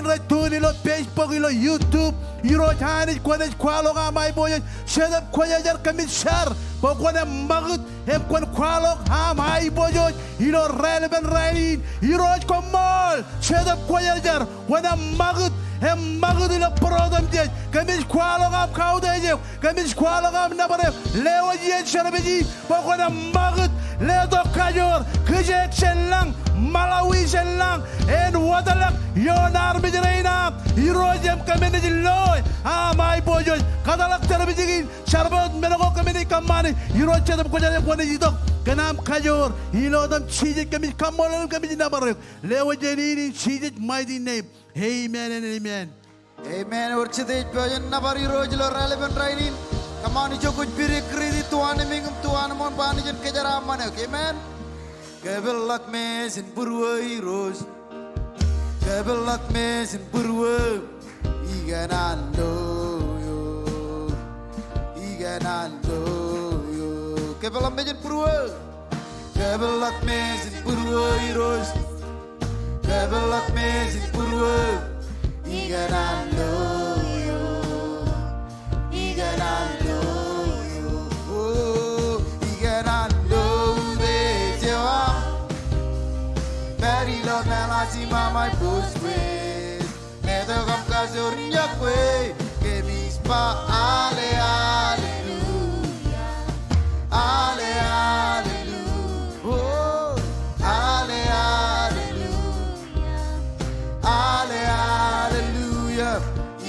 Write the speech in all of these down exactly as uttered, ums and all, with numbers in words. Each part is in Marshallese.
rej tune in ilo Facebook, ilo YouTube. Irooj Anij, kwōnaaj kwaḷọk aṃ aiboojoj. Jetōb Kwōjarjar, kōmij jar bwe kwōn ṃakūt im kwōn kwaḷọk aṃ aiboojoj ilo raelepin rainin. Irooj koṃṃool, Jetōb Kwōjarjar, kwōn ṃakūt im ṃakūt ilo būrotemjej. Kōmij kwaḷọk aṃ kautiej eok. Kōmij kwaḷọk aṃ nōbar eok. Lewōj iien service in bwe kwōn ṃakūt, letok kajoor, kijeek jān lañ, maḷawi jān lañ, en wōtlọk ioon armej rein aṃ, Irooj, im kōmij lo aṃ aiboojoj. Kōtḷọk service in, jar bwe wōt men ko kōmij kōṃṃane. Irooj Jetōb Kwōjarjar, kwōnaaj itok kōn aṃ kajoor. Ilo etan Jisōs kōmij kaṃṃoolol im kōmij nōbar eok. Lewōj iien in in Jesus' mighty name. Amen and amen. Amen. Ewōr jete ej pojak in nōbar Irooj ilo raelepin rainin? Kōṃṃan ijo kwōj pād ie, greet e, tuanimiñ im tuanimon, bwe Anij en kōjeraaṃṃan eok. Amen. Kōpeḷḷọk Mejān būruō Irooj. Kōpeḷḷọk Mejān būruō. Ikōṇaan lo eok. Ikōṇaan lo eok. Kōpeḷḷọk Mejān būruō. Kōpeḷḷọk Mejān būruō Irooj. Kōpeḷḷọk Mejān būruō. Ikōṇaan lo eok. Ikōṇaan lo eok. O, ikōṇaan lo utiej eo aṃ. Pād ilo meḷaaj im aṃ aiboojoj. Letok aṃ kajoor ñe kwe, kōmij ba ale, aleluia. Ale, aleluia. O, ale, aleluia. Ale, aleluia.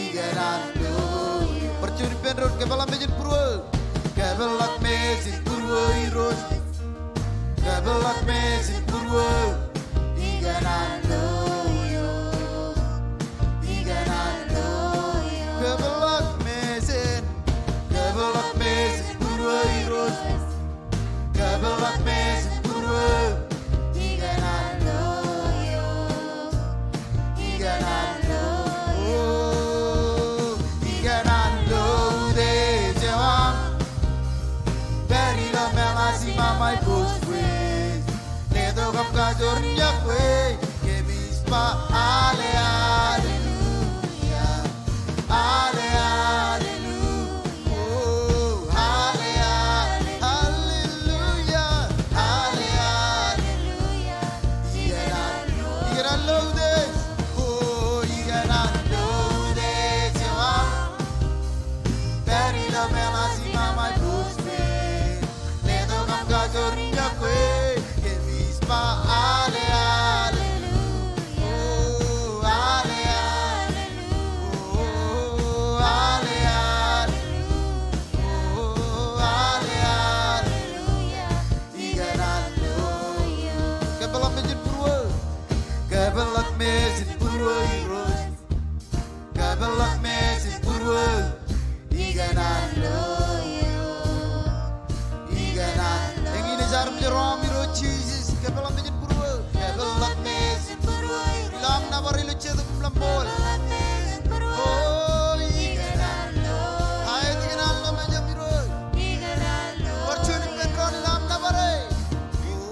Ikōṇaan lo eok. Bar juon ippān doon, kōpeḷḷọk Mejān būruō. Kōpeḷḷọk Mejān būruō Irooj. Kōpeḷḷọk Mejān būruō. Ikōṇaan lo eok. Ikōṇaan lo eok. Kōpeḷḷọk Mejān. Kōpeḷḷọk Mejān būruō Irooj. Kōpeḷḷọk Mejān būruō. Ikōṇaan lo eok. Ikōṇaan lo eok. Ikōṇaan lo utiej eo aṃ. Pād ilo meḷaaj im aṃ aiboojoj. Letok aṃ kajoor ñe kwe, kōmij ba ale, aleluia. Ale, aleluia. O, ale, ale, aleluia. Ale, aleluia. Ikōṇaan lo, ikōṇaan lo utiej. O, ikōṇaan lo utiej eo aṃ. Pād ilo meḷaaj im aṃ aiboojoj. Letok aṃ kajoor ñe kwe, kōmij ba ale, aleluia. O, ale, aleluia. O, ale, aleluia. O, ale, aleluia. Ikōṇaan lo eok. Kōpeḷḷọk Mejān būruō. Kōpeḷḷọk Mejān būruō Irooj. Kōpeḷḷọk Mejān būruō. Ikōṇaan lo eok. Ikōṇaan lo eok. Eñin ej armej ro aṃ Irooj Jisōs. Kōpeḷḷọk Mejān būruō. Kōpeḷḷọk Mejān būruō Irooj. Ilo aṃ nōbar ilo Jetōb im Lamb Ṃool. Kōpeḷḷọk Mejān būruō. O, ikōṇaan lo eok. Aet ikōṇaan lo Mejān Irooj. Ikōṇaan lo eok. Bar juon ippān doon ilo aṃ nōbar e. O,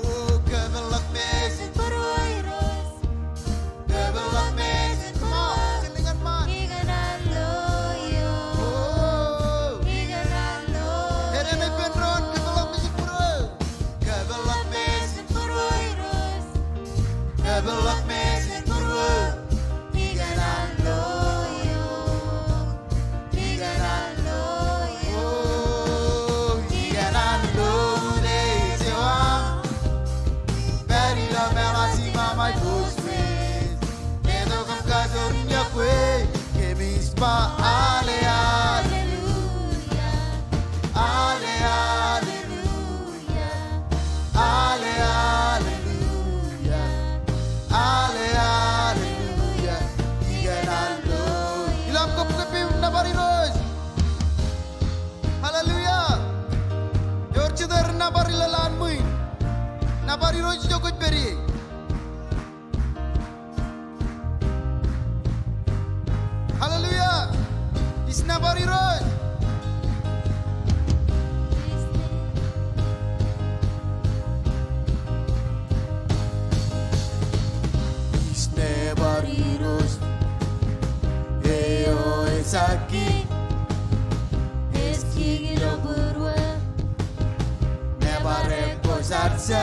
kōpeḷḷọk Mejān būruō Irooj. Kōpeḷḷọk Mejān. Come on, kilen ñan ṃaan. Ikōṇaan lo eok. O. Ikōṇaan lo eok. Eñin ippān doon, kōpeḷḷọk Mejān būruō. Kōpeḷḷọk Mejān būruō Irooj. Kōpeḷḷọk Mejān būruō. Ikōṇaan lo eok. Ikōṇaan lo eok. O, ikōṇaan lo utiej eo aṃ. Pād ilo meḷaaj im aṃ aiboojoj. Letok aṃ kajoor ñe kwe, kōmij ba ale, aleluia. Ale, aleluia. Ale, aleluia. Ale, aleluia. Ikōṇaan lo eok. Ilo aṃ kōpkōp im nōbar Irooj. Hallelujah. Ewōr jete rej nōbar ilo ḷaan ṃwiin? Nōbar Irooj ijo kwōj pād ie. Hallelujah. Ij nōbar Irooj. Ij nōbar Irooj. Come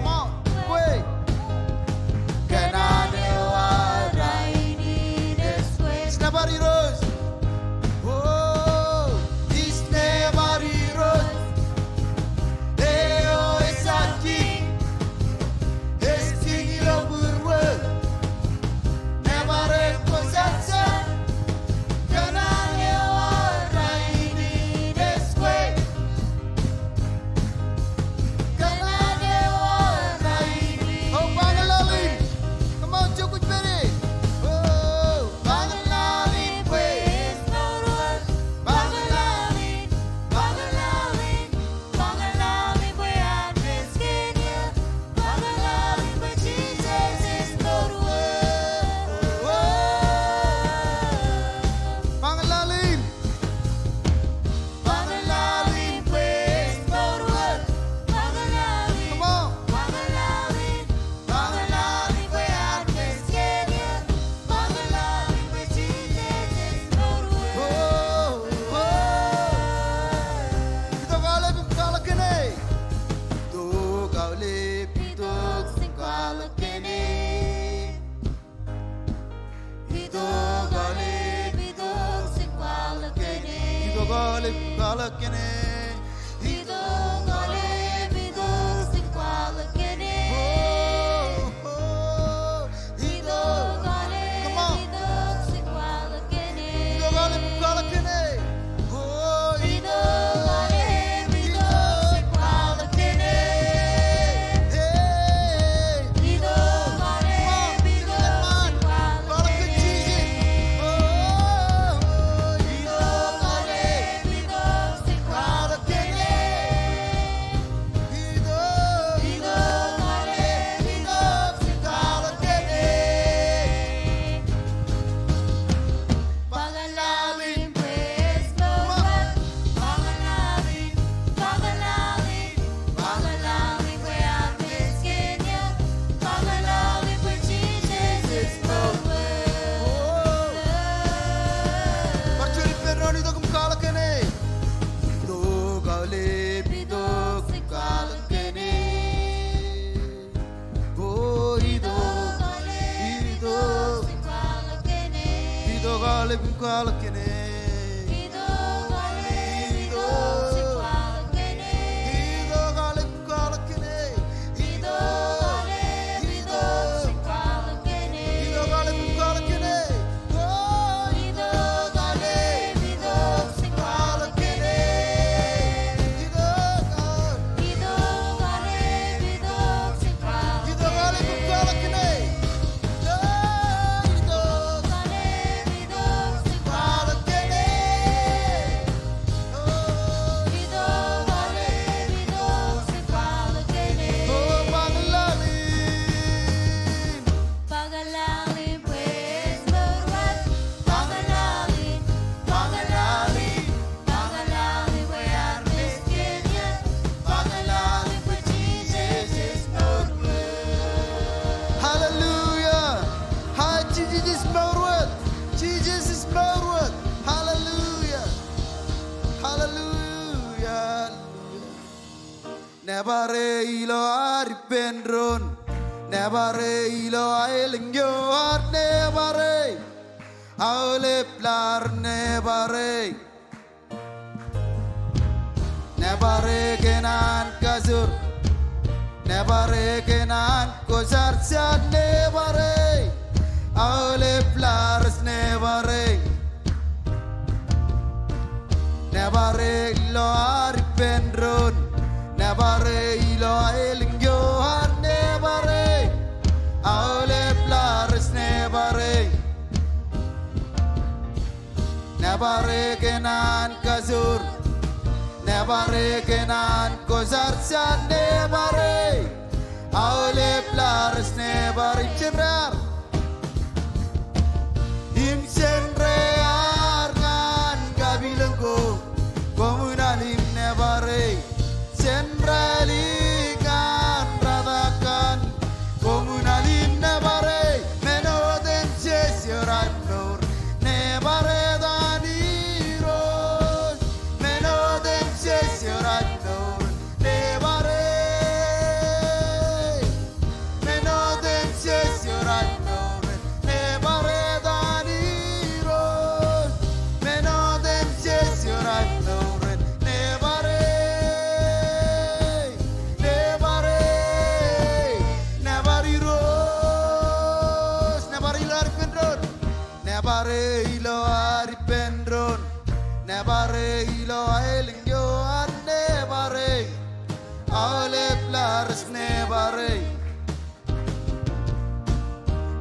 on, kwe. Ij nōbar Irooj. O, ij nōbar Irooj. Eo ej jar kiiñ. Ej kiiñ ilo būruō. Nōbar e kwōjarjar. Kōṇaan eo an rainin ej kwe. Kōṇaan eo an rainin. O, ba ñan laḷ in. Come on, jokwe pād e. O, ba ñan laḷ in kwe. Ba ñan laḷ in. Ba ñan laḷ in. Come on. O, o. Itok aolep im kwaḷọk kōn e. Itok aolep, itok im kwaḷọk kōn e. Itok aolep, itok im kwaḷọk kōn e. Itok aolep im kwaḷọk kōn e. Itok aolep, itok im kwaḷọk kōn e. O, o. Itok aolep, come on, itok im kwaḷọk kōn e. Itok aolep im kwaḷọk kōn e. O, itok aolep, itok im kwaḷọk kōn e. Hey. Itok aolep, come on, itok im kwaḷọk kōn e. Kwaḷọk kōn Jisōs. O, itok aolep, itok im kwaḷọk kōn e. Bar juon ippān doon, itok im kwaḷọk kōn e. Itok aolep, itok im kwaḷọk kōn e. O, itok, itok. Itok aolep im kwaḷọk kōn e. Itok aolep im kwaḷọk kōn e. Itok aolep, itok im kwaḷọk kōn e. Itok aolep im kwaḷọk kōn e. O, itok aolep, itok im kwaḷọk kōn e. Itok aolep, itok im kwaḷọk kōn e. Itok aolep im kwaḷọk kōn e. O, itok aolep, itok im kwaḷọk kōn e. Hallelujah. Hallelujah. Jisōs ej mour wōt. Jisōs ej mour wōt. Hallelujah. Hallelujah. Nōbar e ilo ad ippān doon. Nōbar e ilo aelōñ eo ad, nōbar e. Aolep laḷ nōbar e. Nōbar e kōn an kajoor. Nōbar e kōn an kwōjarjar, nōbar e. Aolep laḷ, nōbar e. Nōbar e ilo ad ippān doon. Nōbar e ilo aelōñ eo ad, nōbar e. Aolep laḷ, nōbar e. Nōbar e kōn an kajoor. Nōbar e kōn an kwōjarjar, nōbar e. Aolep laḷ, nōbar e. Im jen raar. Im jen raar ñan kapilōñ ko. Koṃwin al im nōbar e. Jen raar ñan rōtak kaṇ. Koṃwin al im nōbar e. Men otemjej eo raar mour. Nōbar etan Irooj. Nebare ilo ad ippān doon, nebare ilo aelōñ eo ad, nebare aolep laḷ rej nebare.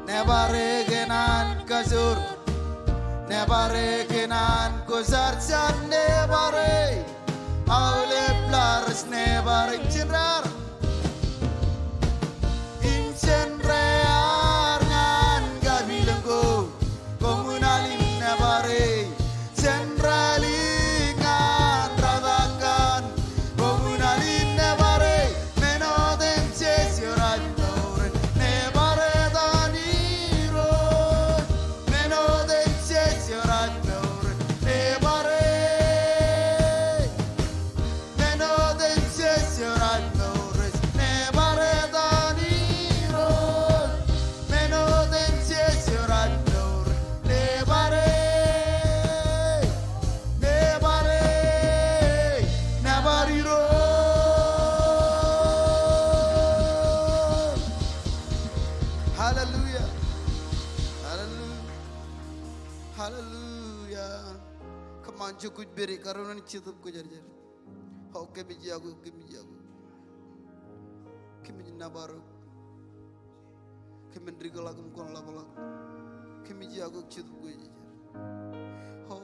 Nebare kōn an kajoor, nebare kōn an kwōjarjar, nebare aolep laḷ rej nebare. Im jen rar, im jen rar ñan kapilōñ ko, koṃwin al im nebare. Jen ralitōk ñan ralitōk kaṇ, koṃwin al im nebare. Men otemjej eo raar mour, nebare etan Irooj. Men otemjej eo raar mour, nebare. Men otemjej eo raar mour, nebare etan Irooj. Men otemjej eo raar mour, nebare, nebare, nebare Irooj. Hallelujah. Hallelujah. Hallelujah. Come on, jen kwōj pād ie, karuo in Jetōb Kwōjarjar. O, kōmij iọkwe eok, kōmij iọkwe eok. Kōmij nōbar eok. Kōmin dikḷọk im kwōn ḷapḷọk. Kōmij iọkwe eok Jetōb Kwōjarjar. O.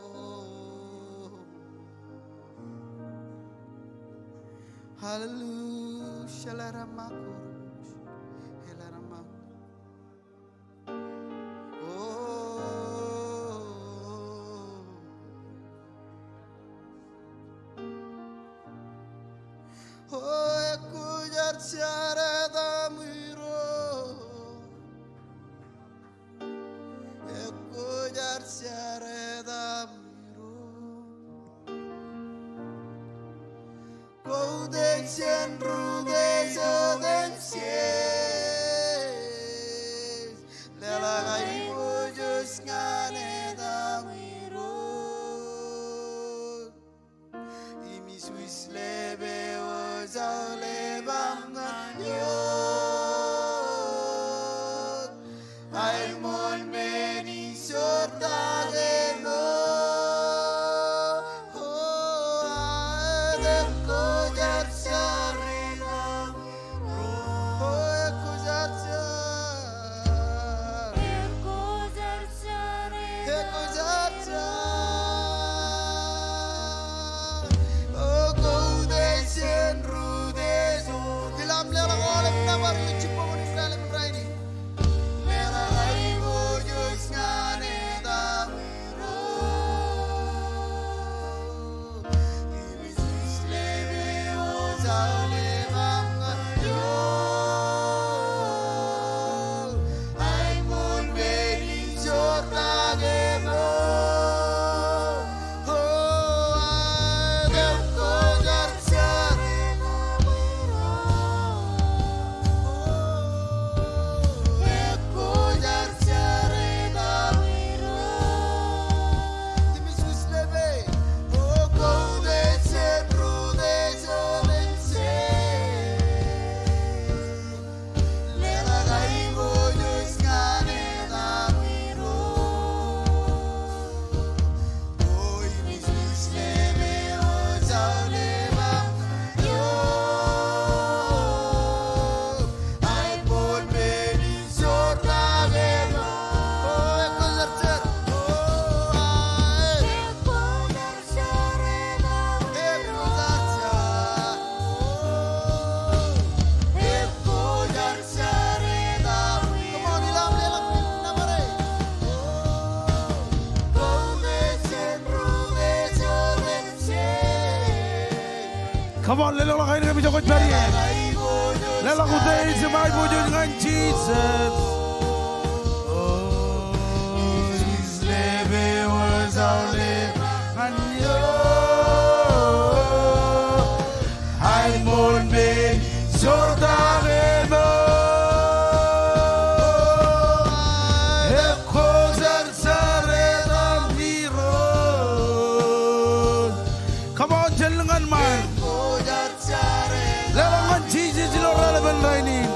Hallelujah, Shalaramakorosh, Elaramak. O, o, ekwōjarjar etaṃ Irooj. Ekwōjarjar etaṃ Irooj. Koutiej jān rutiej otemjej, leḷọk aiboojoj ñan etaṃ Irooj. Im ij swish lepe eo jaulep aṃ ñan eok. Aelmool men in jortak eṃōj. O, aet, ekwōjarjar etaṃ Irooj. O, ekwōjarjar. Ekwōjarjar. O, koutiej jān rutiej. Ilo aṃ leḷọk aolep nōbar ilo jibboñōn in raelep in rainin. Leḷọk aiboojoj ñan etaṃ Irooj. Im ij swish lepe eo jaulep aṃ ñan eok. Aelmool men in jortak eṃōj. O, aet, ekwōjarjar. O, ekwōjarjar etaṃ Irooj. Im ij swish lepe. O, koutiej jān rutiej otemjej. Leḷọk aiboojoj ñan etaṃ Irooj. O, im ij swish lepe eo jaulep aṃ ñan eok. Aelmool men in jortak eṃōj. O, ekwōjarjar. O, aet. Ekwōjarjar. Ekwōjarjar etaṃ Irooj. Come on, ilo aṃ leḷọk nōbar e. Come on, leḷọk aer kōmij kwōj pād ie. Leḷọk utiej im aiboojoj ñan Jisōs. O, ij lepe eo jaulep ñan eok. Aelmool men in jortak eṃōj. Ekwōjarjar etaṃ Irooj. Come on, jen lōñ ñan ṃaan. Leḷọk ñan Jisōs ilo raelepen rainin.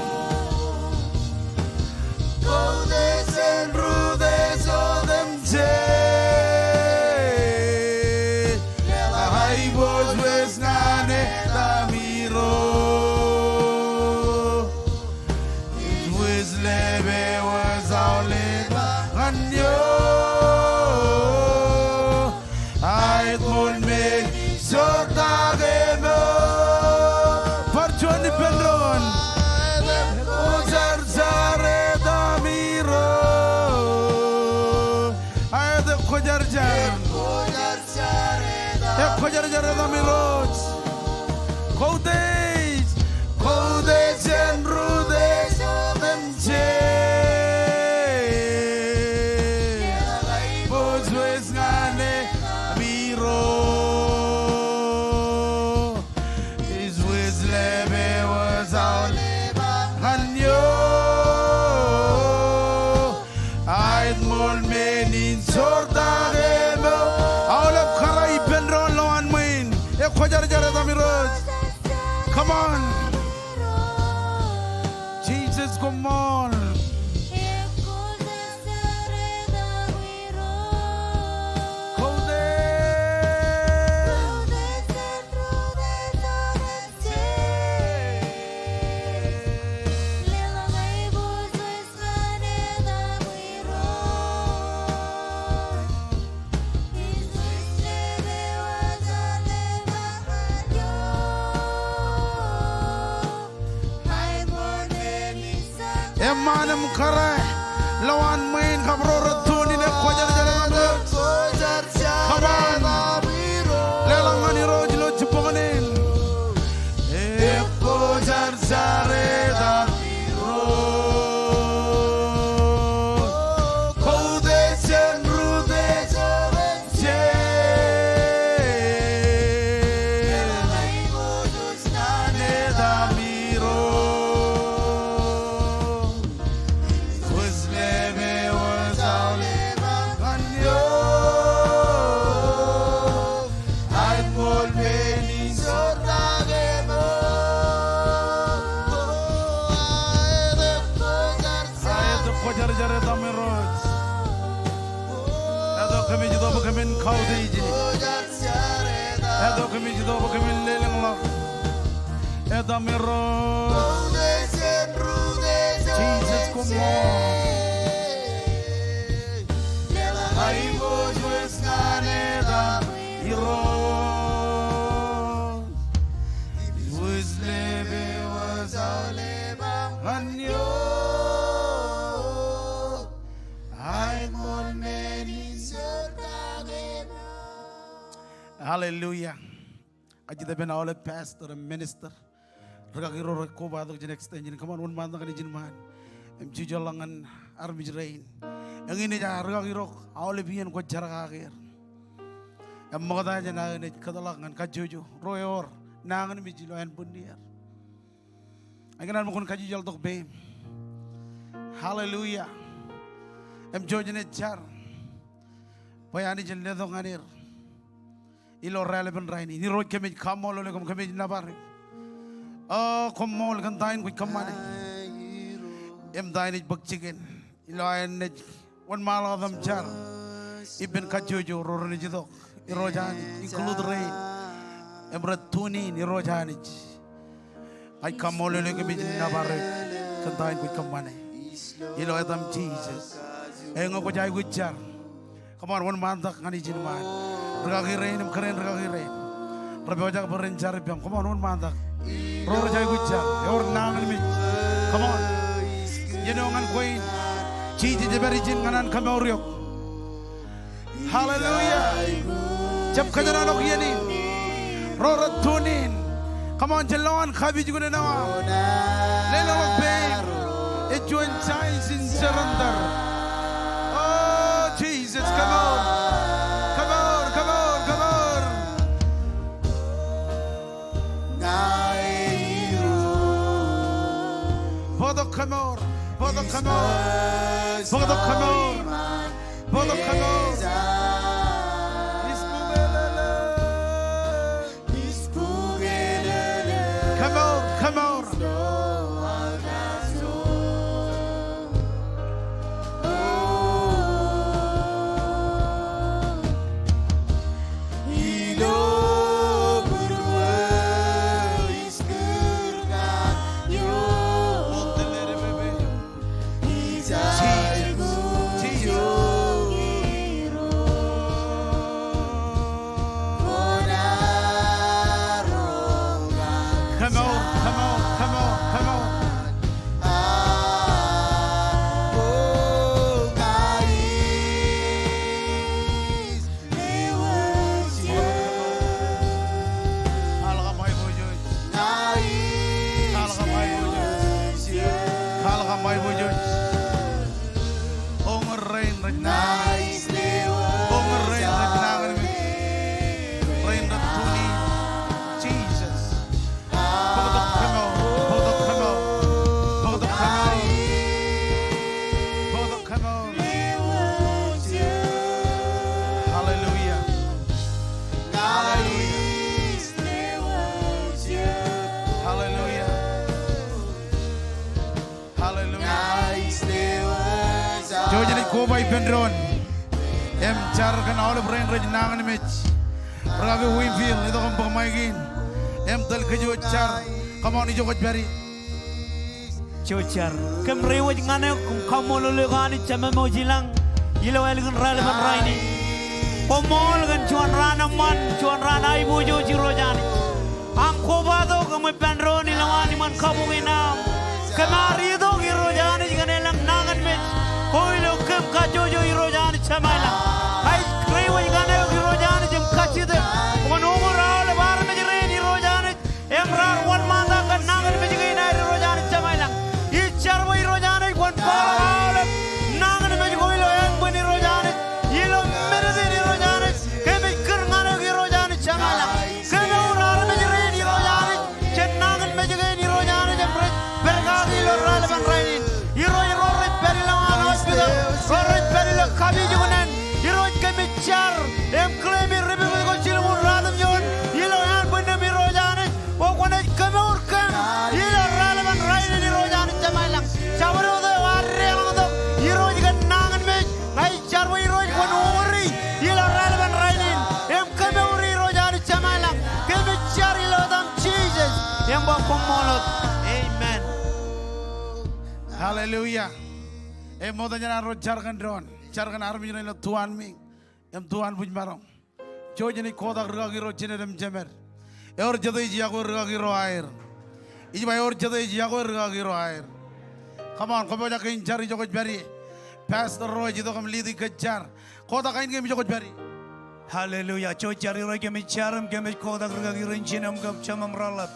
Ekwōjarjar. Ekwōjarjar etaṃ Irooj. Koutiej. Koutiej jān rūtiej otemjej. Bōjwōj ñan etaṃ Irooj. Ij wōj lepe wōj aolep ñan eok. Aet ṃool men in jortak eṃōk. Aolep kōrā ippān doon lowaan ṃwiin. Ekwōjarjar etaṃ Irooj. Come on. Jisōs koṃṃool. Koutiej. Eṃṃaan im kōrā lowaan ṃwiin kab ro rej tune in, ekwōjarjar etaṃ Irooj. Come on. Leḷọk ñan Irooj ilo jibboñ in. Ekwōjarjar etaṃ Irooj. Koutiej jān rūtiej otemjej. Etaṃ Irooj. Wōj lepe wōj aolep ñan eok. Aet ṃool men in jortak eṃōk. Aet, ekwōjarjar etaṃ Irooj. Eto kōmij itok bwe kōmin kautiej. Eto kōmij itok bwe kōmin lelōñḷọk. Etaṃ Irooj. Jisōs koṃṃool. Aiboojoj ñan etaṃ Irooj. Wōj lepe wōj aolep ñan eok. Aet ṃool men in jortak eṃōk. Hallelujah. Kajjitōk ippān aolep pastor im minister. Rūkaki ro rej kobatok jān extension. Come on, wōnṃaantak ñan ijin ṃaan. Im jujorḷọk ñan armej rein. Eñin ej aō rūkaki ro aolep iien kwōj jerkakakpeer. Im ṃokta jān aō naaj kōtḷọk ñan kajjojo ro ewōr nañinmej ilo ānbwinnier. Ikōṇaan ṃōk kōn kajjojo ḷọk peiṃ. Hallelujah. Im jouj jen jar bwe Anij en letok ñan er ilo raelepen rainin. Irooj, kōmij kaṃṃoolol eok im kōmij nōbar eok. O, koṃṃool kōn ta in kwōj kōṃṃane im ta in ej bōk jikin ilo aer naaj wōnṃaanḷọk im jar ippān kajjojo ro renaaj itok, Irooj Anij, include rein im rej tune in, Irooj Anij. Ij kaṃṃoolol eok im ij nōbar eok kōn ta in kwōj kōṃṃane ilo etaṃ Jisōs. Eñin kwōj aikuj jar. Come on, wōnṃaantak ñan ijin ṃaan. Rūkaki rein im kōrā in rūkaki rein rej pojak bwe ren jar ippaṃ. Come on, wōnṃaantak. Ro rej aikuj jar, ewōr nañinmej. Come on. Iien eo ñan kwe in, Jisōs ej pād ijin ñan an kamour eok. Hallelujah. Jab kōjenolọk iien in. Ro rej tune in. Come on, jen lowaan kapijuknen eo aṃ. Lelọk peiṃ. Ej juon chance in surrender. O, Jisōs, kamour. Kamour, kamour, kamour. Bōktok kamour. Bōktok kamour. Bōktok kamour. Bōktok kamour. Kamour, kamour. Koba ippān doon im jar kōn aolep rein rej nañinmej. Rikaki Winfield, itok im bōk maik in im tōl kōj wōj jar. Come on, ijo kwōj pād ie. Ijo jar. Kōm reiwōj ñan eok im kaṃṃoolol eok Anij Jemem eo ej ilañ ilo ālikin raelepin rainin. Koṃṃool kōn juon raan eṃṃan, juon raan aiboojoj Irooj Anij. Aṃ kobatok im ippān doon ilowaan iṃaan kabuñ in aṃ. Kōm ar itok Irooj Anij kōn elōñ nañinmej ko ilo kōm kajjojo Irooj Anij Jemem ilañ. Ij reiwōj ñan eok Irooj Anij im kajjitōk bwe kwōn uñūr aolep armej rein Irooj Anij im raar wōnṃaantak kōn nañinmej kein aer Irooj Anij Jemem ilañ. Ij jar bwe Irooj Anij kwōn kwaḷọk aolep nañinmej ko ilo ānbwin Irooj Anij. Ilo minit in Irooj Anij, kōmij kūr ñan eok Irooj Anij Jemem ilañ. Kemour armej rein Irooj Anij, jān nañinmej kein Irooj Anij im rej pād kake ilo raelepin rainin. Irooj ro rej pād ilowaan hospital, ro rej pād ilo kapijuknen. Irooj kōmij jar im claim e ri pipit ko jilñuul ruatimjuon ilo ānbwinnūṃ Irooj Anij. O kwōnaaj kemour kōm ilo raelepin rainin Irooj Anij Jemem ilañ. Jabdewōt eo ear deḷọñtok Irooj kōn nañinmej, ña ij jar bwe Irooj kwōn uñūri ilo raelepin rainin im kemouri Irooj Anij Jemem ilañ. Kōmij jar ilo etaṃ Jisōs im ba koṃṃool wōt. Amen. Hallelujah. Ej ṃokta jān an ro jar kōn doon, jar kōn armej ṇe ilo tuanmiiñ im tuanbwijmaroñ. Jouj im kotak rikaki ro jined im jemed. Ewōr jete ej yokwe rikaki ro aer. Ij ba ewōr jete ej yokwe rikaki ro aer. Come on, kwōpojak in jar ijo kwōj pād ie. Pastor ro ej itok im lead e kōj jar. Kotak ainikiōṃ ijo kwōj pād ie. Hallelujah. Jouj jar. Irooj kōmij jar im kōmij kotak rikaki rein jined im kab jemem reḷap.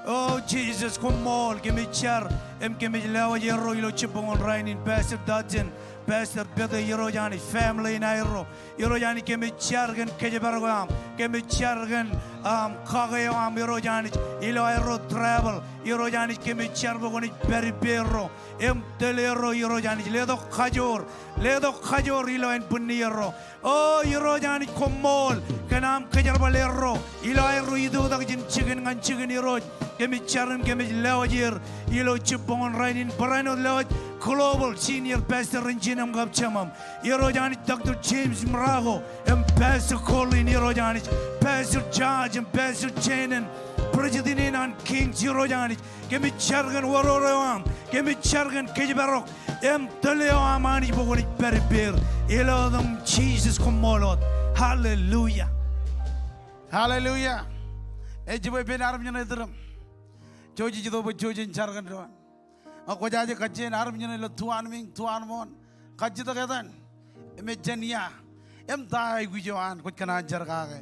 O Jisōs koṃṃool, kōmij jar im kōmij lewōj erro ilo jibboñōn rainin, Pastor Dodson, Pastor Pete, Irooj Anij, family in aerro. Irooj Anij kōmij jar kōn kōjparok eo aṃ. Kōmij jar kōn, um, kake eo aṃ Irooj Anij. Ilo aerro travel. Irooj Anij kōmij jar bwe kwōnaaj pād ippārro. Im tōl erro Irooj Anij. Letok kajoor. Letok kajoor ilo ānbwinnierro. O Irooj Anij koṃṃool. Kōn aṃ kōjerbal erro. Ilo aerro itoitak jān jikin ñan jikin Irooj. Kōmij jar im kōmij lewōj er. Ilo jibboñōn rainin barāinwōt lewōj global senior pastor in jined im kab jemem. Irooj Anij, Doctor James Mrako, im Pastor Colin, Irooj Anij, Pastor George, im Pastor Jenen, President in an Kings, Irooj Anij, kōmij jar kōn oror eo aṃ, kōmij jar kōn kōjparok, im tōl eo aṃ Anij bwe kwōnaaj pād ippāer, ilo etaṃ Jisōs koṃṃool wōt. Hallelujah. Hallelujah. Ej jibwe ippān armej ṇe iturūṃ. Jouj ej itok bwe jouj in jar kōn doon. Ñe kwōjaje kajjien armej ṇe ilo tuanmiiñ, tuanmooṇ, kajjitōk etan im ej jān ia im ta aikuj eo an kwōj kōṇaan jar kake.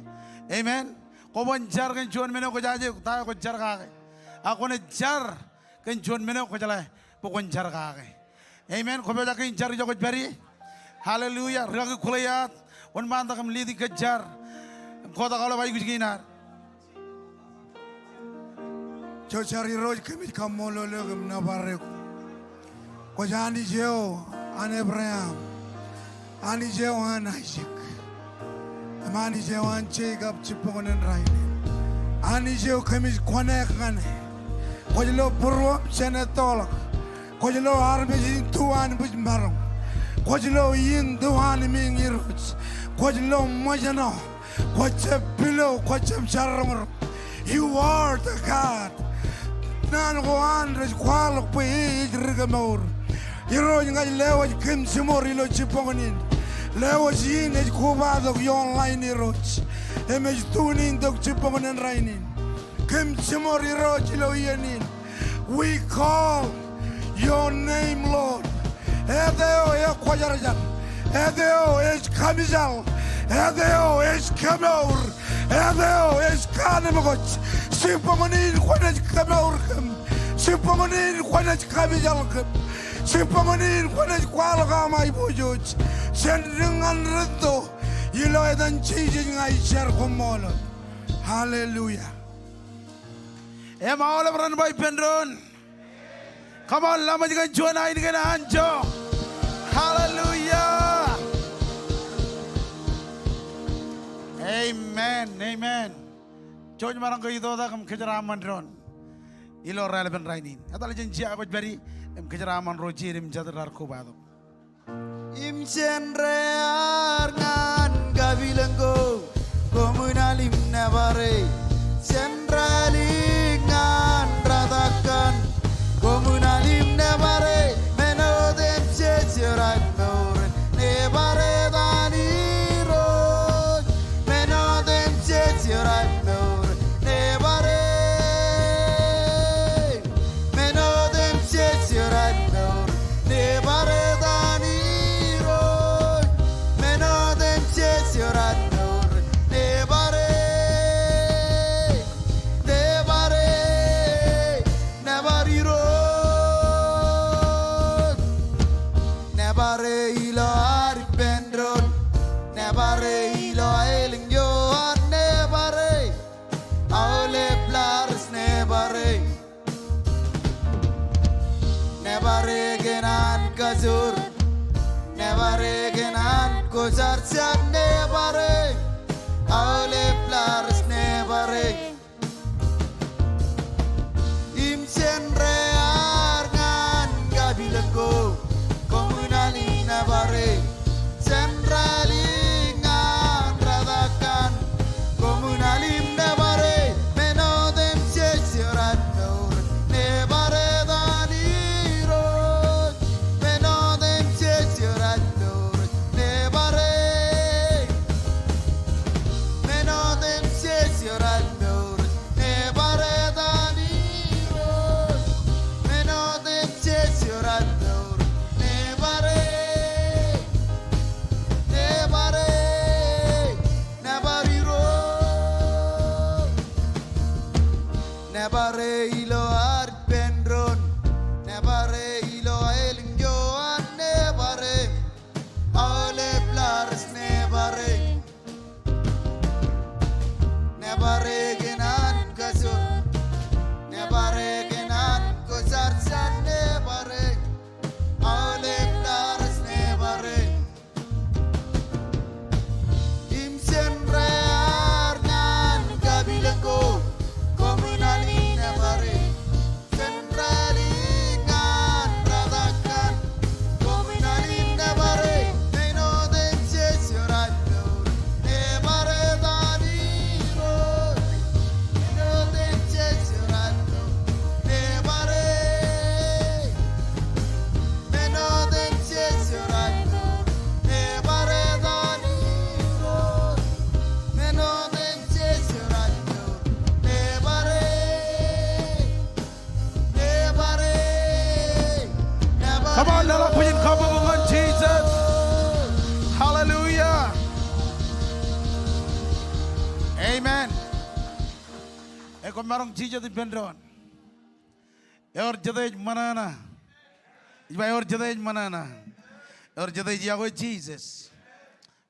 Amen. Kwōban jar kōn juon men eo kwōjaje ta eo kwōj jar kake. Ak kwōnaaj jar kōn juon men eo kwōjeḷā bwe kwōn jar kake. Amen. Kwōpojak in jar ijo kwōj pād ie. Hallelujah. Rikaki Goliath, wōnṃaantak im lead e kōj jar im kotak aolep aikuj kein ad. Jouj jar. Irooj kōmij kaṃṃoolol eok im nōbar eok. Kwōj Anij eo an Ebream, Anij eo an Aisak, im Anij eo an Jekob jibboñōn in rainin. Anij eo kōmij connect ñan e. Kwōj lo būruōm jān ettoḷọk. Kwōj lo armej in tuanbwijmaroñ. Kwōj lo in tuanmiiñ Irooj. Kwōj lo ṃōjṇọ. Kwō jab pilo, kwō jab jarroñroñ. You are the God. Naan ko an rej kwaḷọk bwe e ej ri kemour. Irooj ña ij lewōj kōm jiṃor ilo jibboñōn in. Lewōj in ej kobatok ioon line Irooj. Im ej tune in tok jibboñōn in rainin. Kōm jiṃor Irooj ilo iien in. We call your name, Lord. Āt eo ekwōjarjar. Āt eo ej kaṃjal. Āt eo ej kemour. Āt eo ej kaanemkwōj. Jibboñōn in kwōnaaj kemour kōm. Jibboñōn in kwōnaaj kaṃjal kōm. Jibboñōn in kwōnaaj kwaḷọk aṃ aiboojoj. Jān dik ñan rūtto. Ilo etan Jisōs ña ij jar. Koṃṃool. Hallelujah. Im aolep ren ba ippān doon. Come on, laṃōj kōn juon ainikien anjọ. Hallelujah. Amen. Amen. Jouj maroñ ke itoitak im kōjeraaṃṃan doon ilo raelepin rainin. Etal jān jea kwōj pād ie im kōjeraaṃṃan ro jeid im jatid raar kobatok. Im jen rear ñan kapilōñ ko, koṃwin al im nōbare. Jen ralitōk ñan rōtaak kaṇ, koṃwin al im nōbare. Men otemjej eo raar mour, nōbare etaṃ Irooj. Men otemjej eo raar mour, nōbare. Men otemjej eo raar mour, nōbare etaṃ Irooj. Men otemjej eo raar mour, nōbare. Nōbare, nōbar Irooj. Nōbare ilo ad ippān doon. Nōbare ilo aelōñ eo ad, nōbare. Aolep laḷ rej nōbare. Nōbare kōn an kajoor. Nōbare kōn an kwōjarjar, nōbare. Aolep laḷ rej nōbare. Im jen rear ñan kapilōñ ko, koṃwin al im nōbare. Jen ralitōk ñan rōtaak kaṇ, koṃwin al im nōbare. Men otemjej eo raar mour, nōbare etaṃ Irooj. Men otemjej eo raar mour, nōbare. Men otemjej eo raar mour, nōbare etaṃ Irooj. Men otemjej eo raar mour, nōbare. Nōbare, nōbar Irooj. Nōbare ilo ad ippān doon. Nōbare ilo aelōñ eo ad, nōbare. Aolep laḷ rej nōbare. Nōbare kōn an kajoor. Nōbare kōn an kwōjarjar, nōbare. Aolep laḷ rej nōbare. Im jen rear ñan kapilōñ ko, koṃwin al im nōbare. Jen ralitōk ñan rōtaak kaṇ, koṃwin al im nōbare. Men otemjej eo raar mour, nōbare etaṃ Irooj. Men otemjej eo raar mour, nōbare. Men otemjej eo raar mour, nōbare etaṃ Irooj. Men otemjej eo raar mour, nōbare. Come on, leḷọk bwijin kabbokbok ñan Jisōs. Hallelujah. Amen. Ekwe, maroñ jijet ippān doon. Ewōr jete ej ṃōṇōṇō? Ij ba ewōr jete ej ṃōṇōṇō? Ewōr jete ej iọkwe Jisōs?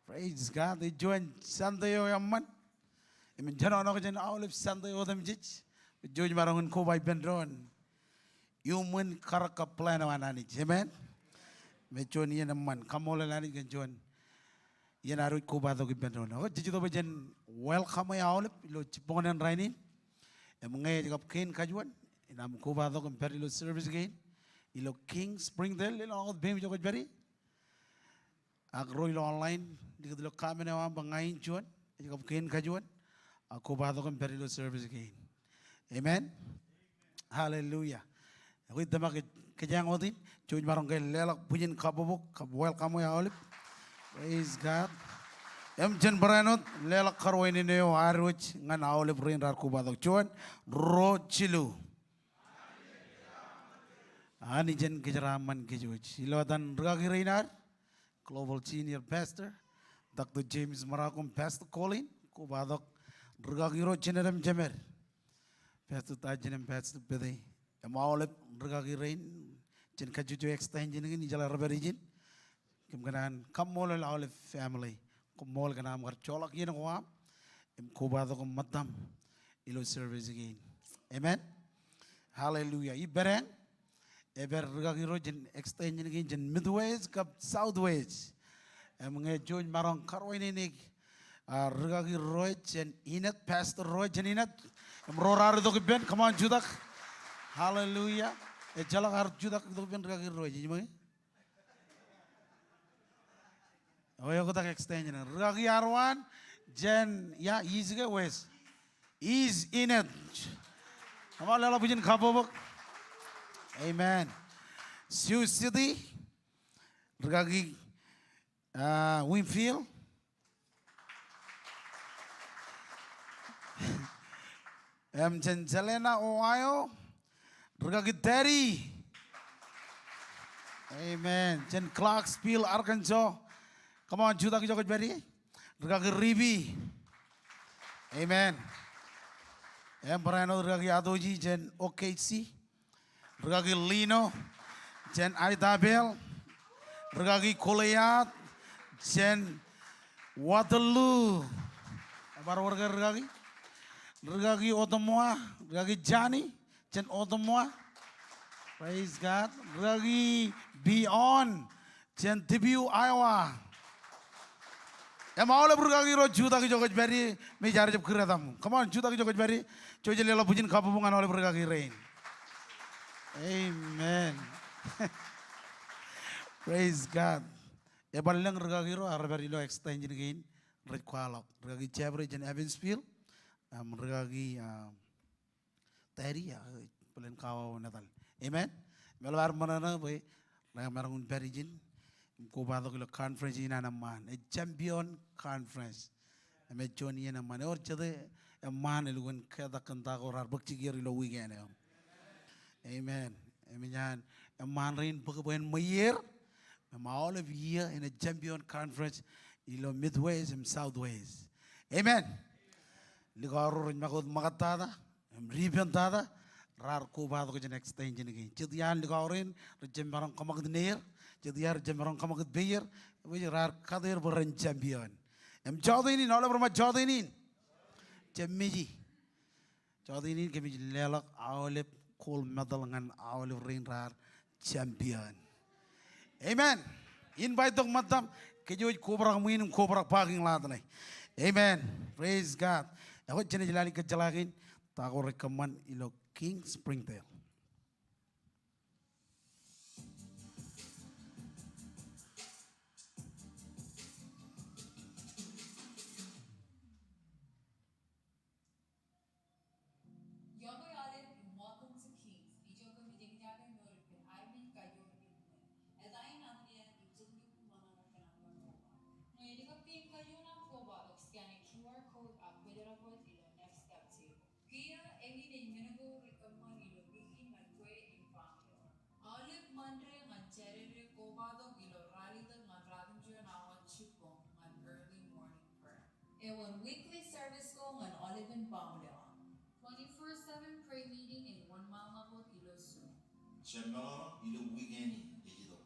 Praise God. Ej juon Sunday eo eṃṃan. Im jen ṇọkṇọk jān aolep Sunday otemjej. Jej maroñ in koba ippān doon iuṃwin karōk kab plan eo an Anij. Amen. Im ej juon iien eṃṃan. Kaṃṃoolol Anij kōn juon iien ad wōj kobatok ippān doon. Ak jej itok bwe jen welcome e aolep ilo jibboñōn in rainin. Im ñe ej kab kein kajuon, inaaj kobatok im pād ilo service kein ilo King Springdale, ilo aō peiṃ ijo kwōj pād ie. Ak ro ilo online, likūt ilo comment eo aṃ bwe ña in juon, ej kab kein kajuon, ak kobatok im pād ilo service kein. Amen. Hallelujah. Ekwe, itōmak kōj, kōjeañ wōt in, jej maroñ ke leḷọk bwijin kabbokbok kab welcome e aolep. Praise God. Im jen barāinwōt leḷọk karuwainene eo ad wōj ñan aolep rein raar kobatok. Juon, ruo, jilu. Anij en kōjeraaṃṃan kōj wōj. Ilo etan rūkaki rein ad, Global Senior Pastor, Doctor James Marocco, Pastor Colin, kobatok rūkaki ro jined im jemed, Pastor Tajin im Pastor Pete, im aolep rūkaki rein, jen kajjojo extension kein, ijeḷā rej pād ijin, kōm kōṇaan kaṃṃoolol aolep family. Koṃṃool kōn aṃ kar joḷọk iien ko aṃ im kobatok im ṃōttaṃ ilo service kein. Amen. Hallelujah. Ippādeañ, ej pād rūkaki ro jān extension kein jān Midwest kab Southwest. Im ñe jej maroñ karuwainene, ah, rūkaki ro jān Enid, Pastor ro jān Enid. Im ro raar itok ippān, come on, jutak. Hallelujah. Ejjeḷọk ar jutak itok ippān rūkaki ro, ej ṃōñā. Eo, eo, oktak extension. Rikaki Aruan, jān, ia, East ke West? East in it. Come on, leḷọk bwijin kabbokbok. Amen. Sioux City, rikaki, ah, Winfield. Im jān Salina, Ohio, rikaki Teddy. Amen. Jān Clarksville, Arkansas. Come on, jutak ijo kwōj pād ie. Rikaki Ribi. Amen. Im barāinwōt rikaki Atoji jān O K C. Rikaki Lino jān Aitapel. Rikaki Goliath jān Waterloo. Ebar wōr ke rikaki? Rikaki Ottumwa, rikaki Johnny jān Ottumwa. Praise God. Rikaki Beyond jān Dubuque, Iowa. Im aolep rikaki ro, jutak ijo kwōj pād ie, im ij ar jab kūr etaṃ. Come on, jutak ijo kwōj pād ie. Jej leḷọk bwijin kabbokbok ñan aolep rikaki rein. Amen. Praise God. Ebar lōñ rikaki ro ar pād ilo extension kein rej kwaḷọk. Rikaki Jeffrey jān Evansville. Im rikaki, ah, Teddy, ah, bōlen kawawa etal. Amen. Im eḷap ad ṃōṇōṇō bwe rej maroñ in pād ijin im kobatok ilo conference in an eṃṃaan. Ej champion conference. Im ej juon iien eṃṃaan. Ewōr jete eṃṃaan elukkuun ketak kōn ta ko raar bōk jikier ilo weekend eo. Amen. Im ej an eṃṃaan rein bōk bwe en ṃweier im aolep iiō in a champion conference ilo Midwest im Southwest. Amen. Likao ro rej make wōt ṃōkattata im dependtata raar kobatok jān extension kein. Jet iaan likao rein rej jab maroñ kōṃakūt neer, jet iaan rej jab maroñ kōṃakūt peier, bwe raar kate er bwe ren champion. Im jọteen in, aolep ro ṃōk jọteen in. Jab miji. Jọteen in kōmij leḷọk aolep gold medal ñan aolep rein raar champion. Amen. Invite tok ṃōttam, kōjwōj kobrak ṃwiin im kobrak parking lot ṇe. Amen. Praise God. Ekwe jenaaj lale kōjjeḷā kein ta ko rej kōṃṃan ilo King Springdale. Iọkwe aolep im welcome to Kings. Ijo kōmij eñjake mour ippān armej kajoor im ṃweo. Eta in aṃ naan im jilkinḷọk ṃōṇōṇō kōn aṃ bar koba. Ñe enaaj kab kein kajoor aṃ koba, tok scan e QR code ak kwōjarjar wōt ilo next step table. Kiiō eñin ej men ko rej kōṃṃan ilo wiik in ñan kwe im baaṃle eo. Aolep Mọnde ñan Jādede kobatok ilo ralitōk ñan ratimjuon awa jibboñ ñan early morning prayer. Ewōr weekly service ko ñan aolepen baaṃle eo aṃ. Twenty-four seven prayer meeting ej wōnṃaanḷọk wōt ilo Zoom. Jab meḷọkḷọk ilo weekend in ej itok.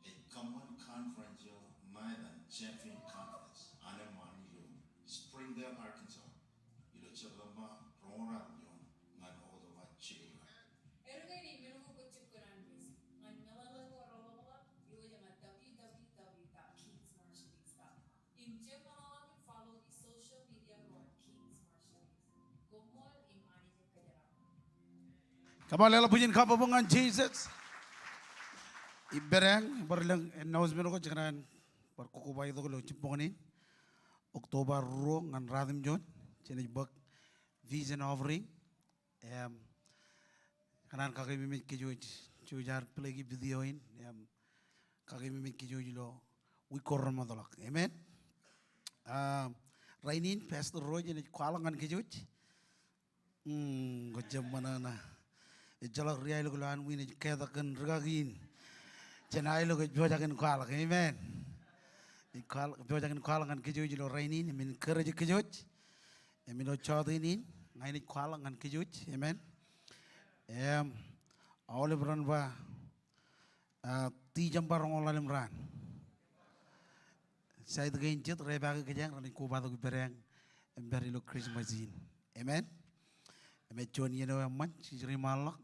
Ej kōṃṃan conference eo ṇa etan Champion Conference an eṃṃaan ilo Springdale, Arkansas. Ilo September roñoul ratimjuon ñan October jilu. Erkein ej men ko kwōj jab kōṇaan miss. Ñan meḷeḷe ko reḷapḷọk, iwōj ñan W W W dot kings marshallese dot com. Im jab meḷeḷe im follow ilo social media ko an Kings Marshallese. Koṃṃool im Anij en kōjeraaṃṃan. Come on, leḷọk bwijin kabbokbok ñan Jisōs. Ippān eñ, bar lōñ announcement ko, jekōṇaan bar kokoba itok ilo jibboñin. October ruo ñan ratimjuon, jenaaj bōk vision offering. Im kōṇaan kakememej kōj wōj, jej aer play e video in, im kakememej kōj wōj ilo wiik ko remootḷọk. Amen. Ah, rainin, Pastor Roy enaaj kwaḷọk ñan kōj wōj. Mm, kwō jab ṃōṇōṇō. Ejjeḷọk ri aelōñ ilo an ṃwiin ej ketak kōn rikaki in. Jān aelōñ ej pojak in kwaḷọk. Amen. Ej kwaḷọk, pojak in kwaḷọk ñan kōj wōj ilo rainin, im encourage kōj wōj. Im ilo jọteen in, ña inaaj kwaḷọk ñan kōj wōj. Amen. Im aolep ren ba, ah, Tijeṃba roñoul ḷalem raan. Side kein jet, repaake kōjeañ, renaaj kobatok ippād eñ im pād ilo Christmas in. Amen. Im ej juon iien eo eṃṃan, jej ri ṃaanḷọk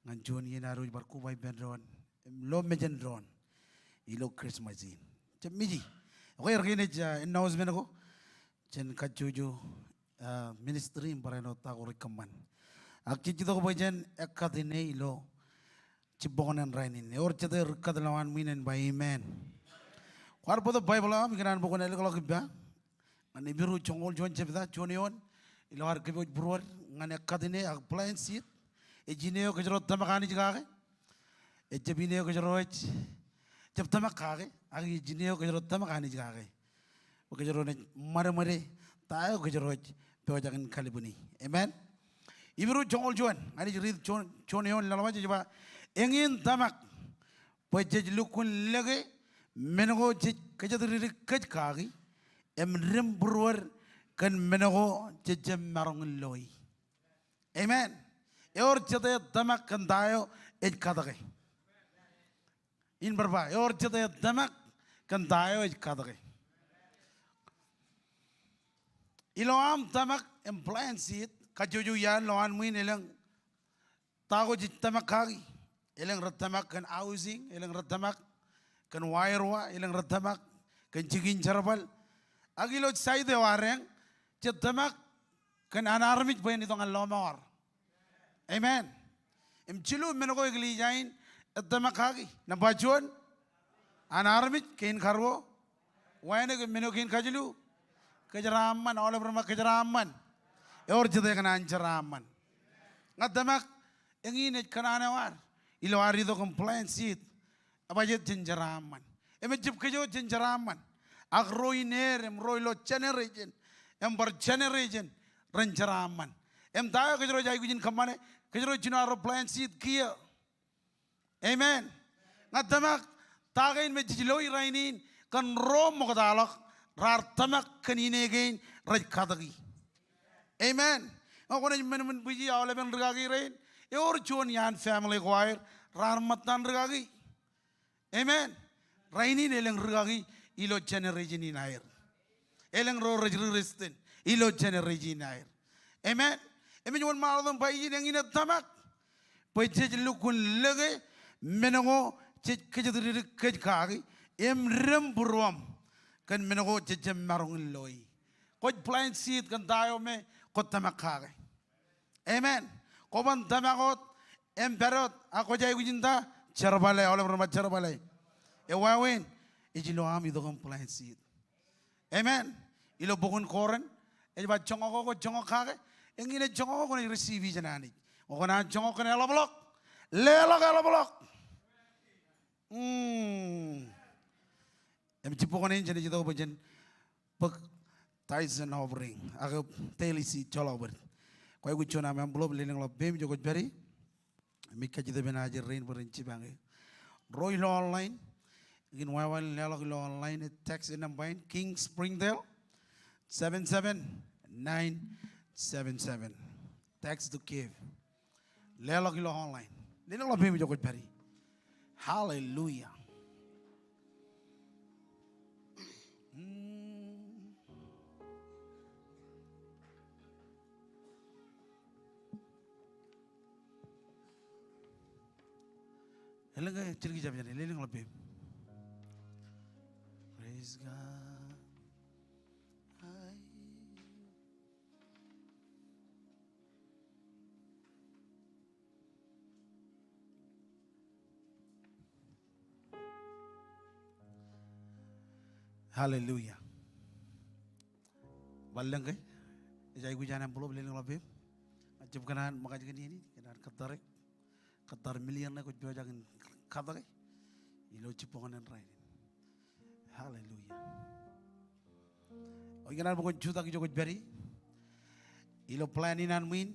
ñan juon iien ad wōj bar koba ippān doon im lo mejān doon ilo Christmas in. Jab miji. Ekwe, erkein ej, ah, announcement ko jān kajjojo, ah, ministry im barāinwōt ta ko rej kōṃṃan. Ak jej itok bwe jen ekkat ine ilo jibboñōn in rainin. Ewōr jete ri ekkat ilowaan ṃwiin en ba amen. Kwaar bōktok Baibōḷ eo aṃ, ikōṇaan bwe kwōn ālōkḷọk ippa ñan Hibru joñoul juon jebta, juon eoon, ilo ad kōpooj būruod ñan ekkat ine ak plant seed. Ej ine eo kōjro tōmak Anij kake. Ejjab ine eo kōjro ej, jab tōmak kake, ak ej ine eo kōjro tōmak Anij kake. Bwe kōjro naaj ṃadṃōde ta eo kōjro ej pojak in kalliṃōn e. Amen. Hibru joñoul juon, Anij riit juon, juon eoon ḷọk ej ba, eñin tōmak bwe jej lukkuun lōke men ko jej kōjatdikdik kōj kaki, im dim būruod kōn men ko jej jab maroñ in loe. Amen. Ewōr jete tōmak kōn ta eo ej katōke. In bar ba, ewōr jete tōmak kōn ta eo ej katōke. Ilo aṃ tōmak im plant seed, kajjojo iaan lowaan ṃwiin elōñ ta ko jej tōmak kaki. Elōñ rej tōmak kōn housing, elōñ rej tōmak kōn waerwa, elōñ rej tōmak kōn jikin jerbal. Ak ilo side eo ad eñ, jej tōmak kōn an armej bwe en itok ñan lọmọọr. Amen. Im jilu men ko eklejia in ej tōmak kaki. Nōṃba juon, an armej, kein karuo, wānōk, im men eo kein kajilu, kōjeraaṃṃan. Aolep ren ba kōjeraaṃṃan. Ewōr jete kōṇaan jeraaṃṃan. Ña tōmak, eñin ej kōṇaan eo ad ilo ad itok im plant seed. Ebajjeet jān jeraaṃṃan. Im ejjab kōj wōt jān jeraaṃṃan. Ak ro in eed im ro ilo generation im bar generation ren jeraaṃṃan. Im ta eo kōjro ej aikuj in kōṃṃane, kōjro jino arro plant seed kiiō. Amen. Ña tōmak ta kein me jej loe rainin kōn ro ṃoktaḷọk raar tōmak kōn ine kein rej katōki. Amen. Ñe kwōnaaj men men bwiji aolepen rikaki rein, ewōr juon iaan family ko aer raar ṃōttan rikaki. Amen. Rainin elōñ rikaki ilo generation in aer. Elōñ ro rej ri-Kristian ilo generation in aer. Amen. Im ej wōnṃaanḷọk im ba ijin eñin ej tōmak bwe jej lukkuun lōke men ko jej kōjatdikdik kōj kaki im dim būruōṃ kōn men ko jej jab maroñ in loe. Kwōj plant seed kōn ta eo me kwōj tōmak kake. Amen. Kwōban tōmak wōt im pād wōt, ak kwōj aikuj in ta? Jerbale, aolep ren ba jerbale. Ewāween, ej ilo aṃ itok im plant seed. Amen. Ilo bok in Korint, ej ba joñak ko kwōj joñak kake, eñin ej joñak ko kwōnaaj receive jān Anij. Ñe kwōnaaj joñak kōn eḷapḷọk, leḷọk eḷapḷọk. Hmm. Im jibboñōn in jenaaj itok bwe jen bōk tithes and offering, ak daily seed joḷọk bōd. Kwōj aikuj juon aṃ envelope, lelōñḷọk peiṃ ijo kwōj pād ie. Im ij kajjitōk ippān ajri rein bwe ren jipañ eō. Ro ilo online, ikōṇaan wāween leḷọk ilo online, text e nōṃba in, King Springdale, seven seven nine seven seven. Text to give. Leḷọk ilo online. Lelōñḷọk peiṃ ijo kwōj pād ie. Hallelujah. Hmm. Elōñ ke jidik jab jān e, lelōñḷọk peiṃ. Praise God. Hallelujah. Bar lōñ ke ej aikuj an envelope, lelōñḷọk peiṃ. Ij jab kōṇaan ṃōkaj kōn iien in, kōṇaan kōttar e. Kōttar million ṇe kwōj pojak in katōke ilo jibboñōn in rainin. Hallelujah. O ikōṇaan bwe kwōn jutak ijo kwōj pād ie. Ilo plan in an ṃwiin,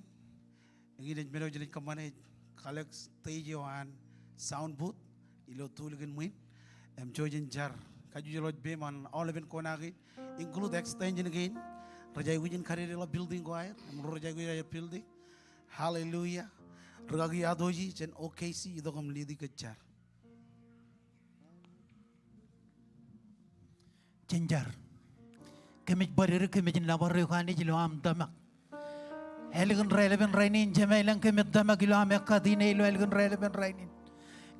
eñin ej men eo jenaaj kōṃṃane, ej kalōk stage eo an sound booth ilo tulikin ṃwiin. Im jen jar kajjojo ḷọk peiṃ an aolepen kona kein, include extension kein, rej aikuj in kadedeḷọk building ko aer, im ro rej aikuj in aer building. Hallelujah. Rikaki Atoji jān O K C itok im lead e kōj jar. Jen jar. Kōmij bōd edik, kōmij nōbar eok Anij ilo aṃ tōmak. Ālikin raelepen rainin, Jema, elōñ kōmij tōmak ilo aṃ ekkat ine ilo ālikin raelepen rainin.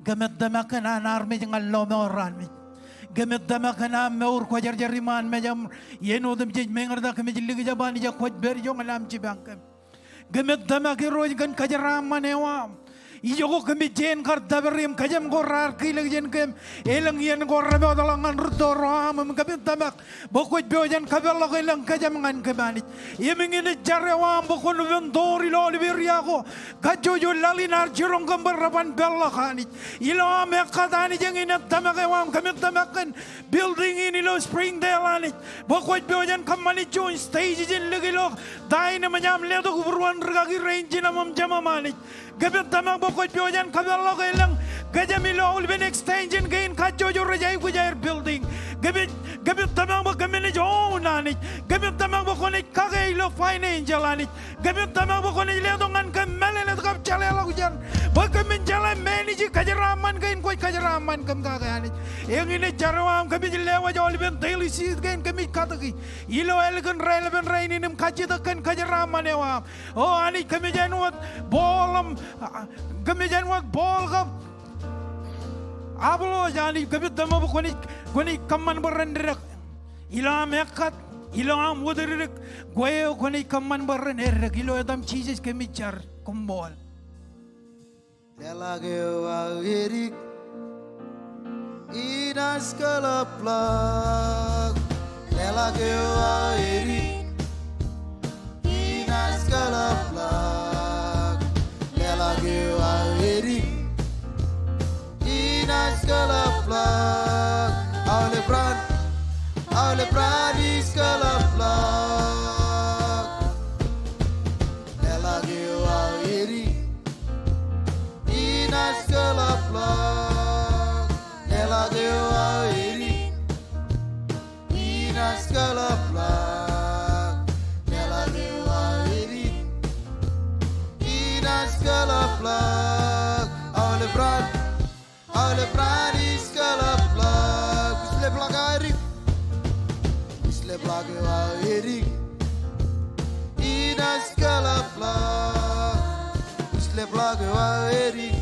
Kōmij tōmak kōn an armej ñan lọmọọr armej. Kōmij tōmak kōn aṃ mour kwōjarjar iṃaan mejaṃ, iien otemjej meñe rej ta kōmij likjab Anij, kwōj pād ijo ñan aṃ jipañ kōm. Kōmij tōmak Irooj kōn kōjeraaṃṃan eo aṃ. Ijoko kōmij jeen kar tōpar im kōjām ko raar kilōk jān kōm elōñ iien ko remootḷọk ñan rūtto ro aṃ im kōmij tōmak bwe kwōj pojak in kapeḷḷọk elōñ kōjām ñan kōm Anij. Im eñin ej jar eo aṃ bwe kwōn open door ilo aolep area ko kajjojo laḷ in ear jiroñ kōm bwe reban peḷḷọk Anij. Ilo aṃ ekkat Anij eñin ej tōmak eo aṃ kōmij tōmak kōn building in ilo Springdale Anij. Bwe kwōj pojak in kōṃṃani juon stage ijin lik ilo ta in eṃōj aṃ letok būruon rikaki rein jinaṃ im jemaṃ Anij. Kōmij tōmak bwe kwōj pojak in kapeḷḷọk elōñ kōjām ilo aolepen extension kein kajjojo rej aikuj aer building. Kōmij, kōmij tōmak bwe kōmin ej own Anij. Kōmij tōmak bwe kwōn ej kake ilo financial Anij. Kōmij tōmak bwe kwōn ej letok ñan kōm mālōtlōt kab jeḷāḷọkjeṇ. Bwe kōmin jeḷā manage kōjeraaṃṃan kein kwōj kōjeraaṃṃan kōm kake Anij. Eñin ej jar eo aṃ kōmij lewōj aolepen daily seed kein kōmij katōki ilo ālikin raelepen rainin im kajjitōk kōn kōjeraaṃṃan eo aṃ. O Anij kōmij āinwōt ball im, a, kōmij āinwōt ball kab apple Anij kōmij tōmak bwe kwōn ej, kwōn ej kōṃṃan bwe ren deḷọñ. Ilo aṃ ekkat, ilo aṃ wōt edik, kwe eo kwōn ej kōṃṃan bwe ren edik. Ilo etaṃ Jisōs kōmij jar, koṃṃool. Leḷọk eo aō edik, inaaj kōḷapḷọk. Leḷọk eo aō edik, inaaj kōḷapḷọk. Leḷọk eo aō edik, inaaj kōḷapḷọk. Aolep raan, aolep raan ij kōḷapḷọk. Leḷọk eo aō edik, inaaj kōḷapḷọk. Leḷọk eo aō edik, inaaj kōḷapḷọk. Leḷọk eo aō edik, inaaj kōḷapḷọk. Aolep raan, aolep raan ij kōḷapḷọk. Wūslepḷọk aō edik. Wūslepḷọk eo aō edik, inaaj kōḷapḷọk. Wūslepḷọk eo aō edik,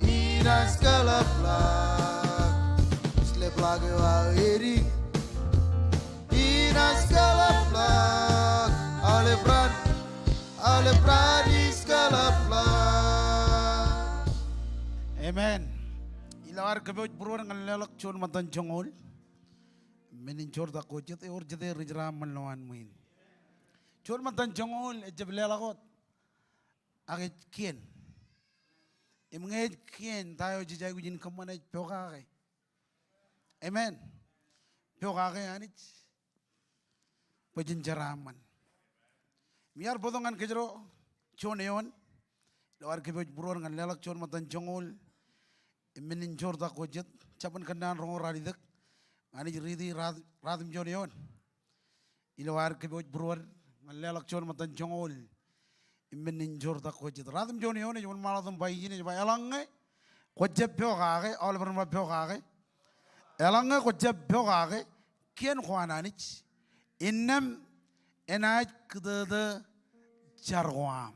inaaj kōḷapḷọk. Wūslepḷọk eo aō edik, inaaj kōḷapḷọk. Aolep raan, aolep raan ij kōḷapḷọk. Amen. Ilo ad kōpooj būruod ñan leḷọk juon ṃōttan joñoul. Men in joortak ko jet, ewōr jete ri jeraaṃṃan lowaan ṃwiin. Juon ṃōttan joñoul ejjab leḷọk wōt. Ak ej kien. Im ñe ej kien, ta eo jej aikuj in kōṃṃan ej pokake. Amen. Pokake Anij bwe jen jeraaṃṃan. Im iar bōktok ñan kōjro juon eoon. Ilo ad kōpooj būruod ñan leḷọk juon ṃōttan joñoul. Im men in joortak ko jet, jabōn Kōnnaan roñoul ralitōk. Ña ij riiti ratimjuon eoon. Ilo ad kōpooj būruod ñan leḷọk juon ṃōttan joñoul. Im men in joortak ko jet. Ratimjuon eoon ej wōnṃaanḷọk im ba ijin, ej ba, eḷaññe kwōjab pokake, aolep ren ba pokake. Eḷaññe kwōjab pokake kien ko an Anij, innām enaaj kūtōtō jar ko aṃ.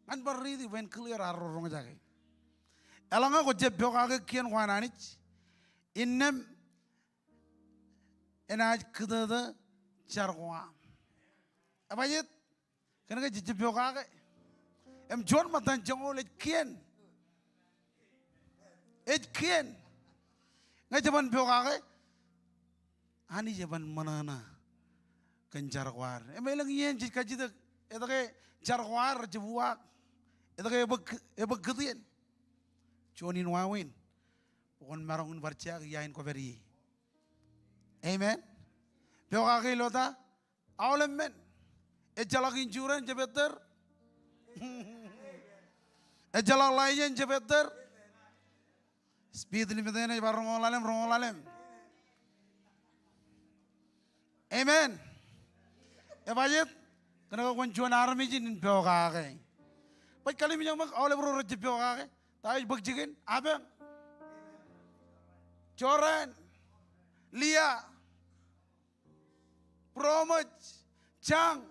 Ñan bar riiti bwe en clear arro roñjake. Eḷaññe kwōjab pokake kien ko an Anij, innām enaaj kūtōtō jar ko aṃ. Ebajeet? Kōnke jej jab pokake. Im juon ṃōttan joñoul ej kien. Ej kien. Ñe jeban pokake, Anij eban ṃōṇōṇō kōn jar ko ad. Im elōñ iien jej kajjitōk etke jar ko ad rej jab uwaak. Etke ebōk, ebōk kūtien. Juon in wāween bwe kwōn maroñ in bar jaak ia in kwōpād ie. Amen. Pokake ilo ta? Aolep men. Ejjeḷọk insurance, jab ettōr. Ejjeḷọk license, jab ettōr. Speed limit eṇ ej bar roñoul ḷalem, roñoul ḷalem. Amen. Ebajeet? Kōnke kwōn juon armej in pokake. Baj kallimjek ṃōk aolep ro rej jab pokake. Ta ej bōk jikin? Apañ. Joran. Lia. Būroṃōj. Jañ.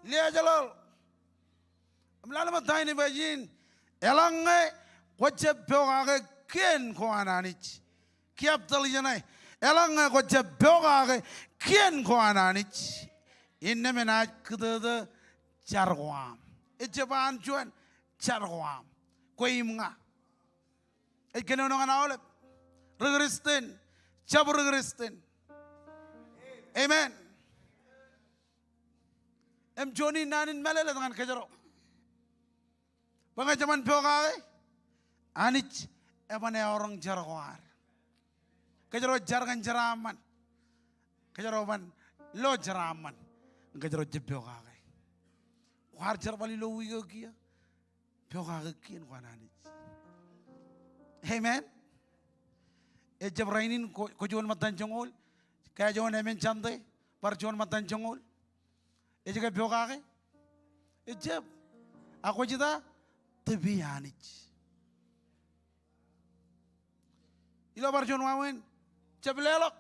Liaajḷọk. Im lale ṃōk ta in ej ba ijin, eḷaññe kwōjab pokake kien ko an Anij. Kiab tōl ijeṇe, eḷaññe kwōjab pokake kien ko an Anij, innām enaaj kūtōtō jar ko aṃ. Ejjab an juon jar ko aṃ, kwe im ña. Ej kōnono ñan aolep ri Kristen, jab ri Kristen. Amen. Im juon in naan in mālōtlōt ñan kōjro. Bwe ñe jeban pokake, Anij eban eoroñ jar ko ad. Kōjro jar kōn jeraaṃṃan. Kōjro ban lo jeraaṃṃan. Kōjro jab pokake. Kwaar jerbal ilo wiik eo kiiō. Pokake kien kōn Anij. Amen. Ejjab rainin ko, ko juon ṃōttan joñoul. Ke juon emān Sunday, bar juon ṃōttan joñoul. Ej ke pokake? Ejjab. Ak kwōj ta? Tōpij Anij. Ilo bar juon wāween, jab leḷọk.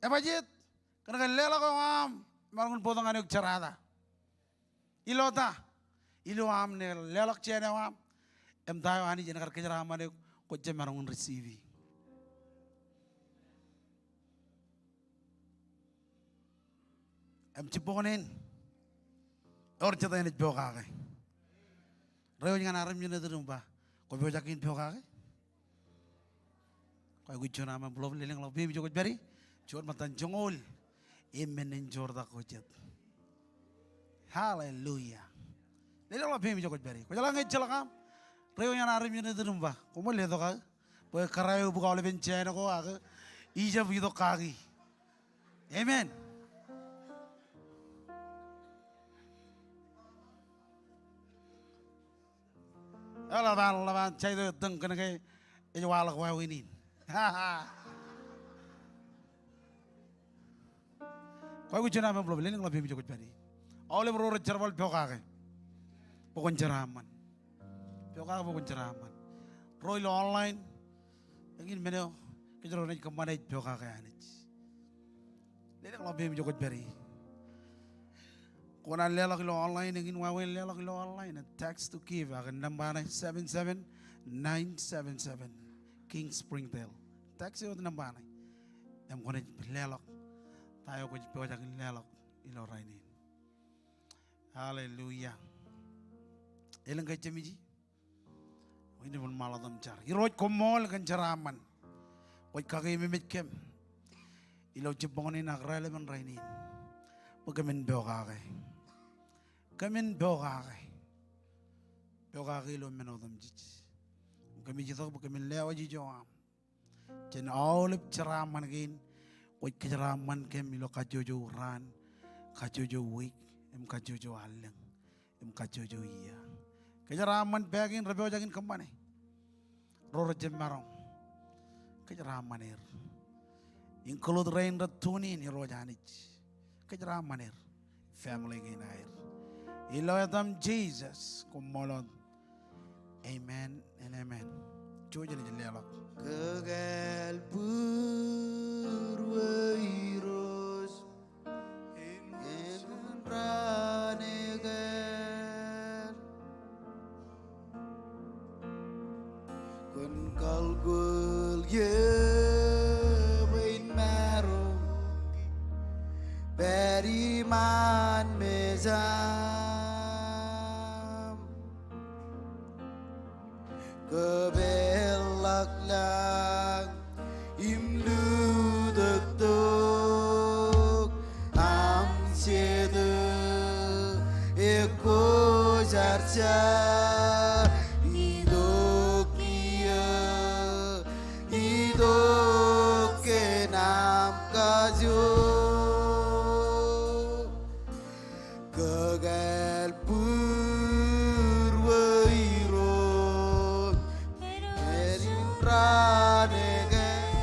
Ebajeet, kōn ke leḷọk eo aṃ, emaroñ in bōktok ñan eok jerata. Ilo ta, ilo aṃ leḷọk jān eo aṃ, im ta eo Anij en kar kōjeraaṃṃan eok, kwōj jab maroñ in receive. Im jibboñōn in, ewōr jet enaaj pokake. Reiwōj ñan armej eo ej itok im ba, kwō pojak in pokake? Kwōj aikuj juon aṃ im ḷap, lelōñḷọk peiṃ ijo kwōj pād ie. Juon ṃōttan joñoul im men in joortak ko jet. Hallelujah. Lelōñḷọk peiṃ ijo kwōj pād ie. Kwōjeḷā ñe ejjeḷọk aṃ, reiwōj ñan armej eo ej itok im ba, koṃṃool letok aō. Bwe kōrā eo ebuk aolepen jān ko ak ijab itok kaki. Amen. Eḷap an, eḷap an jaito ettōñ kōn ke ej waḷọk wāween in. Kwōj aikuj juon aṃ im ḷap, lelōñḷọk peiṃ ijo kwōj pād ie. Aolep ro rej jerbal pokake. Bwe kwōn jeraaṃṃan. Pokake bwe kwōn jeraaṃṃan. Ro ilo online, eñin men eo kōjro naaj kōṃṃane ej pokake Anij. Lelōñḷọk peiṃ ijo kwōj pād ie. Kwō kōṇaan leḷọk ilo online, eñin wāween leḷọk ilo online, text to give, ak nōṃba ṇe seven seven nine seven seven, King Springdale. Text eo wōt nōṃba ṇe. Im kwōnaaj leḷọk ta eo kwōj pojak in leḷọk ilo rainin. Hallelujah. Elōñ ke ejjab ij Wōn in ṃaḷotam jar. Irooj, koṃṃool kōn jeraaṃṃan. Kwōj kakeememej kōm ilo jibboñōn in ak raelepen rainin bwe kōmin pokake. Kōmin pokake. Pokake ilo men otemjej. Kōmij itok bwe kōmin lewōj ijo aṃ. Jān aolep jeraaṃṃan kein, kwōj kōjeraaṃṃan kōm ilo kajjojo raan, kajjojo wiik, im kajjojo allōñ, im kajjojo iiō. Kōjeraaṃṃan pā kein rej pojak in kōṃṃane. Ro rej jab maroñ. Kōjeraaṃṃan er. Include rein rej tune in, Irooj Anij. Kōjeraaṃṃan er. Family kein aer. Ilo etaṃ Jisōs, koṃṃool wōt. Amen and amen. Jouj im leḷọk. Kōkāāl būruō Irooj, en raan ekāāl. Kwōn kwaḷ kwōl iiō bwe in maroñ pād iṃaan mejaṃ. Kōpeḷḷọk lañ im lutōktok aṃ Jetōb, ekwojarjar itok kiiō, itok kōn aṃ kajoor. Kōkāāl būruō Irooj, en raan ekāāl.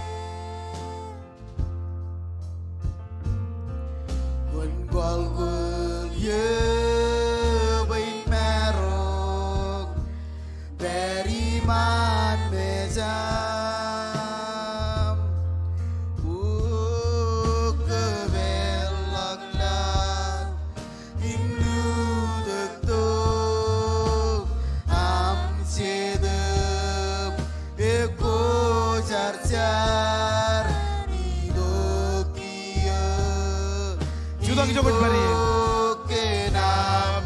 Kwōn kwaḷ kwōl iiō bwe in maroñ pād iṃaan mejaṃ. O kōpeḷḷọk lañ im lutōktok aṃ Jetōb, ekwojarjar itok kiiō, jutak ijo kwōj pād ie, itok kōn aṃ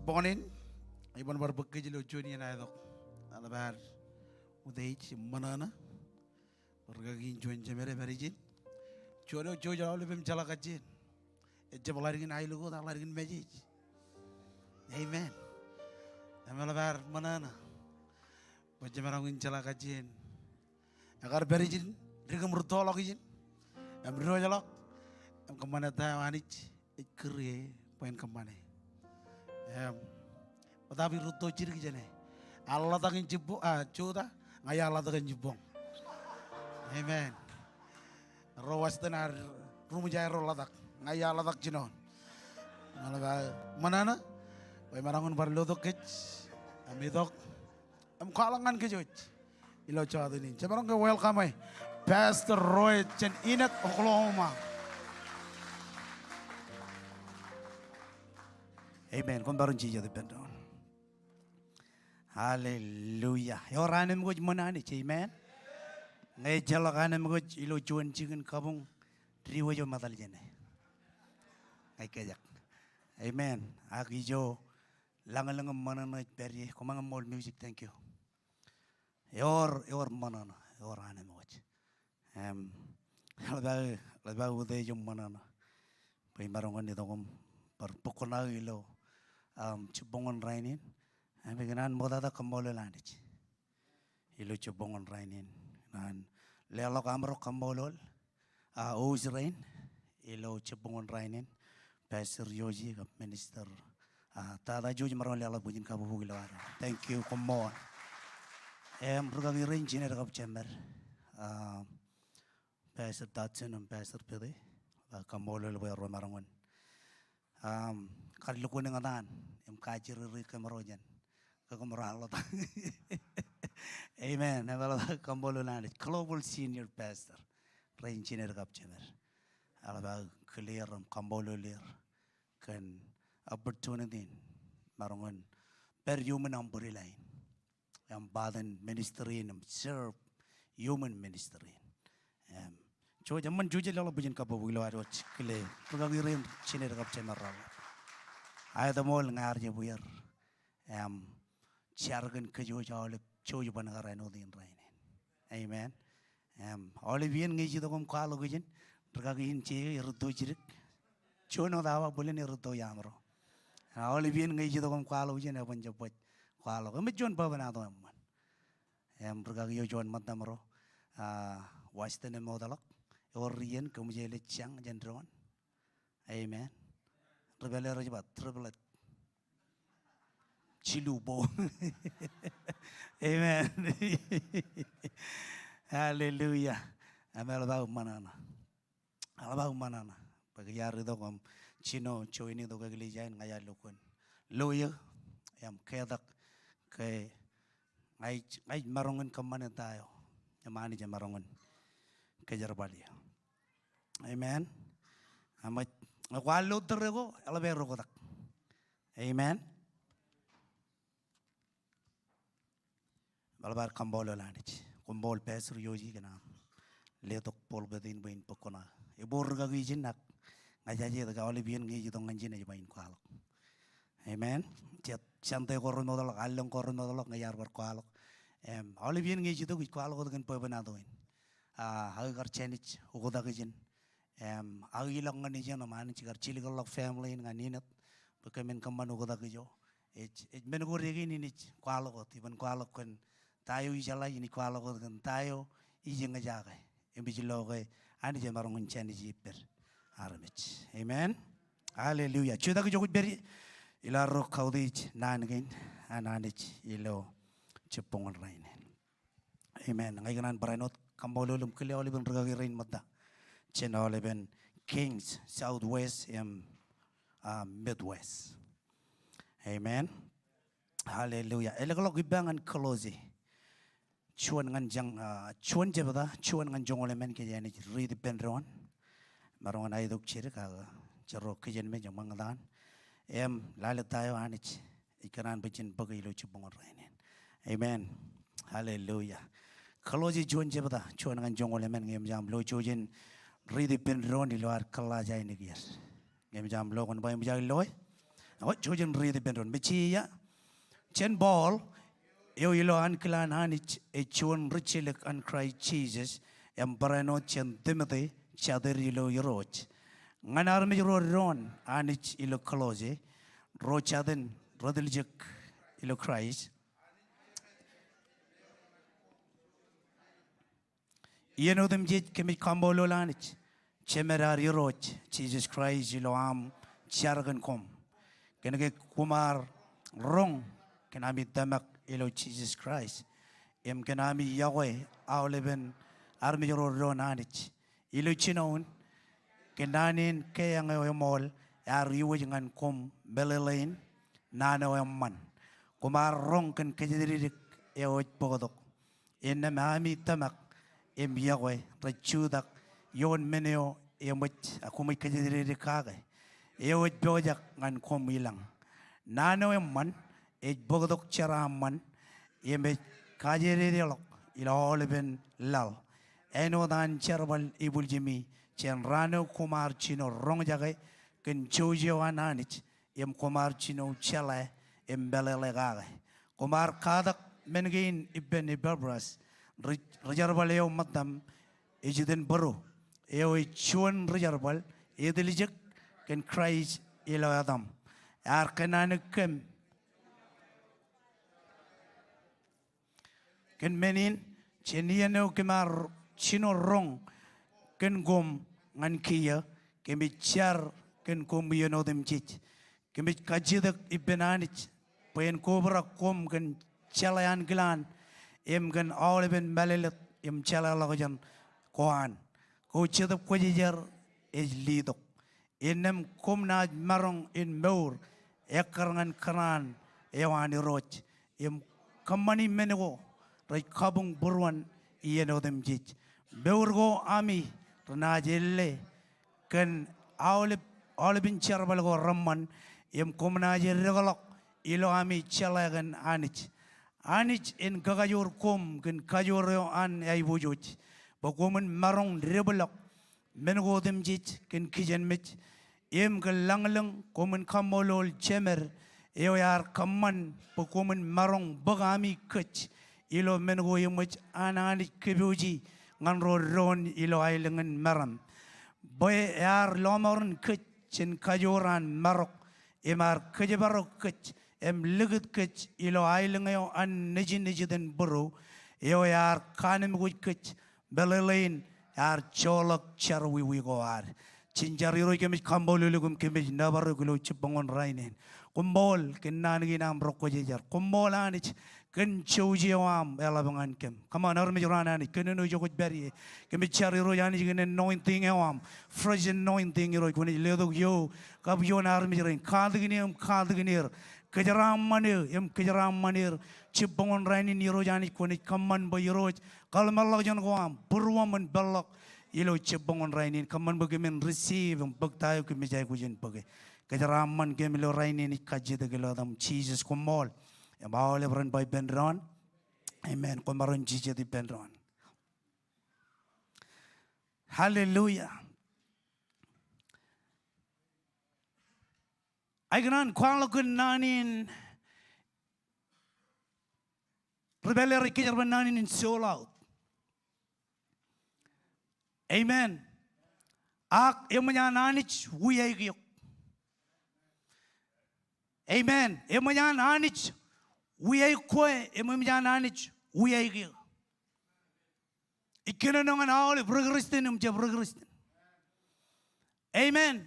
Bọṇin, iban bar bōk kōj ilo juon iien aetok. Eḷap ad utiej im ṃōṇōṇō. Rūkaki in juon jemed ej pād ijin. Juon eo jej aolep im jeḷā kajjien. Ejjab ḷaddik in aelōñ wōt ak ḷaddik in message. Amen. Im eḷap ad ṃōṇōṇō bwe jemaroñ in jeḷā kajjien. Ekar pād ijin, dik im rūttoḷọk ijin. Im diwōjḷọk. Im kōṃṃane ta eo Anij ej kūr e bwe en kōṃṃane. Im ṃōttan ij rūtto jidik jāne. Ear ḷotak in jibboñ, a, jota, ña iar ḷotak in jibboñ. Amen. Ro Western ad ruṃwij aerro ḷotak. Ña iar ḷotak jinoin. Eḷap aō ṃōṇōṇō bwe emaroñ in bar lotok kōj im itok im kwaḷọk ñan kōj wōj ilo jota in. Jemaroñ ke welcome e Pastor Roy jān Enid, Oklahoma. Amen. Koṃ bar jutak ippān doon. Hallelujah. Ewōr anemkwōj ṃōn Anij. Amen. Ñe ejjeḷọk anemkwōj ilo juon jikin kabuñ, diwōj eo eṃōttan jāne. Ñe ejjeḷọk. Amen. Ak ijo lañlōñ im ṃōṇōṇō ej pād ie. Koṃ ṃōk ṃool music, thank you. Ewōr, ewōr ṃōṇōṇō, ewōr anemkwōj. Im, eḷap aō, eḷap aō utiej im ṃōṇōṇō bwe imaroñ in itok im bar bōk kuṇaō ilo, um, jibboñōn rainin. Im ikōṇaan ṃoktata kaṃṃoolol Anij ilo jibboñōn rainin. Ikōṇaan leḷọk aṃro kaṃṃoolol, a, host rein ilo jibboñōn rainin, Pastor Yoji kab Minister, a, Tata George, maroñ in leḷọk bwijin kabbokbok ilo ad. Thank you, koṃṃool. Im rūkaki rein jined kab jemed, a, Pastor Dodson im Pastor Pete, a, kaṃṃoolol bwe ro maroñ in, um, kar lukkuun ñōtaan im kajjirere kōmro jān ke kōmro ar ḷotak. Amen. Im eḷap aō kaṃṃoolol Anij. Global Senior Pastor rein jined kab jemed. Eḷap aō kile er im kaṃṃoolol er kōn opportunity in maroñ in pād iuṃwin umbrella in im part in ministry in im serve iuṃwin ministry in. Im, George, eṃṃan George, leḷọk bwijin kabbokbok ilo ad wōj kile rūkaki rein jined kab jemed raṇ. Aet ṃool ñe ear jab wier im jar kōn kōj wōj aolep jouj ban kar āinwōt in rainin. Amen. Im, aolep iien ñe ij itok im kwaḷọk ijin, rūkaki in jeje erūtto jidik. Juon wōt awa bōlen erūtto iaamro. Aolep iien ñe ij itok im kwaḷọk ijin, eban jab baj kwaḷọk. Im ej juon bwebwenato eṃṃan. Im, rūkaki eo juon ṃōttamro, a, Washington emootḷọk. Ewōr iien kōmjeel ej jañ jān doon. Amen. Ri pālle rej ba triplet. Jilu bo. Amen. Hallelujah. Im eḷap aō ṃōṇōṇō. Eḷap aō ṃōṇōṇō bwe ke iar itok im jino join itok eklejia in, ña iar lukkuun lo eō im ketak ke ña ij, ña ij maroñ in kōṃṃane ta eo im Anij emaroñ in kōjerbal eō. Amen. Im ñe kwaar lo tōre ko, eḷap aer oktak. Amen. Eḷap ad kaṃṃoolol Anij. Koṃṃool Pastor Yoji kōn aṃ letok pulpit in bwe in bōk kuṇaō. Ebool rūkaki ijin ak ña jaje etke aolep iien ñe ij itok ñan ijin ej ba in kwaḷọk. Amen. Jet Sunday ko remootḷọk, allōñ ko remootḷọk ñe iar bar kwaḷọk. Im, aolep iien ñe ij itok ij kwaḷọk wōt kōn bwebwenato in. A, aō kar jānij oktak ijin. Im, aō ilọk ñan ijin im Anij kar jilkinḷọk family in ñan Enid bwe kōmin kōṃṃan oktak ijo. Ej, ej men ko dein in ij kwaḷọk wōt, iban kwaḷọk kōn ta eo ijeḷā, in ij kwaḷọk wōt kōn ta eo ijeñjake. Im ij lo ke Anij emaroñ in jānij ippād armej. Amen. Hallelujah. Jutak ijo kwōj pād ie ilo arro kautiej naan kein an Anij ilo jibboñōn rainin. Amen. Ña ikōṇaan barāinwōt kaṃṃoolol im kile aolepen rūkaki rein ṃōtta jān aolepen Kings, Southwest im, a, Midwest. Amen. Hallelujah. Elōkḷọk ippa ñan Kolosi juon ñan jañ, a, juon jebta, juon ñan joñoul emān, kōjeañ naaj riit ippān doon. Maroñ in aetok jidik ak jerro kijenmej im ṃōñtaan im lale ta eo Anij ej kōṇaan bwe jen bōke ilo jibboñōn rainin. Amen. Hallelujah. Kolosi juon jebta, juon ñan joñoul emān, ñe eṃōj aṃ lo jouj in riit ippān doon ilo ad kōḷḷaajainikieir. Ñe eṃōj aṃ lo kwōn ba eṃōj aō loe. Eo, jouj im riiti ippān doon. Mejeia. Jān Paul, eo ilo ankilaan Anij ej juon rijjelōk an Kraist Jisōs, im barāinwōt jān Timote, jatid ilo Irooj. Ñan armej ro doon Anij ilo Kolosse, ro jatid retiljek ilo Kraist. Iien otemjej kōmij kaṃṃoolol Anij, Jemād ad Irooj Jisōs Kraist ilo aṃ jar kōn koṃ. Kōnke koṃ ar roñ kōn ami tōmak ilo Jisōs Kraist, im kōn ami yokwe aolepen armej ro doon Anij. Ilo jinoin, kōn naan in keeañ eo eṃool ear iwōj ñan koṃ meḷeḷein naan eo eṃṃan. Koṃ ar roñ kōn kōjatdikdik eo ej bōktok. Innām ami tōmak im yokwe rej jutak ioon men eo eṃōj, a, koṃij kōjatdikdik kake, eo ej pojak ñan koṃ ilañ. Naan eo eṃṃan ej bōktok jeraaṃṃan im ej kajededḷọk ilo aolepen laḷ. Āinwōt an jerbal ibuljimi jān raan eo koṃ ar jino roñjake kōn jouj eo an Anij, im koṃ ar jino jeḷā im meḷeḷe kake. Koṃ ar katak men kein ippān Epapras, ri-, rijerbal eo ṃōttaṃ ej iten būru, eo ej juon rijerbal etiljek kōn Kraist ilo etaṃ. Ear kōnnaan kōm kōn men in, jān iien eo kōm ar jino roñ kōn koṃ ñan kiiō, kōmij jar kōn koṃ iien otemjej. Kōmij kajjitōk ippān Anij bwe en kobrak koṃ kōn jeḷā ankilaan im kōn aolepen mālōtlōt im jeḷāḷọkjeṇ ko an. Ko Jetōb Kwōjarjar ej litok. Innām koṃ naaj maroñ in mour ekkar ñan kōṇaan eo an Irooj im kōṃṃani men ko rej kabuñ būruon iien otemjej. Mour ko ami renaaj elle kōn aolep, aolepen jerbal ko reṃṃan, im koṃ naaj eddekḷọk ilo ami jeḷā kōn Anij. Anij en kakajoor koṃ kōn kajoor eo an aiboojoj, bwe koṃwin maroñ debḷọk men ko otemjej kōn kijenmej, im kōn lañlōñ koṃwin kaṃṃoolol Jemād eo ear kōṃṃan bwe koṃwin maroñ bōk ami kōj ilo men ko eṃōj an Anij kōpooji ñan ro doon ilo aelōñ in meram. Bwe ear lọmọọren kōj jān kajoor an marok, im ear kōjparok kōj im likūt kōj ilo aelōñ eo an nejin ej iten būru, eo ear kaanemkwōj kōj meḷeḷein ear joḷọk jerọwiwi ko ad. Jen jar. Irooj, kōmij kaṃṃoolol eok im kōmij nōbar eok ilo jibboñōn rainin. Koṃṃool kōn naan kein aṃ rọkwōjjejar. Koṃṃool Anij kōn jouj eo aṃ eḷap ñan kōm. Come on, armej ro an Anij, kōnono ijo kwōj pād ie. Kōmij jar Irooj Anij kōn anointing eo aṃ. Fresh anointing Irooj, kwōnaaj letok ioō kab ioon armej rein. Katakin eō im katakin er. Kōjeraaṃṃan eō im kōjeraaṃṃan er. Jibboñōn rainin Irooj Anij, kwōnaaj kōṃṃan bwe Irooj kōḷmānḷọkjeṇ ko aṃ būruōṃ en peḷḷọk ilo jibboñōn rainin. Kōṃṃan bwe kōmin receive im bōk ta eo kōmij aikuj in bōke. Kōjeraaṃṃan kōm ilo rainin, ij kajjitōk ilo etaṃ Jisōs. Koṃṃool. Im aolep ren ba ippān doon, amen. Koṃ maroñ jijet ippān doon. Hallelujah. Ikōṇaan kwaḷọk kōn naan in ri pālle rej kōjerbal naan in soul out. Amen. Ak eṃōj an Anij wiaik eok. Amen. Eṃōj an Anij wiaik kwe, eṃōj an Anij wiaik eō. Ij kōnono ñan aolep ri-Kristian im jab ri-Kristian. Amen.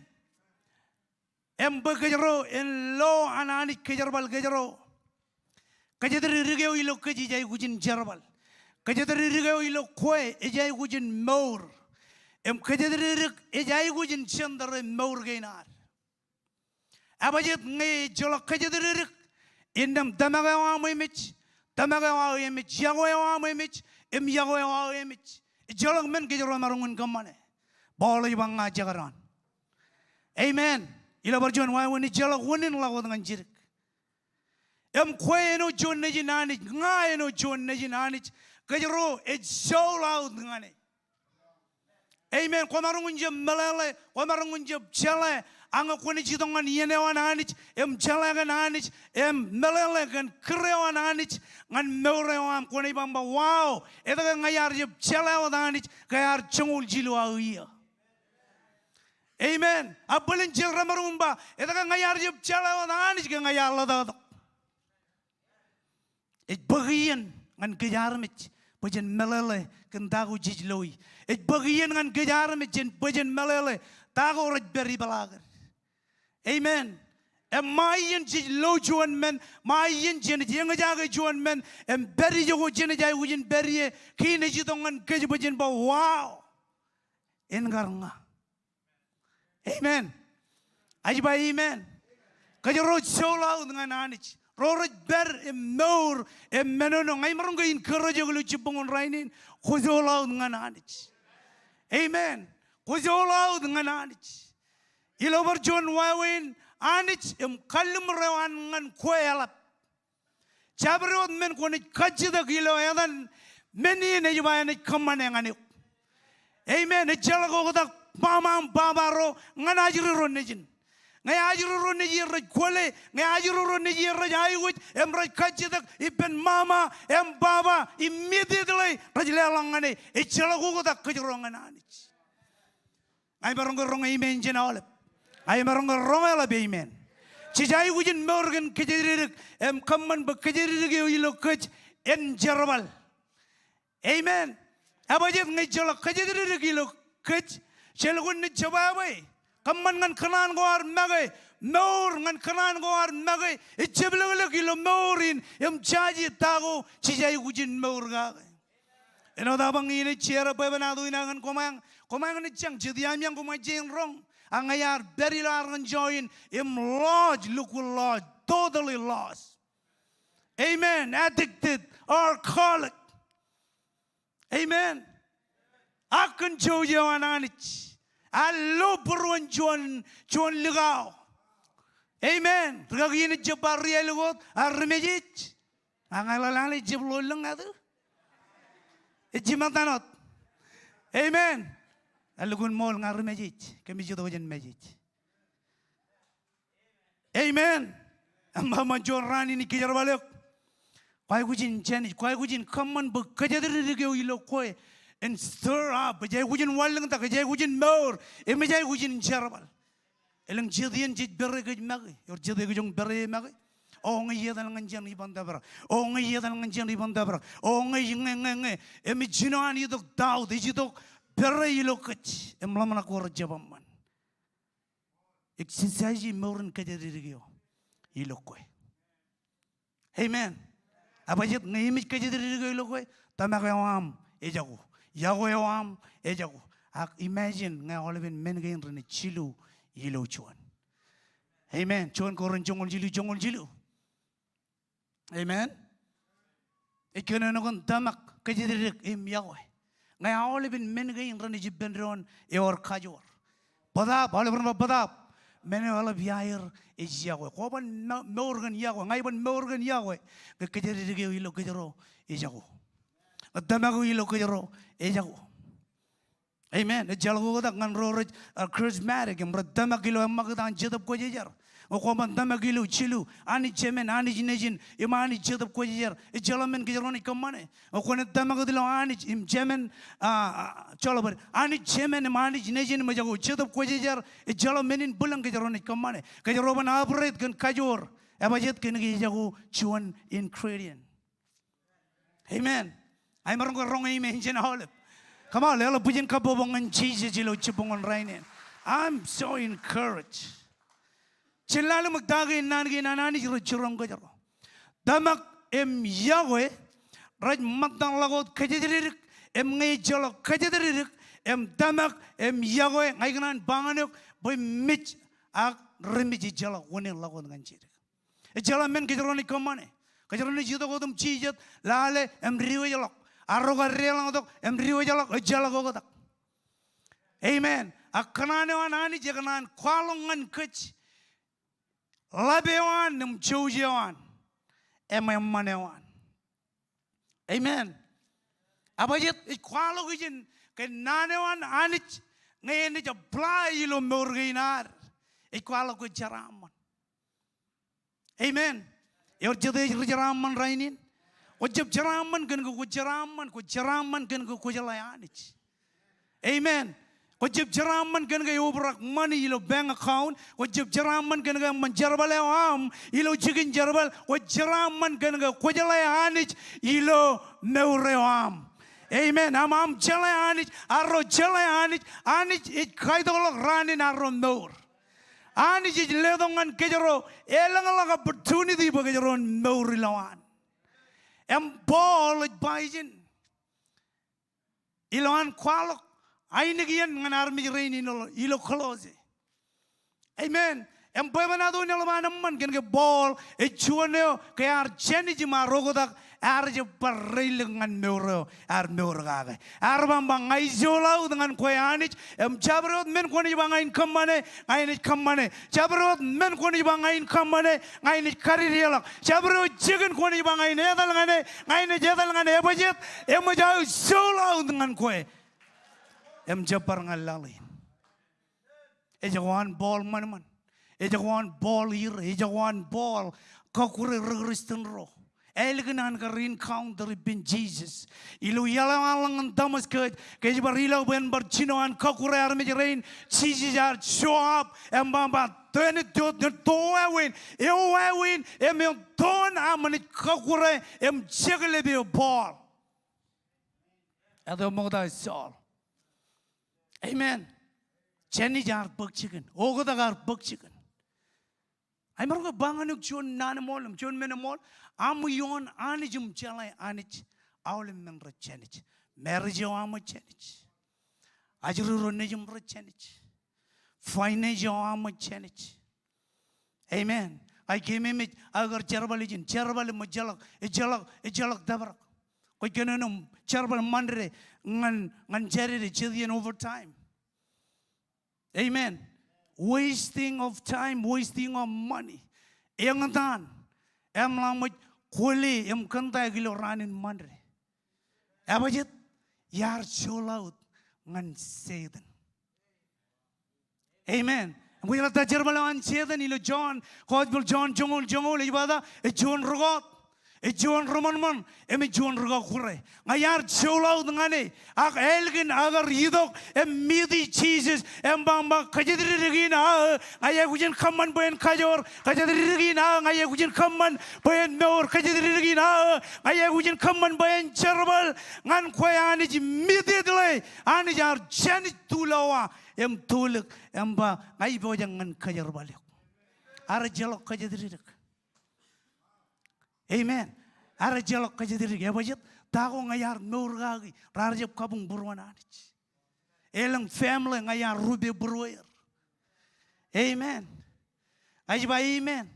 Im bwe kōjro en lo an Anij kōjerbal kōjro. Kōjatdikdik eo ilo kōj ej aikuj in jerbal. Kōjatdikdik eo ilo kwe ej aikuj in mour. Im kōjatdikdik ej aikuj in center e mour kein ad. Ebajet ñe ejjeḷọk kōjatdikdik, innām tōmak eo aṃ emej, tōmak eo aō emej, yokwe eo aṃ emej, im yokwe eo aō emej. Ejjeḷọk men kōjro maroñ in kōṃṃane. Paul ej ba ña jekdọọn. Amen. Ilo bar juon wāween, ejjeḷọk unin ḷọk wōt ñan jidik. Im kwe āinwōt juon nejin Anij, ña āinwōt juon nejin Anij, kōjro ej sold out ñan e. Amen. Kwōmaroñ in jab meḷeḷe, kwōmaroñ in jab jeḷā, ak ñe kwōnaaj itok ñan iien eo an Anij, im jeḷā kōn Anij, im meḷeḷe kōn kūr eo an Anij ñan mour eo aṃ, kwōnaaj ba, ba, wow, etke ña iar jab jeḷā wōt Anij ke ear joñoul jilu aō iiō? Amen. A bōlen jet remaroñ in ba, etke ña iar jab jeḷā wōt Anij ke ña iar ḷotak tok? Ej bōk iien ñan kōj armej bwe jen meḷeḷe kōn ta ko jej loi. Ej bōk iien ñan kōj armej jen, bwe jen meḷeḷe ta ko rej pād ipeḷaakid. Amen. Im ṃae iien jej lo juon men, ṃae iien jenaaj eñjake juon men, im pād ijoko jenaaj aikuj in pād ie, kein ej itok ñan kōj bwe jen ba, wow, en kar ña. Amen. Ij ba amen. Kōjro soul out ñan Anij. Ro rej pād im mour im menono, ña imaroñ ke in encourage eok ilo jibboñōn rainin, kwō soul out ñan Anij. Amen. Kwō soul out ñan Anij. Ilo bar juon wāween Anij im kalliṃur eo an ñan kwe eḷap. Jabdewōt men kwōnaaj kajjitōk ilo etan men in, ej ba enaaj kōṃṃane ñan eok. Amen. Ejjeḷọk oktak ṃaṃa im baba ro ñan ajri ro nejin. Ñe ajri ro nejier rej kwōle, ñe ajri ro nejier rej aikuj im rej kajjitōk ippān ṃaṃa im baba, immediately rej leḷọk ñan e. Ejjeḷọk oktak kōjro ñan Anij. Ña imaroñ ke roñ amen jān aolep. Ña imaroñ ke roñeḷap amen. Jej aikuj in mour kōn kōjatdikdik im kōṃṃan bwe kōjatdikdik eo ilo kōj en jerbal. Amen. Ebajet ñe ejjeḷọk kōjatdikdik ilo kōj, je lukkuun naaj jebwābwe. Kōṃṃan ñan kōṇaan ko ad make, mour ñan kōṇaan ko ad make, ejjeblōklōk ilo mour in im jaje ta ko jej aikuj in mour kake. Āinwōt apañ in ej share bwebwenato in aō ñan koṃeañ. Koṃeañ naaj jañ jet iaamieañ koṃeañ jañin roñ. Ak ñe iar pād ilo Arkansas in, im lost, lukkuun lost, totally lost. Amen. Addicted, alcoholic. Amen. Ak kōn jouj eo an Anij, ear lo būruon juon, juon likao. Amen. Rikaki in ej jab bar riaḷ wōt, ear ri mejej. Ak ña ḷalem ej jab lo lōñ atu. Ej jimattan wōt. Amen. Ear lukkuun ṃool ña ri mejej, kōmij itok jān mejej. Amen. Eṃṃan, eṃṃan juon raan in ij kōjerbal eok. Kwaikuj in jān ij, kwaikuj in kōṃṃan bwe kōjatdikdik eo ilo kwe en stir up, ej aikuj in wanlōñtak, ej aikuj in mour, im ej aikuj in jerbal. Elōñ jet iien jej pere kōj make, ewōr jet ekjọñ pere make. O ñe ij etal ñan jān iban tōprak. O ñe ij etal ñan jān iban tōprak. O ñe ij ñe, ñe, ñe. Im ej jino an itok doubt, ej itok pere ilo kōj. Im ḷōmṇak ko rej jab eṃṃan. Exercise mour in kōjatdikdik eo ilo kwe. Amen. Ebajet ñe eṃōj kōjatdikdik eo ilo kwe, tōmak eo aṃ ejako. Iọkwe eo aṃ ejako. Ak imagine ñe aolepen men kein renaaj jilu ilo juon. Amen. Juon Korint joñoul jilu, joñoul jilu. Amen. Ej kōnono kōn tōmak, kōjatdikdik im iọkwe. Ñe aolepen men kein renaaj ippān doon, ewōr kajoor. Bōtaab, aolep ren ba bōtaab. Men eo eḷap iaer ej iọkwe. Kwōban mo-, mour kōn iọkwe. Ña iban mour kōn iọkwe. Ke kōjatdikdik eo ilo kōjro ejako. Ñe tōmak eo ilo kōjro ejako. Amen. Ejjeḷọk oktak ñan ro rej, uh, charismatic, im rej tōmak ilo eṃṃakūt an Jetōb Kwōjarjar. Ñe kwōban tōmak ilo jilu, Anij Jemān, Anij Nejin, im Anij Jetōb Kwōjarjar, ejjeḷọk men kōjro naaj kōṃṃane. Ñe kwōnaaj tōmakūt ilo Anij im Jemān, uh, uh, joḷọk bōd, Anij Jemān im Anij Nejin im ejako Jetōb Kwōjarjar, ejjeḷọk men in bwilōñ kōjro naaj kōṃṃane. Kōjro ban operate kōn kajoor, ebajet kōn ke ejako juon ingredient. Amen. Ij maroñ ke roñ amen jān aolep. Come on, leḷọk bwijin kabbokbok ñan Jisōs ilo jibboñōn rainin. I'm so encouraged. Jen lale ṃōk ta kein naan kein an Anij rej jiroñ kōjro. Tōmak im iọkwe rej ṃōttōñḷọk wōt kōjatdikdik, im ñe ejjeḷọk kōjatdikdik, im tōmak, im iọkwe, ña ikōṇaan ba ñan eok, bwe mej ak ri mej ejjeḷọk wūnin ḷọk wōt ñan jidik. Ejjeḷọk men kōjro naaj kōṃṃane. Kōjro naaj itok wōt im jijet, lale, im diwōjḷọk. Arro kar deḷọñtok, im diwōjḷọk, ejjeḷọk oktak. Amen. Ak kōṇaan eo an Anij ekōṇaan kwaḷọk ñan kōj ḷap eo an, im jouj eo an, im eṃṃan eo an. Amen. Ebajet ej kwaḷọk ijin kōn naan eo an Anij ñe enaaj apply ilo mour kein ad, ej kwaḷọk kwōj jeraaṃṃan. Amen. Ewōr jete ej ri-jeraaṃṃan rainin? Kwōjab jeraaṃṃan kōn ke kwōj jeraaṃṃan, kwōj jeraaṃṃan kōn ke kwō jeḷā Anij. Amen. Kwōjab jeraaṃṃan kōn ke eobrak ṃani ilo bank account. Kwōjab jeraaṃṃan kōn ke eṃṃan jerbal eo aṃ ilo jikin jerbal. Kwōj jeraaṃṃan kōn ke kwō jeḷā Anij ilo mour eo aṃ. Amen. Aṃ, aṃ jeḷā Anij, arro jeḷā Anij, Anij ej kaitokḷọk raan in arro mour. Anij ej letok ñan kōjro elōñḷọk opportunity bwe kōjro en mour ilowaan. Im Paul ej ba ijin ilowaan kwaḷọk ainikien ñan armej rein ilo, ilo Kolosse. Amen. Im bwebwenato in eḷap an eṃṃan kōn ke Paul ej juon eo ke ear jānij im ear oktak, ear jab bar reilik ñan mour eo ear mour kake. Ear ba, ba ña ij soul out ñan kwe Anij, im jabdewōt men kwōnaaj ba ña in kōṃṃane, ña inaaj kōṃṃane. Jabdewōt men kwōnaaj ba ña in kōṃṃane, ña inaaj kadideḷọk. Jabdewōt jikin kwōnaaj ba ña in etal ñan e, ña inaaj etal ñan e. Bwe jet, eṃōj aō soul out ñan kwe. Im jab bar ñan laḷ in. Ejako an Paul ṃanṃan. Ejako an Paul ire. Ejako an Paul kọkkure ri-Christian ro. Ālikin an kar encounter ippān Jesus ilo iaḷ eo an ḷọk ñan Damascus, ke ej bar ilọk bwe en bar jino an kọkkure armej rein. Jesus ear show up im ba, ba, tōn ej to, to wāween, eo wāween, im eoon tōn aṃ naaj kọkkure im jekḷep eō Paul. Āinwōt ṃokta Saul. Amen. Jānij ear bōk jikin. Oktak ear bōk jikin. Ij maroñ ke ba ñan eok juon naan eṃool im juon men eṃool. Aṃ ioon Anij im jeḷā Anij, aolep men rej jānij. Marriage eo aṃ ej jānij. Ajri ro nejūṃ rej jānij. Finance eo aṃ ej jānij. Amen. Ij keememej aō kar jerbal ijin, jerbal im ejjeḷọk, ejjeḷọk, ejjeḷọk tōprak. Kwōj kōnono im jerbal Monday ñan, ñan Saturday jet iien overtime. Amen. Wasting of time, wasting of money. Eñtaan, eṃ ḷak ṃōj kwōle im kōntaik ilo raan in Monday. Ebajjeet, iar soul out ñan Setan. Amen. Im kwōjeḷā ta jerbal eo an Setan ilo John, Gospel John joñoul, joñoul, ej ba ta, ej juon rūkọọt. Ej juon rūṃanṃan, im ej juon rūkọkkure. Ña iar soul out ñan e, ak ālikin aō kar itok, im meet e Jesus, im ba, ba, kōjatdikdik in aō, ña iaikuj in kōṃṃan bwe en kajoor, kōjatdikdik in aō, ña iaikuj in kōṃṃan bwe en mour, kōjatdikdik in aō, ña iaikuj in kōṃṃan bwe en jerbal, ñan kwe Anij immediately, Anij ear jānij tulowa, im tulik, im ba, ña ij pojak ñan kōjerbal eok. Ear ejjeḷọk kōjatdikdik. Amen. Ear ejjeḷọk kōjatdikdik, ebajjeet, ta ko ña iar mour kaki, raar jab kabuñ būruon Anij. Elōñ family ña iar rupe būrueir. Amen. Ij ba amen.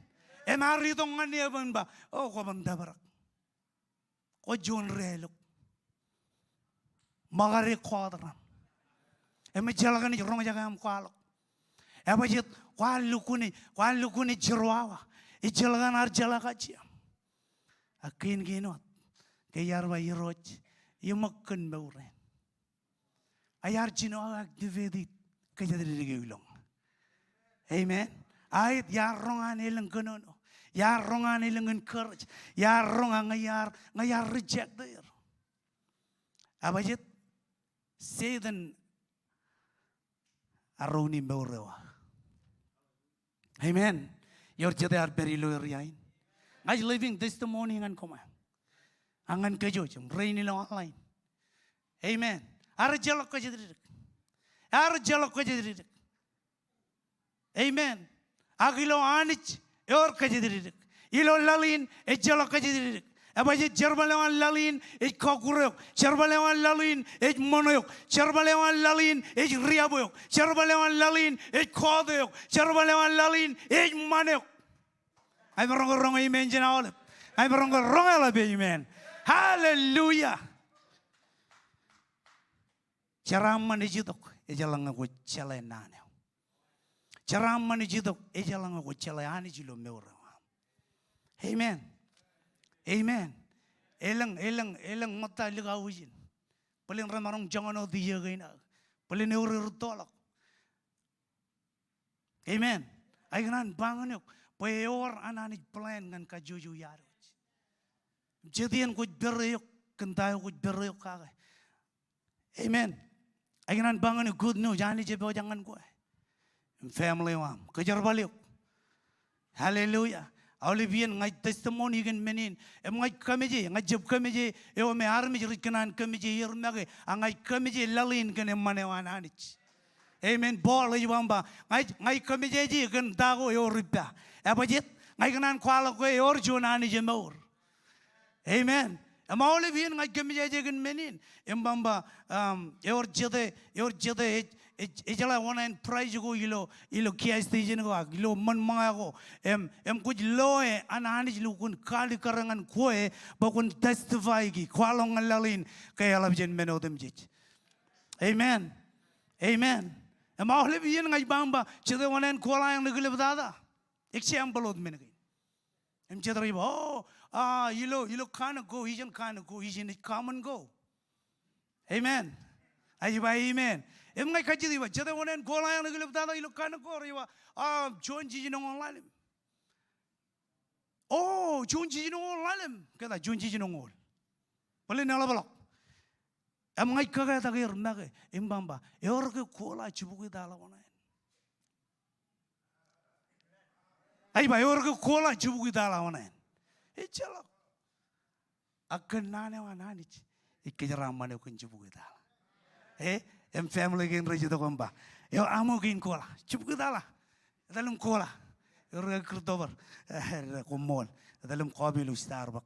Im ear itok ñan e im ba, o, kwōban tōprak. Kwōj juon ri-ālọk. Ṃōkade kọọt raṇ. Im ejjeḷọk enaaj roñjake aṃ kwaḷọk. Ebajjeet kwaar lukkuun e, kwaar lukkuun e jerọwawa. Ejjeḷọk enaaj jeḷā kajjien. Ak kein kein wōt. Ke iar ba Irooj, iṃōk kōn mour in. Iar jino aō activate kōjatdikdik eo ilọk. Amen. Aet, iar roñ an elōñ kōnono. Iar roñ an elōñ encourage. Iar roñ an ña iar, ña iar reject er. Ebajjeet, Setan ear roñi mour eo aō. Amen. Ewōr jete ear pād ilo area in? Ña ij living testimony ñan koṃ. Ak ñan kōj wōj im rein ilo online. Amen. Ear ejjeḷọk kōjatdikdik. Ear ejjeḷọk kōjatdikdik. Amen. Ak ilo Anij ewōr kōjatdikdik. Ilo laḷ in ejjeḷọk kōjatdikdik. Ebajjeet, jerbal eo an laḷ in ej kọkkure eok. Jerbal eo an laḷ in ej ṃōṇe eok. Jerbal eo an laḷ in ej riab eok. Jerbal eo an laḷ in ej kọọte eok. Jerbal eo an laḷ in ej ṃan eok. Ña imaroñ ke roñ amen jān aolep? Ña imaroñ ke roñ eḷap amen? Hallelujah. Jeraaṃṃan ej itok, ejeḷā ñe kwōj jeḷā naan eo. Jeraaṃṃan ej itok, ejeḷā ñe kwōj jeḷā Anij ilo mour eo aṃ. Amen. Amen. Elōñ, elōñ, elōñ ṃōtta likao ijin. bōlen remaroñ joñan wōt iiō kein aō, bōlen ewōr erūttoḷọk. Amen. Ij kōṇaan ba ñan eok bwe ewōr an Anij plan ñan kajjojo iaad wōj. Jet iien kwōj pād eok kōn ta eo kwōj pād eok kake. Amen. Ij kōṇaan ba ñan eok good news, Anij ej pojak ñan kwe im family eo aṃ. Kōjerbal eok. Hallelujah. Aolep iien ña ij testimony kōn men in. Im ña ij kōmeje, ña ij jab kōmeje eo me armej rej kōṇaan kōmeje er make, a ña ij kōmeje laḷ in kōn eṃṃan eo an Anij. Amen. Paul ej ba, ña ij, ña ij kōmejeje kōn ta ko ewōr ippa. Ebajet, ña ij kōṇaan kwaḷọk ke ewōr juon Anij emour. Amen. Im aolep iien ña ij kōmejeje kōn men in. Im ba, ba, um, ewōr jete, ewōr jete ej, ej, ejeḷā oṇāān price ko ilo, ilo gas station ko ak ilo ṃōn ṃōñā ko. Im, im kwōj loe an Anij ilo kwōn kaalikkare ñan kwe, bwe kwōn testify ki, kwaḷọk ñan laḷ in ke eḷap jān men otemjej. Amen. Amen. Im aolep iien ña ij ba, ba, jete oṇāān koḷa eṇ ri kilep tata. Example wōt men kein. Im jet rej ba, oh, ah, ilo, ilo Conoco, ijen Conoco, ijen ej common ko. Amen. Ij ba amen. Im ña ij kajjitōk ij ba, jete oṇāān koḷa eṇ ri kilep tata ilo Conoco, rej ba, ah, juon jiljinoñoul ḷalem. Oh, juon jiljinoñoul ḷalem. Kōta juon jiljinoñoul. Bōlen eḷapḷọk. Im ña ij kōkātak er make, im ba, ba, ewōr ke koḷa jibukwi taḷa oṇāān? Ij ba, ewōr ke koḷa jibukwi taḷa oṇāān? Ejjeḷọk. Ak kōn naan eo an Anij, ej kōjeraaṃṃan eok kōn jibukwi taḷa. Eh, im family kein rej itok im ba, eo aṃo kein koḷa jibukwi taḷa? Etal im koḷa. Ewōr ke Christopher, eh, koṃṃool. Etal im coffee ilo Starbucks.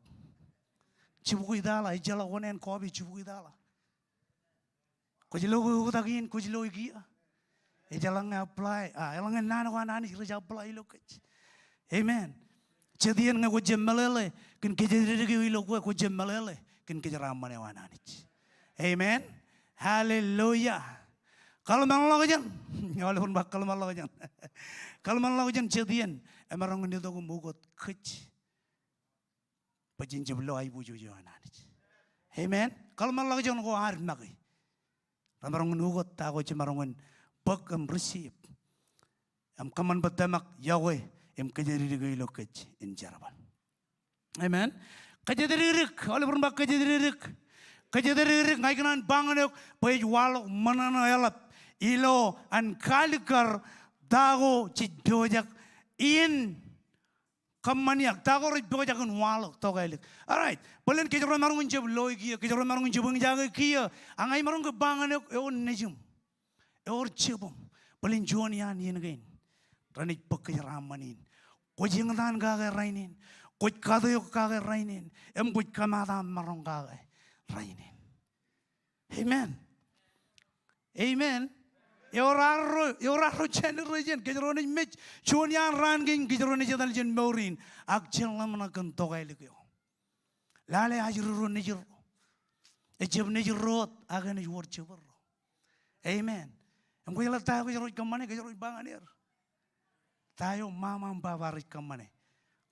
Jibukwi taḷa, ejjeḷọk oṇāān coffee jibukwi taḷa. Kwōj lo ke oktak in, kwōj lo kiiō? Ejjeḷọk ñe apply, ah, eḷaññe naan ko an Anij rej apply ilo kōj. Amen. Jet iien ñe kwōj jab meḷeḷe kōn kōjatdikdik eo ilo kwe, kwōj jab meḷeḷe kōn kōjeraaṃṃan eo an Anij. Amen. Hallelujah. Kōḷmānḷọkjeṇ. Aolepen ba kōḷmānḷọkjeṇ. Kōḷmānḷọkjeṇ jet iien emaroñ in itok im ukot kōj bwe jen jab lo aiboojoj eo an Anij. Amen. Kōḷmānḷọkjeṇ ko ad make. Remaroñ in ukot ta ko jemaroñ in bōk im receive. Im kōṃṃan bwe tōmak, iọkwe, im kōjatdikdik eo ilo kōj en jerbal. Amen. Kōjatdikdik, aolepen ba kōjatdikdik. Kōjatdikdik, ña ij kōṇaan ba ñan eok bwe ej waḷọk ṃōṇōṇō eḷap ilo an kaalikkar ta ko jej pojak in kōṃṃani ak ta ko rej pojak in waḷọk tokālik. All right. Bōlen kōjro maroñ in jab loe kiiō, kōjro maroñ in jab eñjake kiiō. A ña ij maroñ ke ba ñan eok, ewōr nejiṃ, ewōr jebōṃ. Bōlen juon iaan iien kein renaaj bōk kōjeraaṃṃan in. Kwōj eñtaan kake rainin. Kwōj kateok kake rainin. Im kwōj kōmaat aṃ maroñ kake rainin. Amen. Amen. Ewōr arro, ewōr arro generation kōjro naaj mej juon iaan raan kein kōjro naaj etal jān mour in ak jen ḷōmṇak kōn tokālik eo. Lale ajri ro nejirro. Ejab nejirro wōt ak enaaj wōr jebōd ro. Amen. Im kwōjeḷā ta eo kōjro ej kōṃṃane, kōjro ej ba ñan er, ta eo ṃaṃa im baba rej kōṃṃane,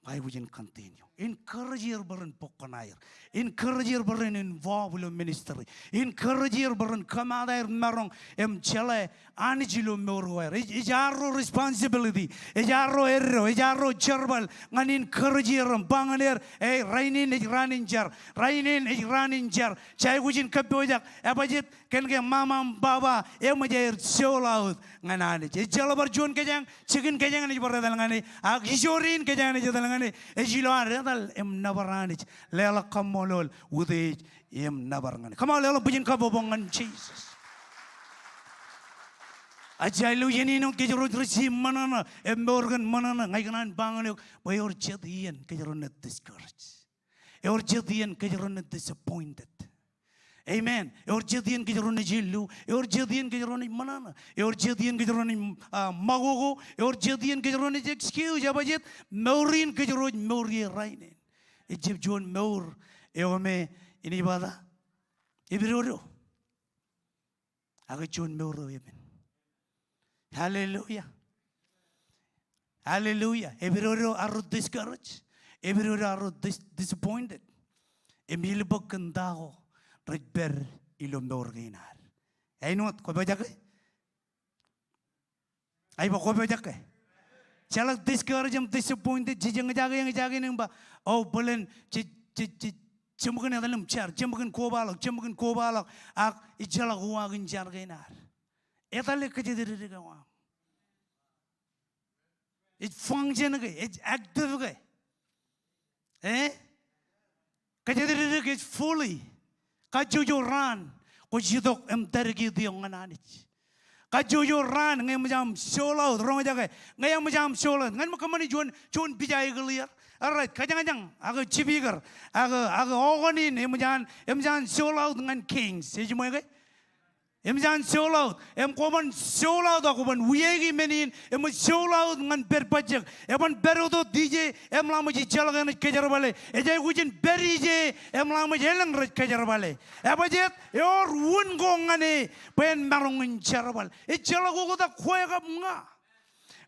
aikuj in continue. Encourage er bwe ren bōk koṇaer. Encourage er bwe ren involve ilo ministry. Encourage er bwe ren kōmaat aer maroñ im jeḷā Anij ilo mour ko aer. Ej, ej arro responsibility, ej arro eddo, ej arro jerbal ñan encourage er im ba ñan er, e, rainin ej raan in jar. Rainin ej raan in jar. Jej aikuj in kōppojak, ebajjeet, kōn ke ṃaṃa im baba eṃōj aer soḷọk wōt ñan Anij. Ejjeḷọk bar juon kōjeañ, jikin kōjeañ enaaj bar etal ñan e, ak ijo dein kōjeañ enaaj etal ñan e, ej ilo ad etal im nōbar Anij, leḷọk kaṃṃoolol utiej im nōbar ñan e. Come on, leḷọk bwijin kabbokbok ñan Jisōs. Ak ilo iien in eo kōjro ej receive ṃōṇōṇō, im mour kōn ṃōṇōṇō, ña ij kōṇaan ba ñan eok bwe ewōr jet iien kōjro naaj discourage. Ewōr jet iien kōjro naaj disappointed. Amen. Ewōr jet iien kōjro naaj illu. Ewōr jet iien kōjro naaj ṃōṇōṇō. Ewōr jet iien kōjro naaj, ah, ṃakoko. Ewōr jet iien kōjro naaj excuse. Ebajjeet, mour in kōjro ej mour ie rainin. Ejab juon mour eo me, inaaj ba ta? Epidodo. Ak ej juon mour eo epen. Hallelujah. Hallelujah. Epidodo arro discourage. Epidodo arro dis-, disappointed. Im ilbōk kōn ta ko rej pād ilo mour kein ad. Āinwōt, kwōpojak ke? Ij ba kwōpojak ke? Jeḷā discourage im disappointed, jej eñjake, eñjake im ba, o, bōlen, jej, jej, jej, jeṃōkōn etal im jar, jeṃōkōn kobaḷọk, jeṃōkōn kobaḷọk, ak ejjeḷọk uwaak in jar kein ad. Etale kōjatdikdik eo aṃ. Ej function ke, ej active ke? Eh? Kōjatdikdik ej fully. Kajjojo raan kwōj itok im dedicate eok ñan Anij. Kajjojo raan ñe eṃōj aṃ sold out, roñjake, ñe eṃōj aṃ sold out. Ñan ṃōk kōṃṃane juon, juon pija eo clear. All right, kōjañjañ, ak speaker, ak, ak okōn in eṃōj an, eṃōj an sold out ñan Kings. Ej ṃōj ke? Eṃōj an sold out. Im kwōban sold out ak kwōban wiaiki men in, eṃōj sold out ñan pād bajjek. Eban pād wōt ije, im ḷak ṃōj ejjeḷọk eṇ ej kōjerbale. Ej aikuj in pād ije, im ḷak ṃōj elōñ rej kōjerbale. Ebajjeet, ewōr wūn ko ñan e, bwe en maroñ in jerbal. Ejjeḷọk oktak kwe kab ña.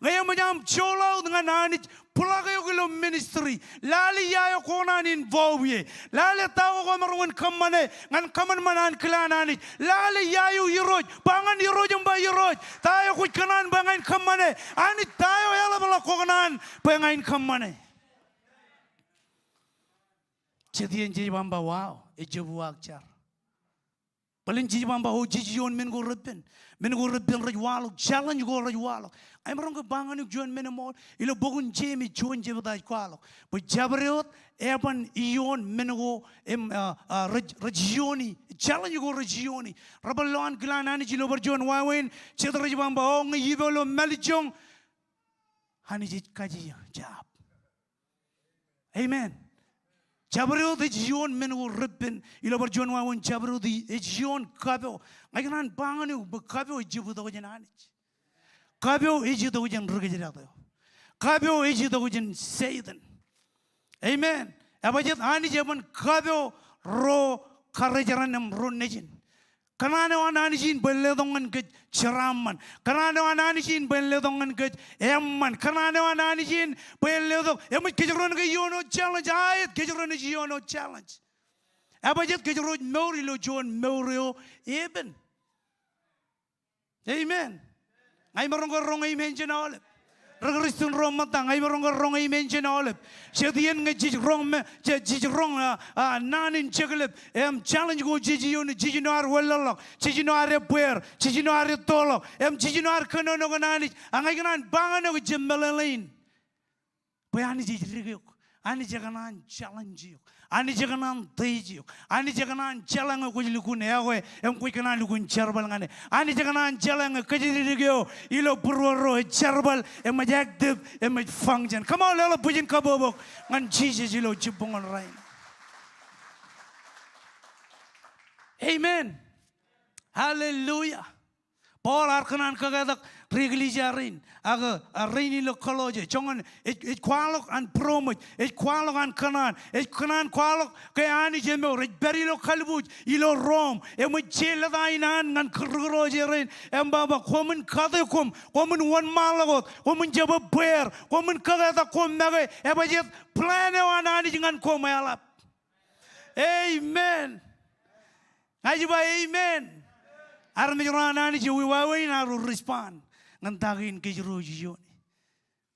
Ñe eṃōj aṃ sold out ñan Anij, puḷak eok ilo ministry. Lale ia eo kwō kōṇaan involve ie. Lale ta ko kwōmaroñ in kōṃṃane ñan kōṃanṃan ankilaan Anij. Lale ia eo Irooj, ba ñan Irooj im ba Irooj, ta eo kwōj kōṇaan bwe ña in kōṃṃane. Anij, ta eo eḷapḷọk kwō kōṇaan bwe ña in kōṃṃane. Jet iien jej ba im ba, wow, ejjab uwaak jar. Bōlen jej ba im ba, o, jej ioon men ko repen. Men ko repen rej waḷọk, challenge ko rej waḷọk. Ij maroñ ke ba ñan eok juon men eṃool, ilo bok in Jemes juon jebta ej kwaḷọk bwe jabdewōt eban ioon men ko im, ah, ah, rej, rej iooni, challenge ko rej iooni. Reban lo ankilaan Anij ilo bar juon wāween, jet rej ba im ba, o, ñe ipe ilo mālejjoñ, Anij ej kaje jab. Amen. Jabdewōt ej ioon men ko repen, ilo bar juon wāween jabdewōt ej ioon kapo. Ña ikōṇaan ba ñan eok bwe kapo ejjab itok jān Anij. Kapo ej itok jān ri kōjdat eo. Kapo ej itok jān Setan. Amen. Ebajjeet Anij eban kapo ro karijeran im ro nejin. Kōṇaan eo an Anij in bwe en letok ñan kōj jeraaṃṃan. Kōṇaan eo an Anij in bwe en letok ñan kōj eṃṃan. Kōṇaan eo an Anij in bwe en letok. Eṃōj kōjro naaj ke ioon wōt challenge, aet, kōjro naaj ioon wōt challenge. Ebajjeet kōjro ej mour ilo juon mour eo epen. Amen. Ña imaroñ ke roñ amen jān aolep. Ri Kūrjin ro ṃōtta, ña imaroñ ke roñ amen jān aolep. Jet iien ñe jej roñ me, jej, jej roñ, ah, ah, naan in jekḷep. Im challenge ko jej iooni, jej jino ad wanlaḷḷọk, jej jino ad ebbeer, jej jino ad ettoḷọk, im jej jino ad kōnono kōn Anij. Ak ña ikōṇaan ba ñan eok jab meḷeḷein. Bwe Anij ej dik eok. Anij ekōṇaan challenge eok. Anij ekōṇaan teej eok. Anij ekōṇaan jeḷā ñe kwōj lukkuun eo ke, im kwōj kōṇaan lukkuun jerbal ñan e. Anij ekōṇaan jeḷā ñe kōjatdikdik eo ilo būruō ro ej jerbal, im ej active, im ej function. Come on, leḷọk bwijin kabbokbok ñan Jisōs ilo jibboñōn rainin. Amen. Hallelujah. Paul ear kōṇaan kōketak ri eklejia rein, ak, a, rein ilo Kolosse, joñan ej, ej kwaḷọk an būroṃōj, ej kwaḷọk an kōṇaan, ej kōṇaan kwaḷọk ke Anij emour, ej pād ilo kalbuuj, ilo Rom, eṃōj je lōta in an ñan kūr, ri Kolosse rein, im ba ba, koṃwin kate koṃ, koṃwin wōnṃaanḷọk wōt, koṃwin jab ebbeer, koṃwin kōketak koṃ make, ebajjeet plan eo an Anij ñan koṃ eḷap. Amen. Ña ij ba amen. Armej ro an Anij ewi wāween ar ro respond ñan ta kein kōjro ej iooni.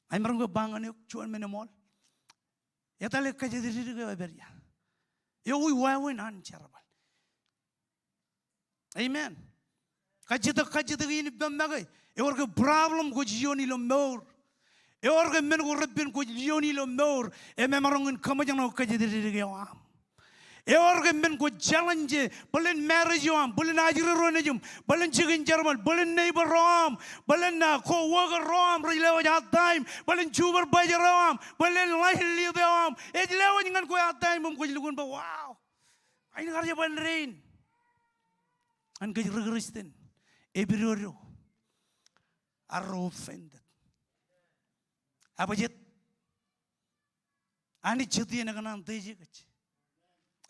Ña imaroñ ke ba ñan eok juon men eṃool. Etale kajjitōk eo epād ia? Ewi wāween an jerbal. Amen. Kajjitōk, kajjitōk in ippaṃ make. Ewōr ke problem kwōj ioon ilo mour. Ewōr ke men ko repen kwōj ioon ilo mour. Im emaroñ in kōṃōjṇọ kajjitōk eo aṃ. Ewōr ke men kwōj challenge e, bōlen marriage eo aṃ, bōlen ajri ro nejiṃ, bōlen jikin jerbal, bōlen neighbor ro aṃ, bōlen, ah, co-worker ro aṃ, rej lewōj hard time, bōlen supervisor eo aṃ, bōlen line lead eo aṃ, ej lewōj ñan kwe hard time im kwōj lukkuun ba, wow. Ain kar jab āindein. Ñan kōj ri Kūrjin, epidodo, arro offended. Ebajjeet. Anij jet iien ekōṇaan teje kōj.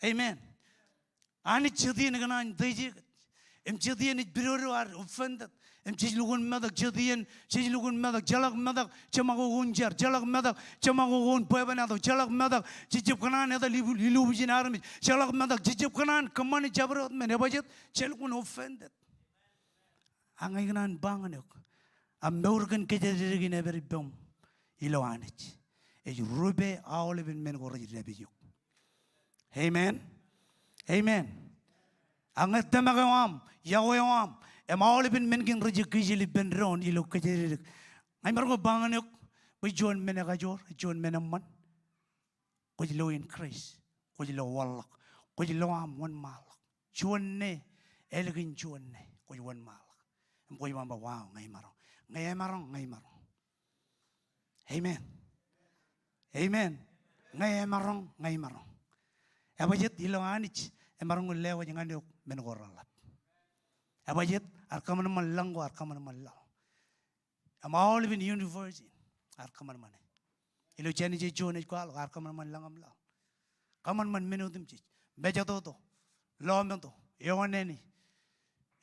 Amen. Anij jet iien ekōṇaan teje kōj. Im jet iien ej pidodo ad offended. Im jej lukkuun metak jet iien, jej lukkuun metak, jeḷak metak jeṃakoko in jar, jeḷak metak jeṃakoko in bwebwenato, jeḷak metak jej jab kōṇaan etal ilu-, ilubujin armej, jeḷak metak jej jab kōṇaan kōṃṃane jabdewōt men, ebajjeet, je lukkuun offended. Ak ña ikōṇaan ba ñan eok, a mour kōn kōjatdikdik in epād ippaṃ ilo Anij ej rupe aolepen men ko rej dāpij eok. Amen. Amen. Ak ñe tōmak eo aṃ, yokwe eo aṃ, im aolepen men kein rej kijeḷ ippān doon ilo kōjatdikdik, ña imaroñ ke ba ñan eok bwe juon men ekajoor, juon men eṃṃan. Kwōj lo in Kraist, kwōj lo wanlaḷ, kwōj lo aṃ wōnṃaanḷọk. Juon ne ālikin juon ne, kwōj wōnṃaanḷọk. Im kwōj ba, wow, ña imaroñ, ña imaroñ, ña imaroñ. Amen. Amen. Ña imaroñ, ña imaroñ. Ebajjeet, ilo Anij emaroñ in lewōj ñan eok men ko reḷap. Ebajjeet, ear kōṃanṃan lañ ko, ear kōṃanṃan laḷ. Im aolepen universe in ear kōṃanṃane. Ilo Jenesis juon ej kwaḷọk, ear kōṃanṃan lañ im laḷ. Kōṃanṃan men otemjej, mejatoto, lọmeto, eooneni.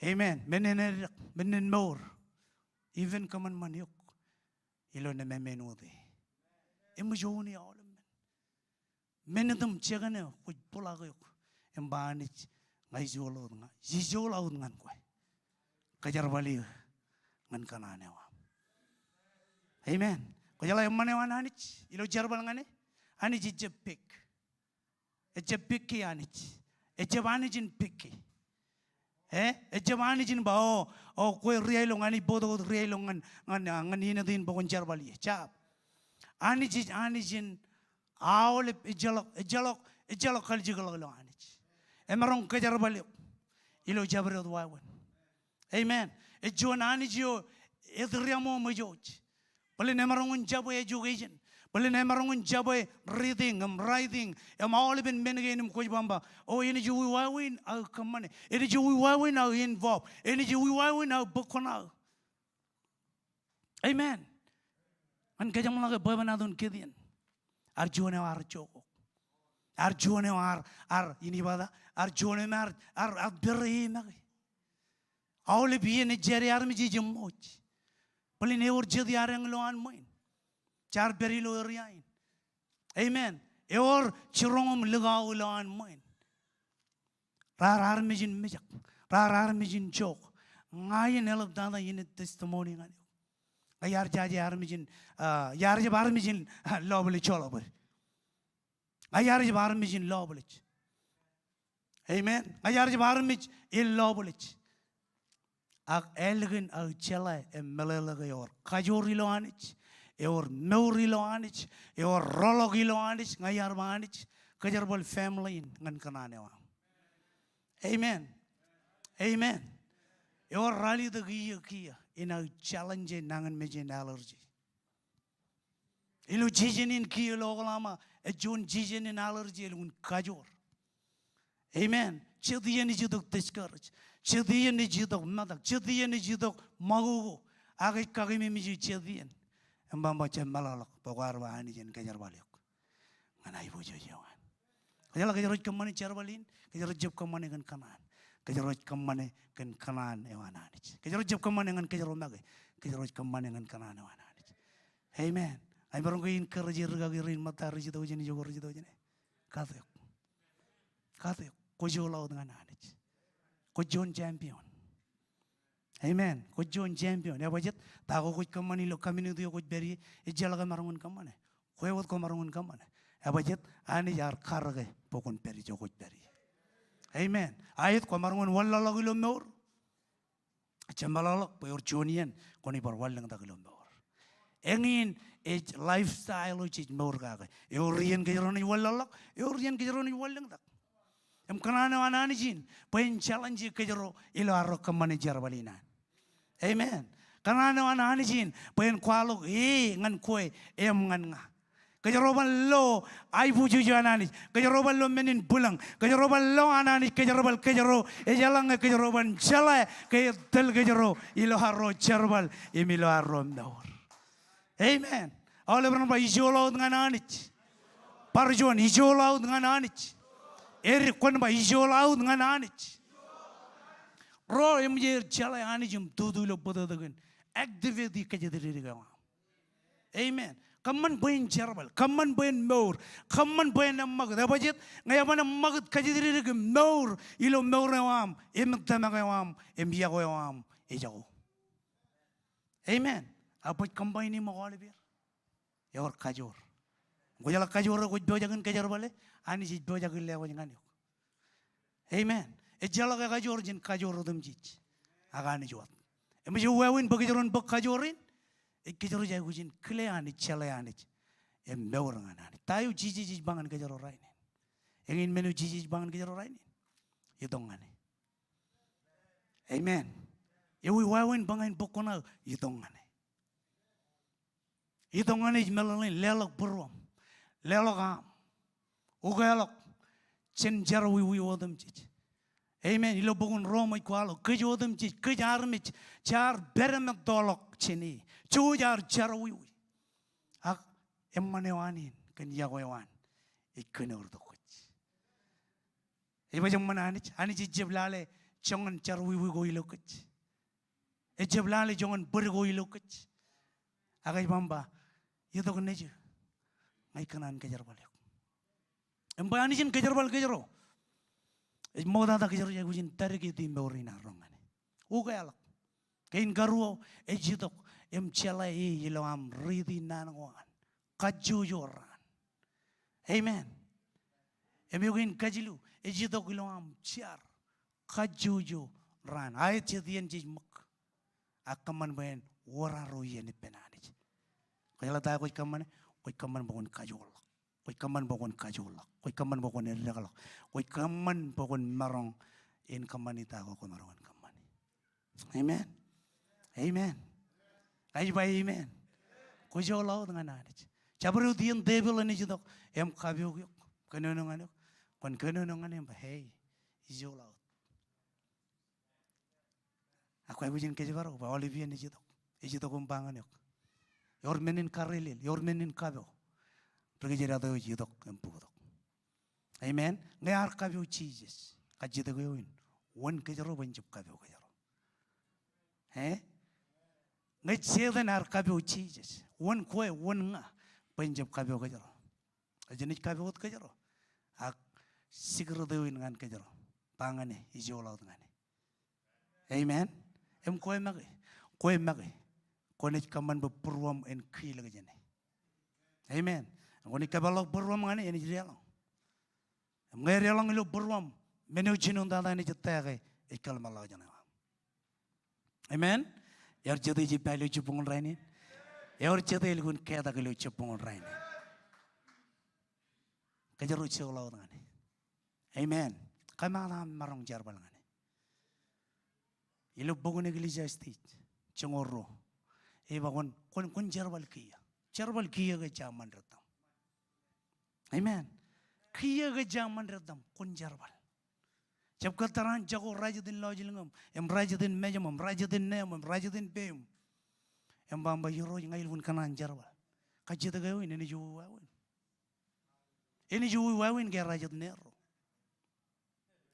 Amen. Men in eddek, men in mour. Even kōṃanṃan eok ilo nemāmein wōt e. Eṃōj ouni aolep men. Men otemjej kōn eo kwōj puḷak eok im ba, Anij, ña ijool wōt ña, ijool wōt ñan kwe. Kōjerbal eō ñan kōṇaan eo aṃ. Amen. Kwōjeḷā eṃṃan eo an Anij ilo jerbal ñan e? Anij ejjab pick. Ejjab pick e Anij. Ejjab Anij in pick e. E, ejjab Anij in ba, o, o, kwe riaelōñ, ña ij bōktok wōt riaelōñ ñan, ñan, ñan inōt in bwe kwōn jerbal ie. Jab. Anij ej Anij in aolep, ejjeḷọk, ejjeḷọk, ejjeḷọk kaljikḷọk ilo Anij. Emaroñ kōjerbal eok ilo jabdewōt wāween. Amen. Ej juon Anij eo etireaṃo im ejouj. Bōlen emaroñ in jabwe education. Bōlen emaroñ in jabwe reading im writing im aolepen men kein im kwōj ba im ba, o, enaaj uwi wāween aō kōṃṃane. Enaaj uwi wāween aō involve. Enaaj uwi wāween aō bōk kuṇaō. Amen. Ñan kōjeṃḷọke bwebwenato in Gideon. Ear juon eo ear jokok. Ear juon eo ear, ear inepata. Ear juon eo ear, ear, ear pere e make. Aolep iien ej jade armej ej eṃṃooj. Bōlen ewōr jet iadeañ ilowaan ṃwiin. Jaar pād ilo area in. Amen. Ewōr jiroñ im likao ilowaan ṃwiin. Raar armej in mijak. Raar armej in jok. Ña in eḷaptata in testimony ñan eok. Ña iar jaje armej in, ah, iar jab armej in, ah, lọpḷọk joḷọk bōd. Ña iar jab armej in lọpḷọk. Amen. Ña iar jab armej in lọpḷọk. Ak ālikin aō jeḷā im meḷeḷe ke ewōr kajoor ilo Anij, ewōr mour ilo Anij, ewōr roḷọk ilo Anij, ña iar ba Anij, kōjerbal family in ñan kōṇaan eo aṃ. Amen. Amen. Ewōr ralitōk iiō kiiō in aō challenge e nañinmej in allergy. Ilo season in kiiō ilo Oklahoma, ej juon season in allergy elukkuun kajoor. Amen. Jet iien ej itok discourage. Jet iien ej itok metak. Jet iien ej itok ṃakoko. Ak ej kakememej jet iien. Im ba, ba jab meḷọkḷọk bwe kwaar ba Anij en kōjerbal eok ñan aiboojoj eo an. Kōjeḷā kōjro ej kōṃṃane jerbal in, kōjro ejjab kōṃṃane kōn kōṇaan. Kōjro ej kōṃṃane kōn kōṇaan eo an Anij. Kōjro ejjab kōṃṃane ñan kōjro make. Kōjro ej kōṃṃane ñan kōṇaan eo an Anij. Amen. Ña imaroñ ke encourage e rikaki rein ṃōtta rej itok jān ijoko rej itok jān e. Kate eok. Kate eok. Kwō joḷọk wōt ñan Anij. Kwō juon champion. Amen. Kwō juon champion. Ebajjeet, ta ko kwōj kōṃṃane ilo community eo kwōj pād ie, ejjeḷọk emaroñ in kōṃṃane. Kwe wōt kwōmaroñ in kōṃṃane. Ebajjeet, Anij ear karōke bwe kwōn pād ijo kwōj pād ie. Amen. Aet, kwōmaroñ in wanlaḷḷọk ilo mour. Jab meḷọkḷọk bwe ewōr juon iien kwōnaaj bar wanlōñtak ilo mour. Eñin ej lifestyle eo jej mour kake. Ewōr iien kōjro naaj wanlaḷḷọk, ewōr iien kōjro naaj wanlōñtak. Im kōṇaan eo an Anij in bwe en challenge kōjro ilo arro kōṃṃane jerbal in an. Amen. Kōṇaan eo an Anij in bwe en kwaḷọk e ñan kwe im ñan ña. Kōjro ban lo aiboojoj eo an Anij. Kōjro ban lo men in bwilōñ. Kōjro ban lo an Anij kōjerbal kōjro. Ejeḷā ñe kōjro ban jeḷā ke ej tōl kōjro ilo arro jerbal im ilo arro mour. Amen. Aolep ren ba ijoḷọk wōt ñan Anij. Bar juon, ijoḷọk wōt ñan Anij. Edik kwōn ba ijoḷọk wōt ñan Anij. Ro eṃōj aer jeḷā Anij im tutu ilo bōtōktōkin, activate kōjatdikdik eo aṃ. Amen. Kōṃṃan bwe en jerbal, kōṃṃan bwe en mour, kōṃṃan bwe en eṃṃakūt. Ebajet ñe eban eṃṃakūt kōjatdikdik im mour ilo mour eo aṃ im tōmak eo aṃ im yokwe eo aṃ ejako. Amen. Ak bwe ej combine ṃōk aoleper. Ewōr kajoor. Kwōjeḷā kajoor eo kwōj pojak in kōjerbale, Anij ej pojak in lewōj ñan eok. Amen. Ejjeḷọk ekajoor jān kajoor otemjej ak Anij wōt. Eṃōj wāween bwe kōjro en bōk kajoor in, ej kōjro ej aikuj in kile Anij, jeḷā Anij im mour ñan Anij. Ta eo Jisōs ej ba ñan kōjro rainin? Eñin men eo Jisōs ej ba ñan kōjro rainin? Itok ñan e. Amen. Ewi wāween bwe ña in bōk kuṇaō? Itok ñan e. Itok ñan e ej meḷeḷein, leḷọk būruōṃ, leḷọk aṃ, ukeḷọk jān jerọwiwi otemjej. Amen. Ilo bok in Rom ej kwaḷọk, kōj otemjej, kōj armej, jaar pād im ettoḷọk jān e, jouj ar jerọwiwi. Ak eṃṃan eo an in kōn yokwe eo an ej kōnourtok kōj. Ej ba eṃṃan Anij, Anij ejjab lale joñan jerọwiwi ko ilo kōj. Ejjab lale joñan bōd ko ilo kōj. Ak ej ba im ba, itok nejū, ña ikōṇaan kōjerbal eok. Im bwe Anij en kōjerbal kōjro, ej ṃoktata kōjro ej aikuj in dedicate mour in arro ñan e. Ukeḷọk. Kein karuo, ej itok im jeḷā e ilo aṃ riiti naan ko an, kajjojo raan. Amen. Im eo kein kajilu, ej itok ilo aṃ jar, kajjojo raan. Aet jet iien jej ṃōk, ak kōṃṃan bwe en wōr arro iien ippān Anij. Kwōjeḷā ta eo kwōj kōṃṃane? Kwōj kōṃṃan bwe kwōn kajoorḷọk. Kwōj kōṃṃan bwe kwōn kajoorḷọk. Kwōj kōṃṃan bwe kwōn eddekḷọk. Kwōj kōṃṃan bwe kwōn maroñ in kōṃṃani ta ko kwōmaroñ in kōṃṃani. Amen. Amen. Ij ba amen. Kwōj joḷọk wōt ñan Anij. Jabdewōt iien devil enaaj itok im kapook eok, kōnono ñan eok. Kwōn kōnono ñan e im ba, hey, ijoḷọk wōt. Ak kwōj aikuj in kōjparok bwe aolep iien ej itok, ej itok im ba ñan eok, ewōr men in karelel, ewōr men in kapo. Ri kōjdat eo ej itok im bōktok. Amen. Ñe ear kapo Jisōs, kajjitōk eo in, wōn kōjro bwe en jab kapo kōjro? Eh? Ñe Setan ear kapo Jisōs, wōn kwe, wōn ña bwe en jab kapo kōjro? Ej jenaaj kapo wōt kōjro. Ak secret eo in ñan kōjro, ba ñan e, ijoḷọk wōt ñan e. Amen. Im kwe make, kwe make, kwōnaaj kōṃṃan bwe būruōṃ en kilōk jān e. Amen. Kwōnaaj kōpeḷḷọk būruōṃ ñan e, enaaj deḷọñ. Im ñe edeḷọñ ilo būruōṃ, men eo jinoin tata enaaj ettā ke ej kōḷmānḷọkjeṇ eo aṃ. Amen. Ewōr jete ej ippāer ilo jibboñōn rainin? Ewōr jete elukkuun ketak ilo jibboñōn rainin? Kōjro joḷọk wōt ñan e. Amen. Kōmaat aṃ maroñ jerbal ñan e. Ilo bok in Ecclesiastes joñoul ruo, ej ba kwōn, kwōn, kwōn jerbal kiiō. Jerbal kiiō ke ejja ṃan dettaṃ. Amen. Kiiō ke ejja ṃan dettaṃ, kwōn jerbal. Jab kōttar an jako rā jet in lọjilñaṃ, im rā jet in mejaṃ, im rā jet in neeṃ, im rā jet in peiṃ, im ba, im ba, Irooj, ña elukkuun kōṇaan jerbal. Kajjitōk eo in enaaj uwe wāween. Enaaj uwe wāween ke rā jet in erro.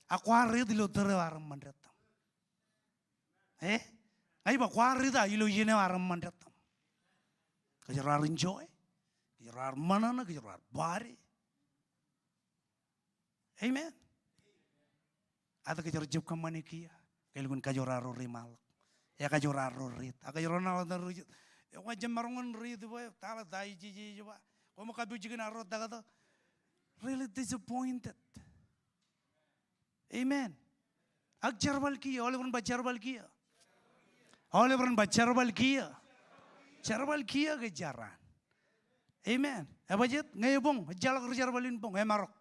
Ak kwaar riit ilo tōre eo ear eṃṃan dettaṃ. Eh? Ña ij ba kwaar riit aō ilo iien eo ear eṃṃan dettaṃ. Kōjro ar enjoy. Kōjro ar ṃōṇōṇō, kōjro ar party. Amen. Ak kōjro jab kōṃṃane kiiō ke elukkuun kajoor arro rimaanḷọk. Ekajoor arro riit. Ak kōjro ṇa wōt ri jet. Ekwe, jab maroñ in riit bwe, ta ḷe ta ij, ij, ij ba. Koṃ kapo jikin arro taktō. Really disappointed. Amen. Ak jerbal kiiō, aolep ren ba jerbal kiiō. Aolep ren ba jerbal kiiō. Jerbal kiiō ke ejja raan. Amen. Ebajet, ñe eboñ, ejjeḷọk ri jerbal in boñ, emarok.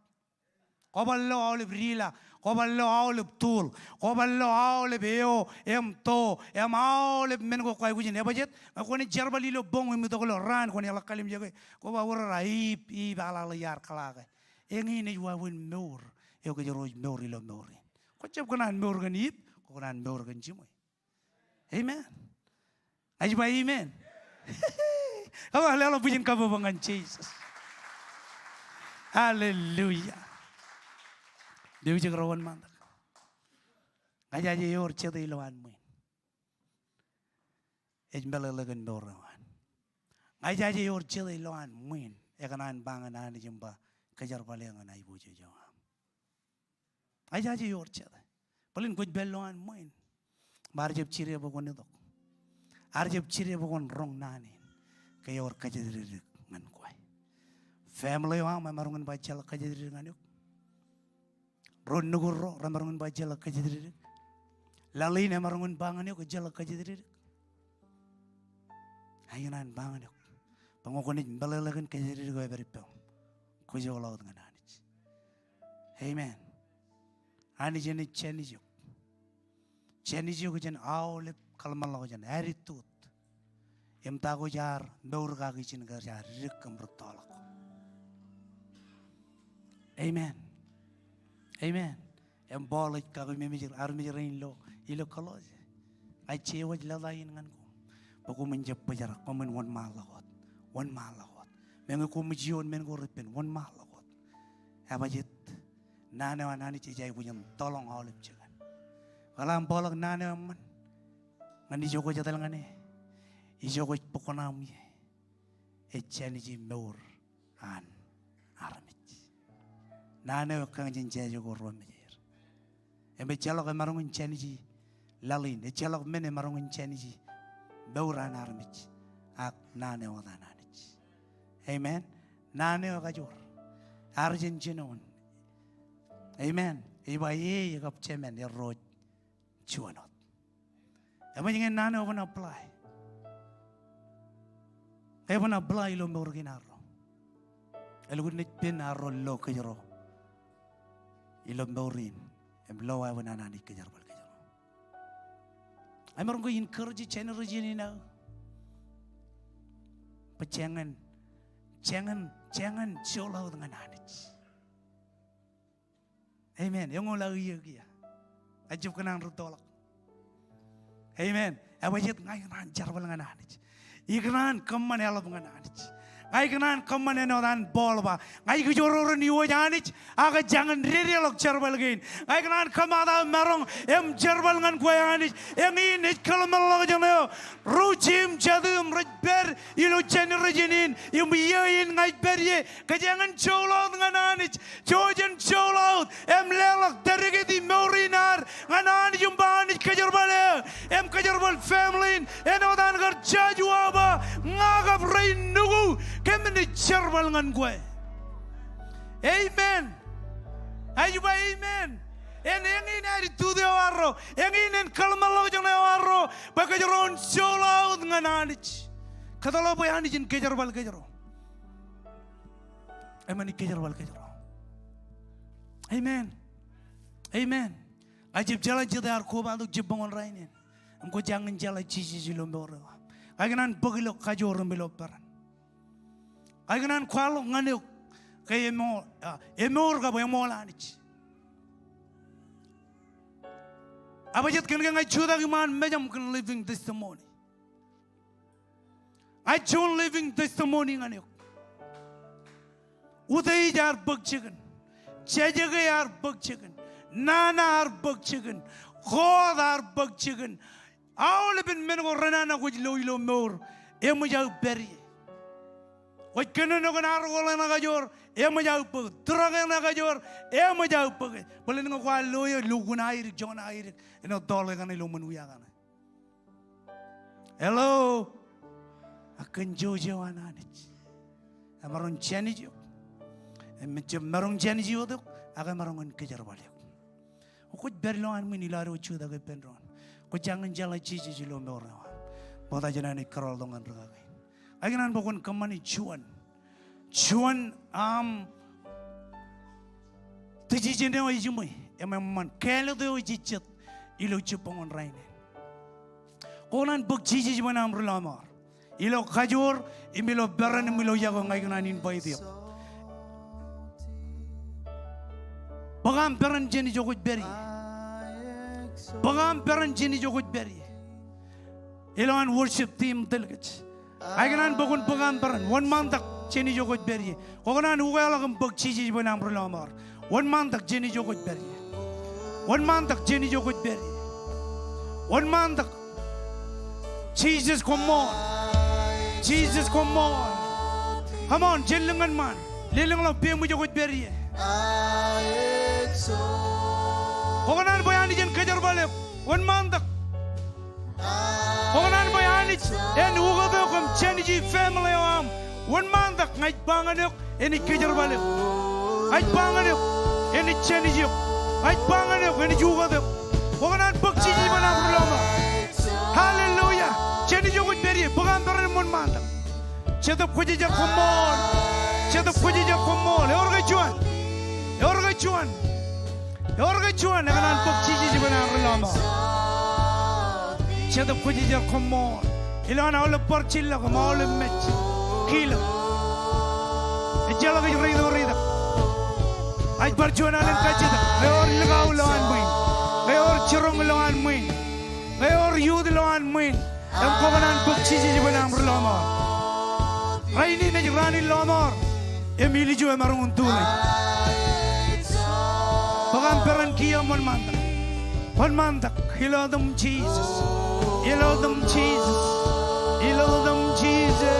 Kwō bar lo aolep dealer, kwō bar lo aolep tool, kwō bar lo aolep eo, im to, im aolep men ko kwaikuj in. Ebajet, ñe kwōnaaj jerbal ilo boñ im itok ilo raan, kwōnaaj ḷak kallimjeke. Kwō ba wōr ra iip, iip aḷaḷ iar kōḷaake. Eñin ej wāween mour eo kōjro ej mour ilo mour in. Kwō jab kōṇaan mour kōn iip, kwō kōṇaan mour kōn jiṃwe. Amen. Ij ba amen. Come on, leḷọk bwijin kabbokbok ñan Jisōs. Hallelujah. Music ro wōnṃaantak. Ña ijaje ewōr jete ilowaan ṃwiin ej meḷeḷe kōn mour eo an. Ña ijaje ewōr jete ilowaan ṃwiin ekōṇaan ba ñan Anij im ba kōjerbale ñan aiboojoj eo aṃ. Ña ijaje ewōr jete. Bōlen kwōj pād ilowaan ṃwiin im ear jab jide bwe kwōn itok. Ear jab jide bwe kwōn roñ naan in ke ewōr kōjatdikdik ñan kwe. Family eo aṃ emaroñ in ba ejjeḷọk kōjatdikdik ñan eok. Ro nukud ro remaroñ in ba ejjeḷọk kōjatdikdik. Laḷ in emaroñ in ba ñan eok ejjeḷọk kōjatdikdik. Ña ikōṇaan ba ñan eok bwe ñe kwōnaaj meḷeḷe kōn kōjatdikdik eo epād ippaṃ, kwōj joḷọk wōt ñan Anij. Amen. Anij enaaj jānij eok. Jānij eok jān aolep kōḷmānḷọkjeṇ, attitude. Im ta ko jaar mour kaki ijin ke jaar dik im rūttoḷọk. Amen. Amen. Im Paul ej kakememej armej rein ilo, ilo Kolosse. Ña ij jeiū wōj lōta in ñan koṃ bwe koṃwin jab bōjrak, koṃwin wōnṃaanḷọk wōt. Wōnṃaanḷọk wōt. Meñe koṃij iioon men ko repen, wōnṃaanḷọk wōt. Ebajet naan eo an Anij ej aikuj in tōḷọñ aolep jikin. Kwōjeḷā im bōkḷọk naan eo eṃṃan ñan ijo kwōj etal ñan e, ijo kwōj bōk kuṇaaṃ ie, ej jāniji mour an armej. Naan eo ekkā jān jāje ko ruo mejeir. Im ejjeḷọk emaroñ in jāniji laḷ in, ejjeḷọk men emaroñ in jāniji mour an armej ak naan eo wōt an Anij. Amen. Naan eo ekajoor. Ear jān jinoin. Amen. Ej ba e, ekab Jemān erro ej juon wōt. Eṃōj ñe naan eo eban apply. Eban apply ilo mour kein arro, elukkuun naaj pen arro lo kōjro ilo mour in im lo wāween an Anij kōjerbal kōjro. Emaroñ ke encourage generation in aō bwe jān, jān, jān joḷọk wōt ñan Anij. Amen. Eñoul aō iiō kiiō. Ejjab kōṇaan rūttoḷọk. Amen. Ebajet ña ikōṇaan jerbal ñan Anij. Ikōṇaan kōṃṃan eḷap ñan Anij. Ña ikōṇaan kōṃṃan āinwōt an Paul ba, ña ikijoror in iwōj Anij ak jañin dedeḷọk jerbal kein. Ña ikōṇaan kōmaat aō maroñ im jerbal ñan kwe Anij. Eñin ej kōḷmānḷọkjeṇ eo ro jeiū im jatū im rej pād ilo generation in im iiō in ña ij pād ie. Kōjeañ in joḷọk wōt ñan Anij. Jouj im joḷọk wōt im leḷọk dedicate mour in ad ñan Anij im ba Anij kōjerbale eō im kōjerbal family in. Āinwōt an kar Joshua ba, ña kab rein nukū kōmij jerbal ñan kwe. Amen. Ij ba amen. Eñin attitude eo arro, eñin kōḷmānḷọkjeṇ eo arro bwe kōjro en joḷọk wōt ñan Anij. Kōtḷọk bwe Anij en kōjerbal kōjro. Eṃṃan ej kōjerbal kōjro. Amen. Amen. Ejjab jeḷā jete ear kobatok jibboñōn rainin. Im kwōjañin jeḷā Jisōs ilo mour eo aṃ. Ña ikōṇaan bōk ilo kajoor im ilo peran. Ña ikōṇaan kwaḷọk ñan eok ke emour, ah, emour kab eṃool Anij. Ebajet kōn ke ña ij jutak iṃaan mejaṃ kōn living testimony. Ij juon living testimony ñan eok. Utiej ear bōk jikin. Jejeke ear bōk jikin. Nana ear bōk jikin. Koot ear bōk jikin. Aolepen men ko renana kwōj lo ilo mour, eṃōj aō pād ie. Kwōj kōnono kōn arōk eo ṇe kajoor, eṃōj aō bōke. Drug eo ṇe kajoor, eṃōj aō bōke. Bōlen ñe kwaar lo eō, lukkuun aidik, joñan aidik. Āinwōt toḷ kaṇe ilo ṃōn wia kaṇe. Hello. Ak kōn jouj eo an Anij, emaroñ jānij eok. Im ejjab maroñ jānij wōt eok, ak emaroñ in kōjerbal eok. Kwōj pād ilowaan ṃwiin ilo ad wōj jutak ippān doon. Kwōjañin jeḷā Jisōs ilo mour eo aṃ. Ṃokta jān an ij kōrọọl tok ñan rūkaki. Ña ikōṇaan bwe kwōn kōṃṃani juon. Juon aṃ decision eo ejiṃwe im eṃṃan kāālōt eo ej jet ilo jibboñōn rainin. Kwōkōṇaan bōk Jisōs bwe en aṃ ri lọmọọr ilo kajoor im ilo peran im ilo yokwe. Ña ikōṇaan invite eok. Bōk aṃ peran jān ijo kwōj pād ie. Bōk aṃ peran jān ijo kwōj pād ie. Ilowaan worship team tōlkōj. Ña ikōṇaan bwe kwōn bōk aṃ peran. Wōnṃaantak jān ijo kwōj pād ie. Kwōkōṇaan ukeḷọk im bōk Jisōs bwe en aṃ ri lọmọọr. Wōnṃaantak jān ijo kwōj pād ie. Wōnṃaantak jān ijo kwōj pād ie. Wōnṃaantak. Jisōs koṃṃool. Jisōs koṃṃool. Come on, jen lōñ ñan ṃaan. Lelōñḷọk peiṃ ijo kwōj pād ie. Kwō kōṇaan bwe Anij en kōjerbal eok. Wōnṃaantak. Kwō kōṇaan bwe Anij en ukōt eok im jāniji family eo aṃ. Wōnṃaantak, ña ij ba ñan eok, enaaj kōjerbal eok. Ña ij ba ñan eok, enaaj jāniji eok. Ña ij ba ñan eok, enaaj ukōt eok. Kwō kōṇaan bōk Jisōs iban aṃ ri lọmọọr. Hallelujah. Jen ijo kwōj pād ie, bōk aṃ peran im wōnṃaantak. Jetōb Kwōjarjar koṃṃool. Jetōb Kwōjarjar koṃṃool. Ewōr ke juon? Ewōr ke juon? Ewōr ke juon ekōṇaan bōk Jisōs iban aṃ ri lọmọọr? Jetōb Kwōjarjar koṃṃool. Ilowaan aolep bar jillọk im aolep mej. Kilōk. Ejjeḷọk ej reitok reitok. Ij bar juon alen kajjitōk. Ñe ewōr likao ilowaan ṃwiin. Ñe ewōr jiroñ ilowaan ṃwiin. Ñe ewōr youth ilowaan ṃwiin. Im kwō kōṇaan bōk Jisōs iban aṃ ri lọmọọr. Rainin ej raan in lọmọọr. Im ilju emaroñ in tuḷ. Bōk aṃ peran kiiō im wōnṃaantak. Wōnṃaantak. Ilo etan Jisōs. Ilo etan Jisōs. Ilo etan Jisōs.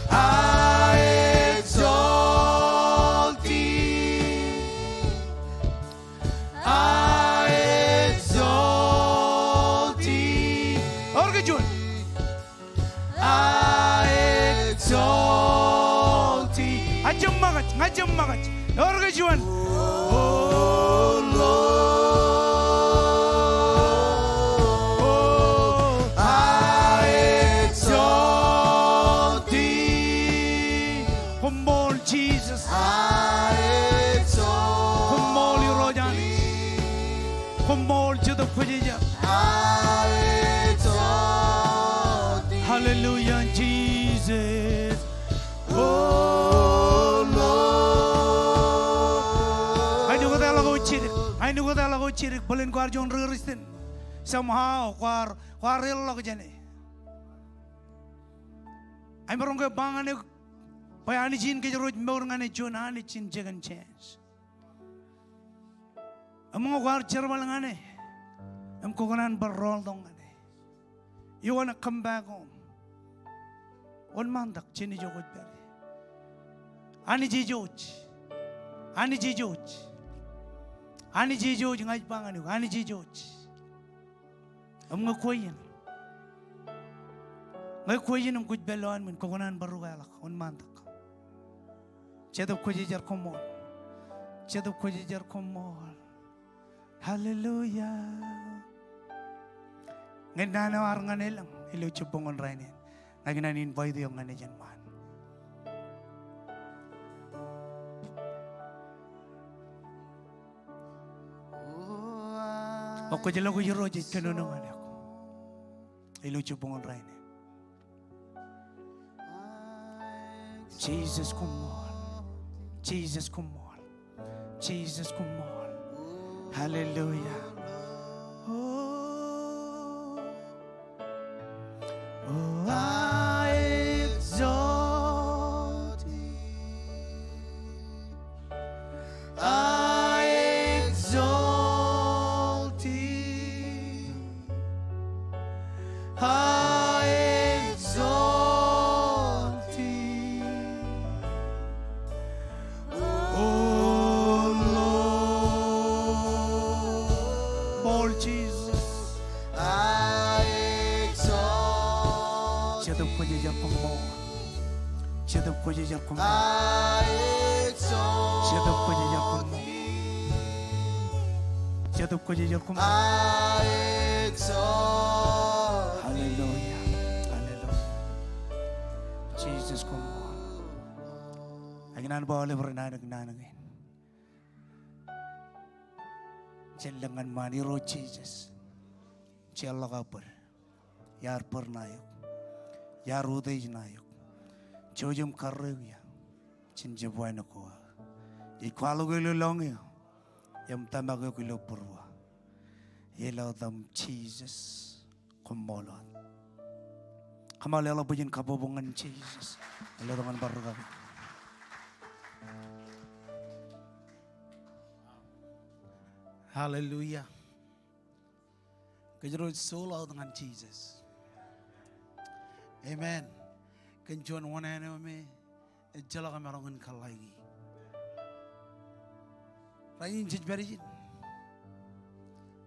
I exalt thee. I exalt thee. Ewōr ke juon? I exalt thee. Ña ij jab ṃōkaj, ña ij jab ṃōkaj. Ewōr ke juon? Oh Lord, I exalt thee. Koṃṃool Jisōs. Koṃṃool Irooj Anij. Koṃṃool Jetōb Kwōjarjar. Hallelujah, Jesus. Oh Lord. Ña in ukōt eḷak wōt jidik. Ña in ukōt eḷak wōt jidik. Bōlen kwaar juon ri Kūrjin. Somehow kwaar, kwaar eḷḷọk jāne. Ij maroñ ke ba ñan eok bwe Anij in kōjro ej mour ñan e juon Anij in second chance. Im ñe kwaar jerbal ñan e, im kwō kōṇaan bar rọọltok ñan e. You wanna come back home. Wōnṃaantak, jen ijo kwōj pād ie. Anij ej jouj. Anij ej jouj. Anij ej jouj, ña ij ba ñan eok. Anij ej jouj. Im ñe kwō iien. Ñe kwō iien im kwōj pād ilowaan ṃwiin, kwō kōṇaan bar ukeḷọk. Wōnṃaantak. Jetōb Kwōjarjar koṃṃool. Jetōb Kwōjarjar koṃṃool. Hallelujah. Ñe naan eo ear ñan elōñ ilo jibboñōn rainin, ña ikōṇaan invite eok ñan e jān ṃaan. Ak kwōj lo kwōj Irooj ej kōnono ñan eok ilo jibboñōn rainin. Jisōs koṃṃool. Jisōs koṃṃool. Jisōs koṃṃool. Hallelujah. Oh, oh, I exalt thee. I exalt thee. I exalt thee. Oh Lord. Koṃṃool Jisōs. I exalt thee. Jetōb Kwōjarjar koṃṃool. Jetōb Kwōjarjar koṃṃool. I exalt thee. Jetōb Kwōjarjar koṃṃool. Jetōb Kwōjarjar koṃṃool. I exalt thee. Hallelujah. Hallelujah. Jisōs koṃṃool. Ña ikōṇaan ba aolep ren aenōk naan kein. Jen lōñ ñan ṃaan. Irooj Jisōs. Jeorḷọk aō bōd. Iar bōd ṇae eok. Iar utiej ṇae eok. Jouj im karreoik ia. Jen jab wānōk ko aō. Ij kwaḷọk eok ilo lọñiō im tōmak eok ilo būruō. Ilo etaṃ Jisōs. Koṃṃool wōt. Kōṃṃool eḷap bwijin kabbokbok ñan Jisōs. Ilo tok ñan bar rūkaki. Hallelujah. Kōjro sold out ñan Jisōs. Amen. Kōn juon wōṇāān eo me ejjeḷọk emaroñ in kōḷḷāiki. Rainin jej pād ijin.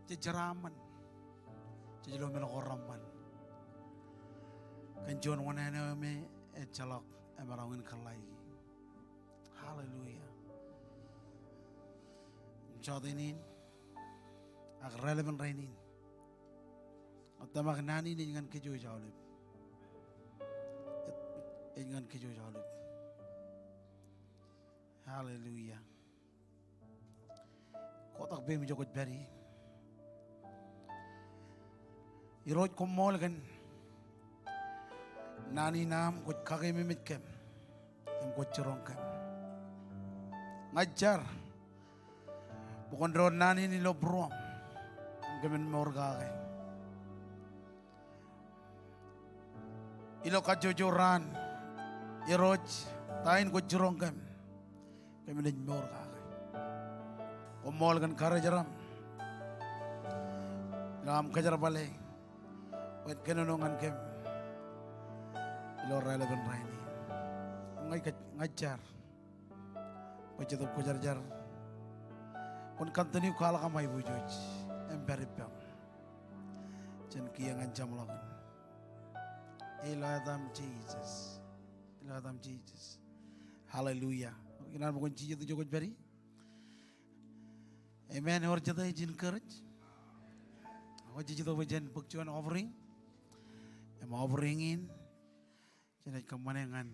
Jej jeraaṃṃan. Jej lo men ko reṃṃan. Kōn juon wōṇāān eo me ejjeḷọk emaroñ in kōḷḷāiki. Hallelujah. Im jọteen in, ak raelepen rainin, ij tōmak naan in ej ñan kōj aolep. Ej ñan kōj aolep. Hallelujah. Kotak peiṃ ijo kwōj pād ie. Irooj, koṃṃool kōn naan in aṃ, kwōj kakeememej kōm im kwōj jiroñ kōm. Ña ij jar bwe kwōn doon naan in ilo būruōm im kōmin mour kake. Ilo kajjojo raan, Irooj, ta in kwōj jiroñ kōm, kōm naaj mour kake. Koṃṃool kōn karijeraṃ ilo aṃ kōjerbale bwe en kōnono ñan kōm ilo raelepen rainin. Ña ij, ña ij jar bwe Jetōb Kwōjarjar kwōn continue kwaḷọk aṃ aiboojoj im pād ippaṃ jān kiiō ñan jeṃḷọkin. Ilo etaṃ Jisōs. Ilo etaṃ Jisōs. Hallelujah. Ikōṇaan bwe kwōn jijet ijo kwōj pād ie. Amen. Ewōr jete ej encourage? Kwōj jijet bwe jen bōk juon offering. Im offering in jenaaj kōṃṃane ñan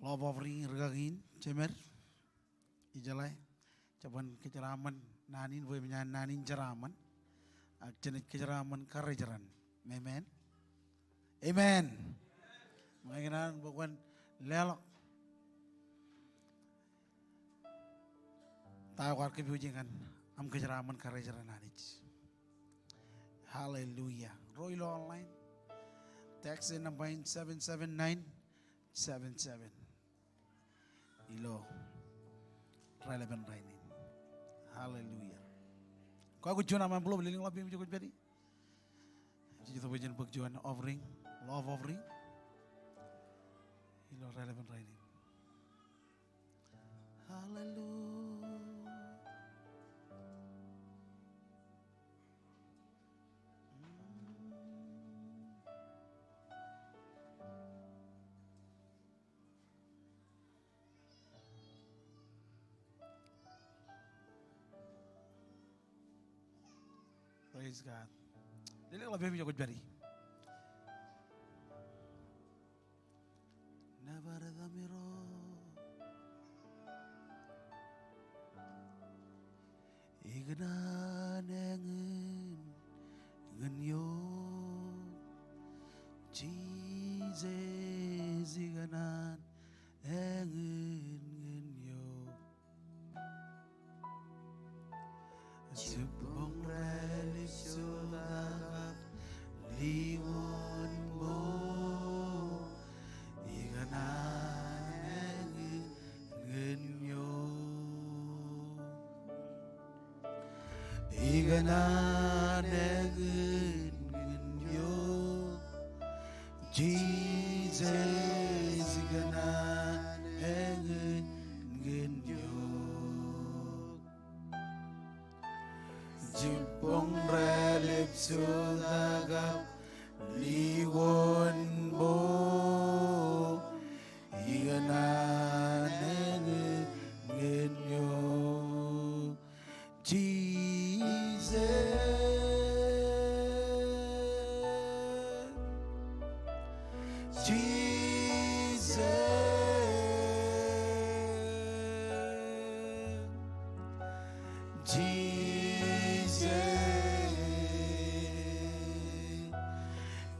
love offering rikaki in, jemed. Ijeḷā, jeban kōjeraaṃṃan naan in, bwe eṃōj an naan in jeraaṃṃan. Ak jenaaj kōjeraaṃṃan karijeraṃ. Amen. Amen. Ña ikōṇaan bwe kwōn leḷọk ta eo kwaar kōpooje ñan aṃ kōjeraaṃṃan karijeraṃ Anij. Hallelujah. Ro ilo online, text e nōṃba in seven seven nine seven seven. Ilo raelepen rainin. Hallelujah. Kwōj aikuj juon aṃ envelope, lelōñḷọk peiṃ ijo kwōj pād ie. Jej itok bwe jen bōk juon offering, love offering ilo raelepen rainin. Hallelujah. Praise God. Lelōñḷọk peiṃ ijo kwōj pād ie. Nōbar etaṃ Irooj. Ikōṇaan eñin ñan eok. Jisōs, ikōṇaan eñin ñan eok. Jibboñ rālep jota kab liwon bok, ikōṇaan eñin ñan eok. Ikōṇaan eñin ñan eok. Jisōs, ikōṇaan eñin ñan eok. Jibboñ rālep jota kab liwon bok, ikōṇaan eñin ñan eok. Jisōs. Jisōs. Jisōs.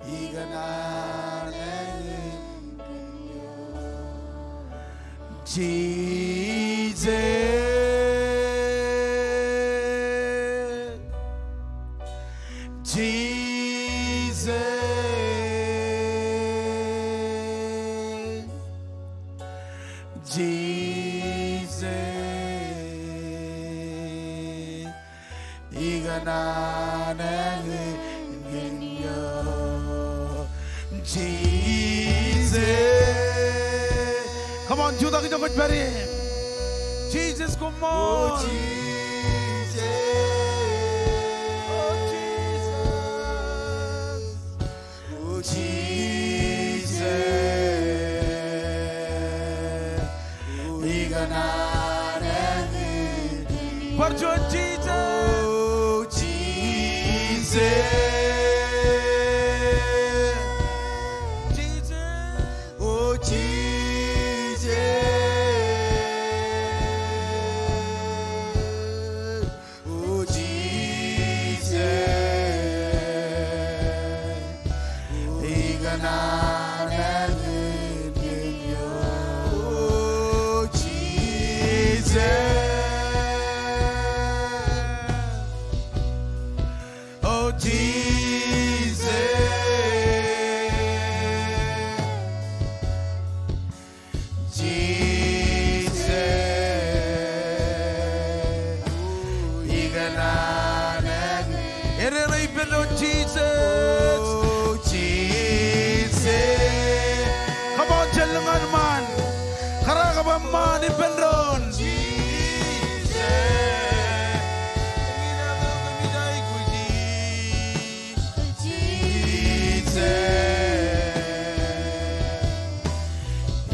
Ikōṇaan eñin ñan eok. Jisōs. Jisōs. Jisōs. Ikōṇaan Come on, jutak ijo kwōj pād ie. Jesus, come on. O Jesus. O Jesus. O Jesus. Bar juon Jesus. O Jesus. Jesus. O Jesus. O Jesus. Ikōṇaan eñin kōn eō. O Jesus. O Jesus. Jesus. Ikōṇaan eñin. Erere ippān doon Jesus. O Jesus. Come on, jen lōñ ñan ṃaan. Kōrā kab eṃṃaan ippān doon. Jesus. Jesus.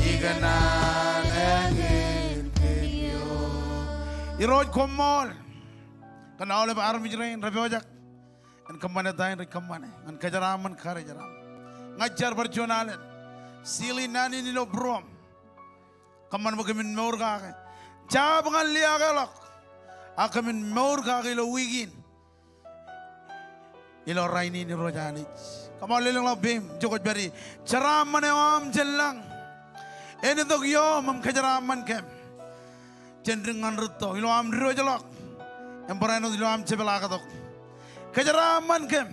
Ikōṇaan eñin kōn eō. Irooj koṃṃool kōn aolep armej rein rej pojak en kōṃṃane ta in rej kōṃṃane ñan kōjeraaṃṃan karijeraaṃṃan. Ña ij jar bar juon alen. Sili naan in ilo būruōṃ. Kōṃṃan bwe kōmin mour kake. Jab ñan liaakḷọk. A kōmin mour kake ilo wiik in. Ilo rainin Irooj Anij. Come on, lelōñḷọk peiṃ, ijo kwōj pād ie. Jeraaṃṃan eo aṃ jān lañ en itok ioom im kōjeraaṃṃan kōm. Jān dik ñan rūtto, ilo aṃ diwōjḷọk im barāinwōt ilo aṃ jepḷaaktok. Kōjeraaṃṃan kōm.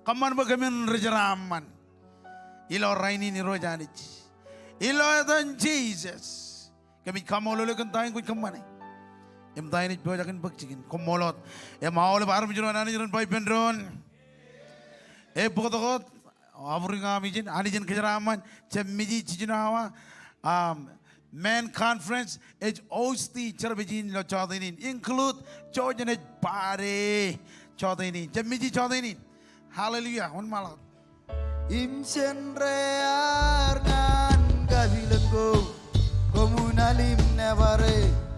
Kōṃṃan bwe kōmin ri jeraaṃṃan. Ilo rainin Irooj Anij. Ilo etan Jesus. Kōmij kaṃṃoolol eok kōn ta in kwōj kōṃṃane. Im ta in ej pojak in bōk jikin. Koṃṃool wōt. Im aolep armej ro an Anij ren ba ippān doon. Ebōktok wōt. Abūruiñ aṃ ijin, Anij en kōjeraaṃṃan. Jab miji jiljino awa. Um, men conference ej host e jerbal in ilo jọteen in. Include Jojen ej party jọteen in. Jab miji jọteen in. Hallelujah. Wōnṃaanḷọk. Im jen rear ñan kapilen ko, koṃwin alim nōbar e.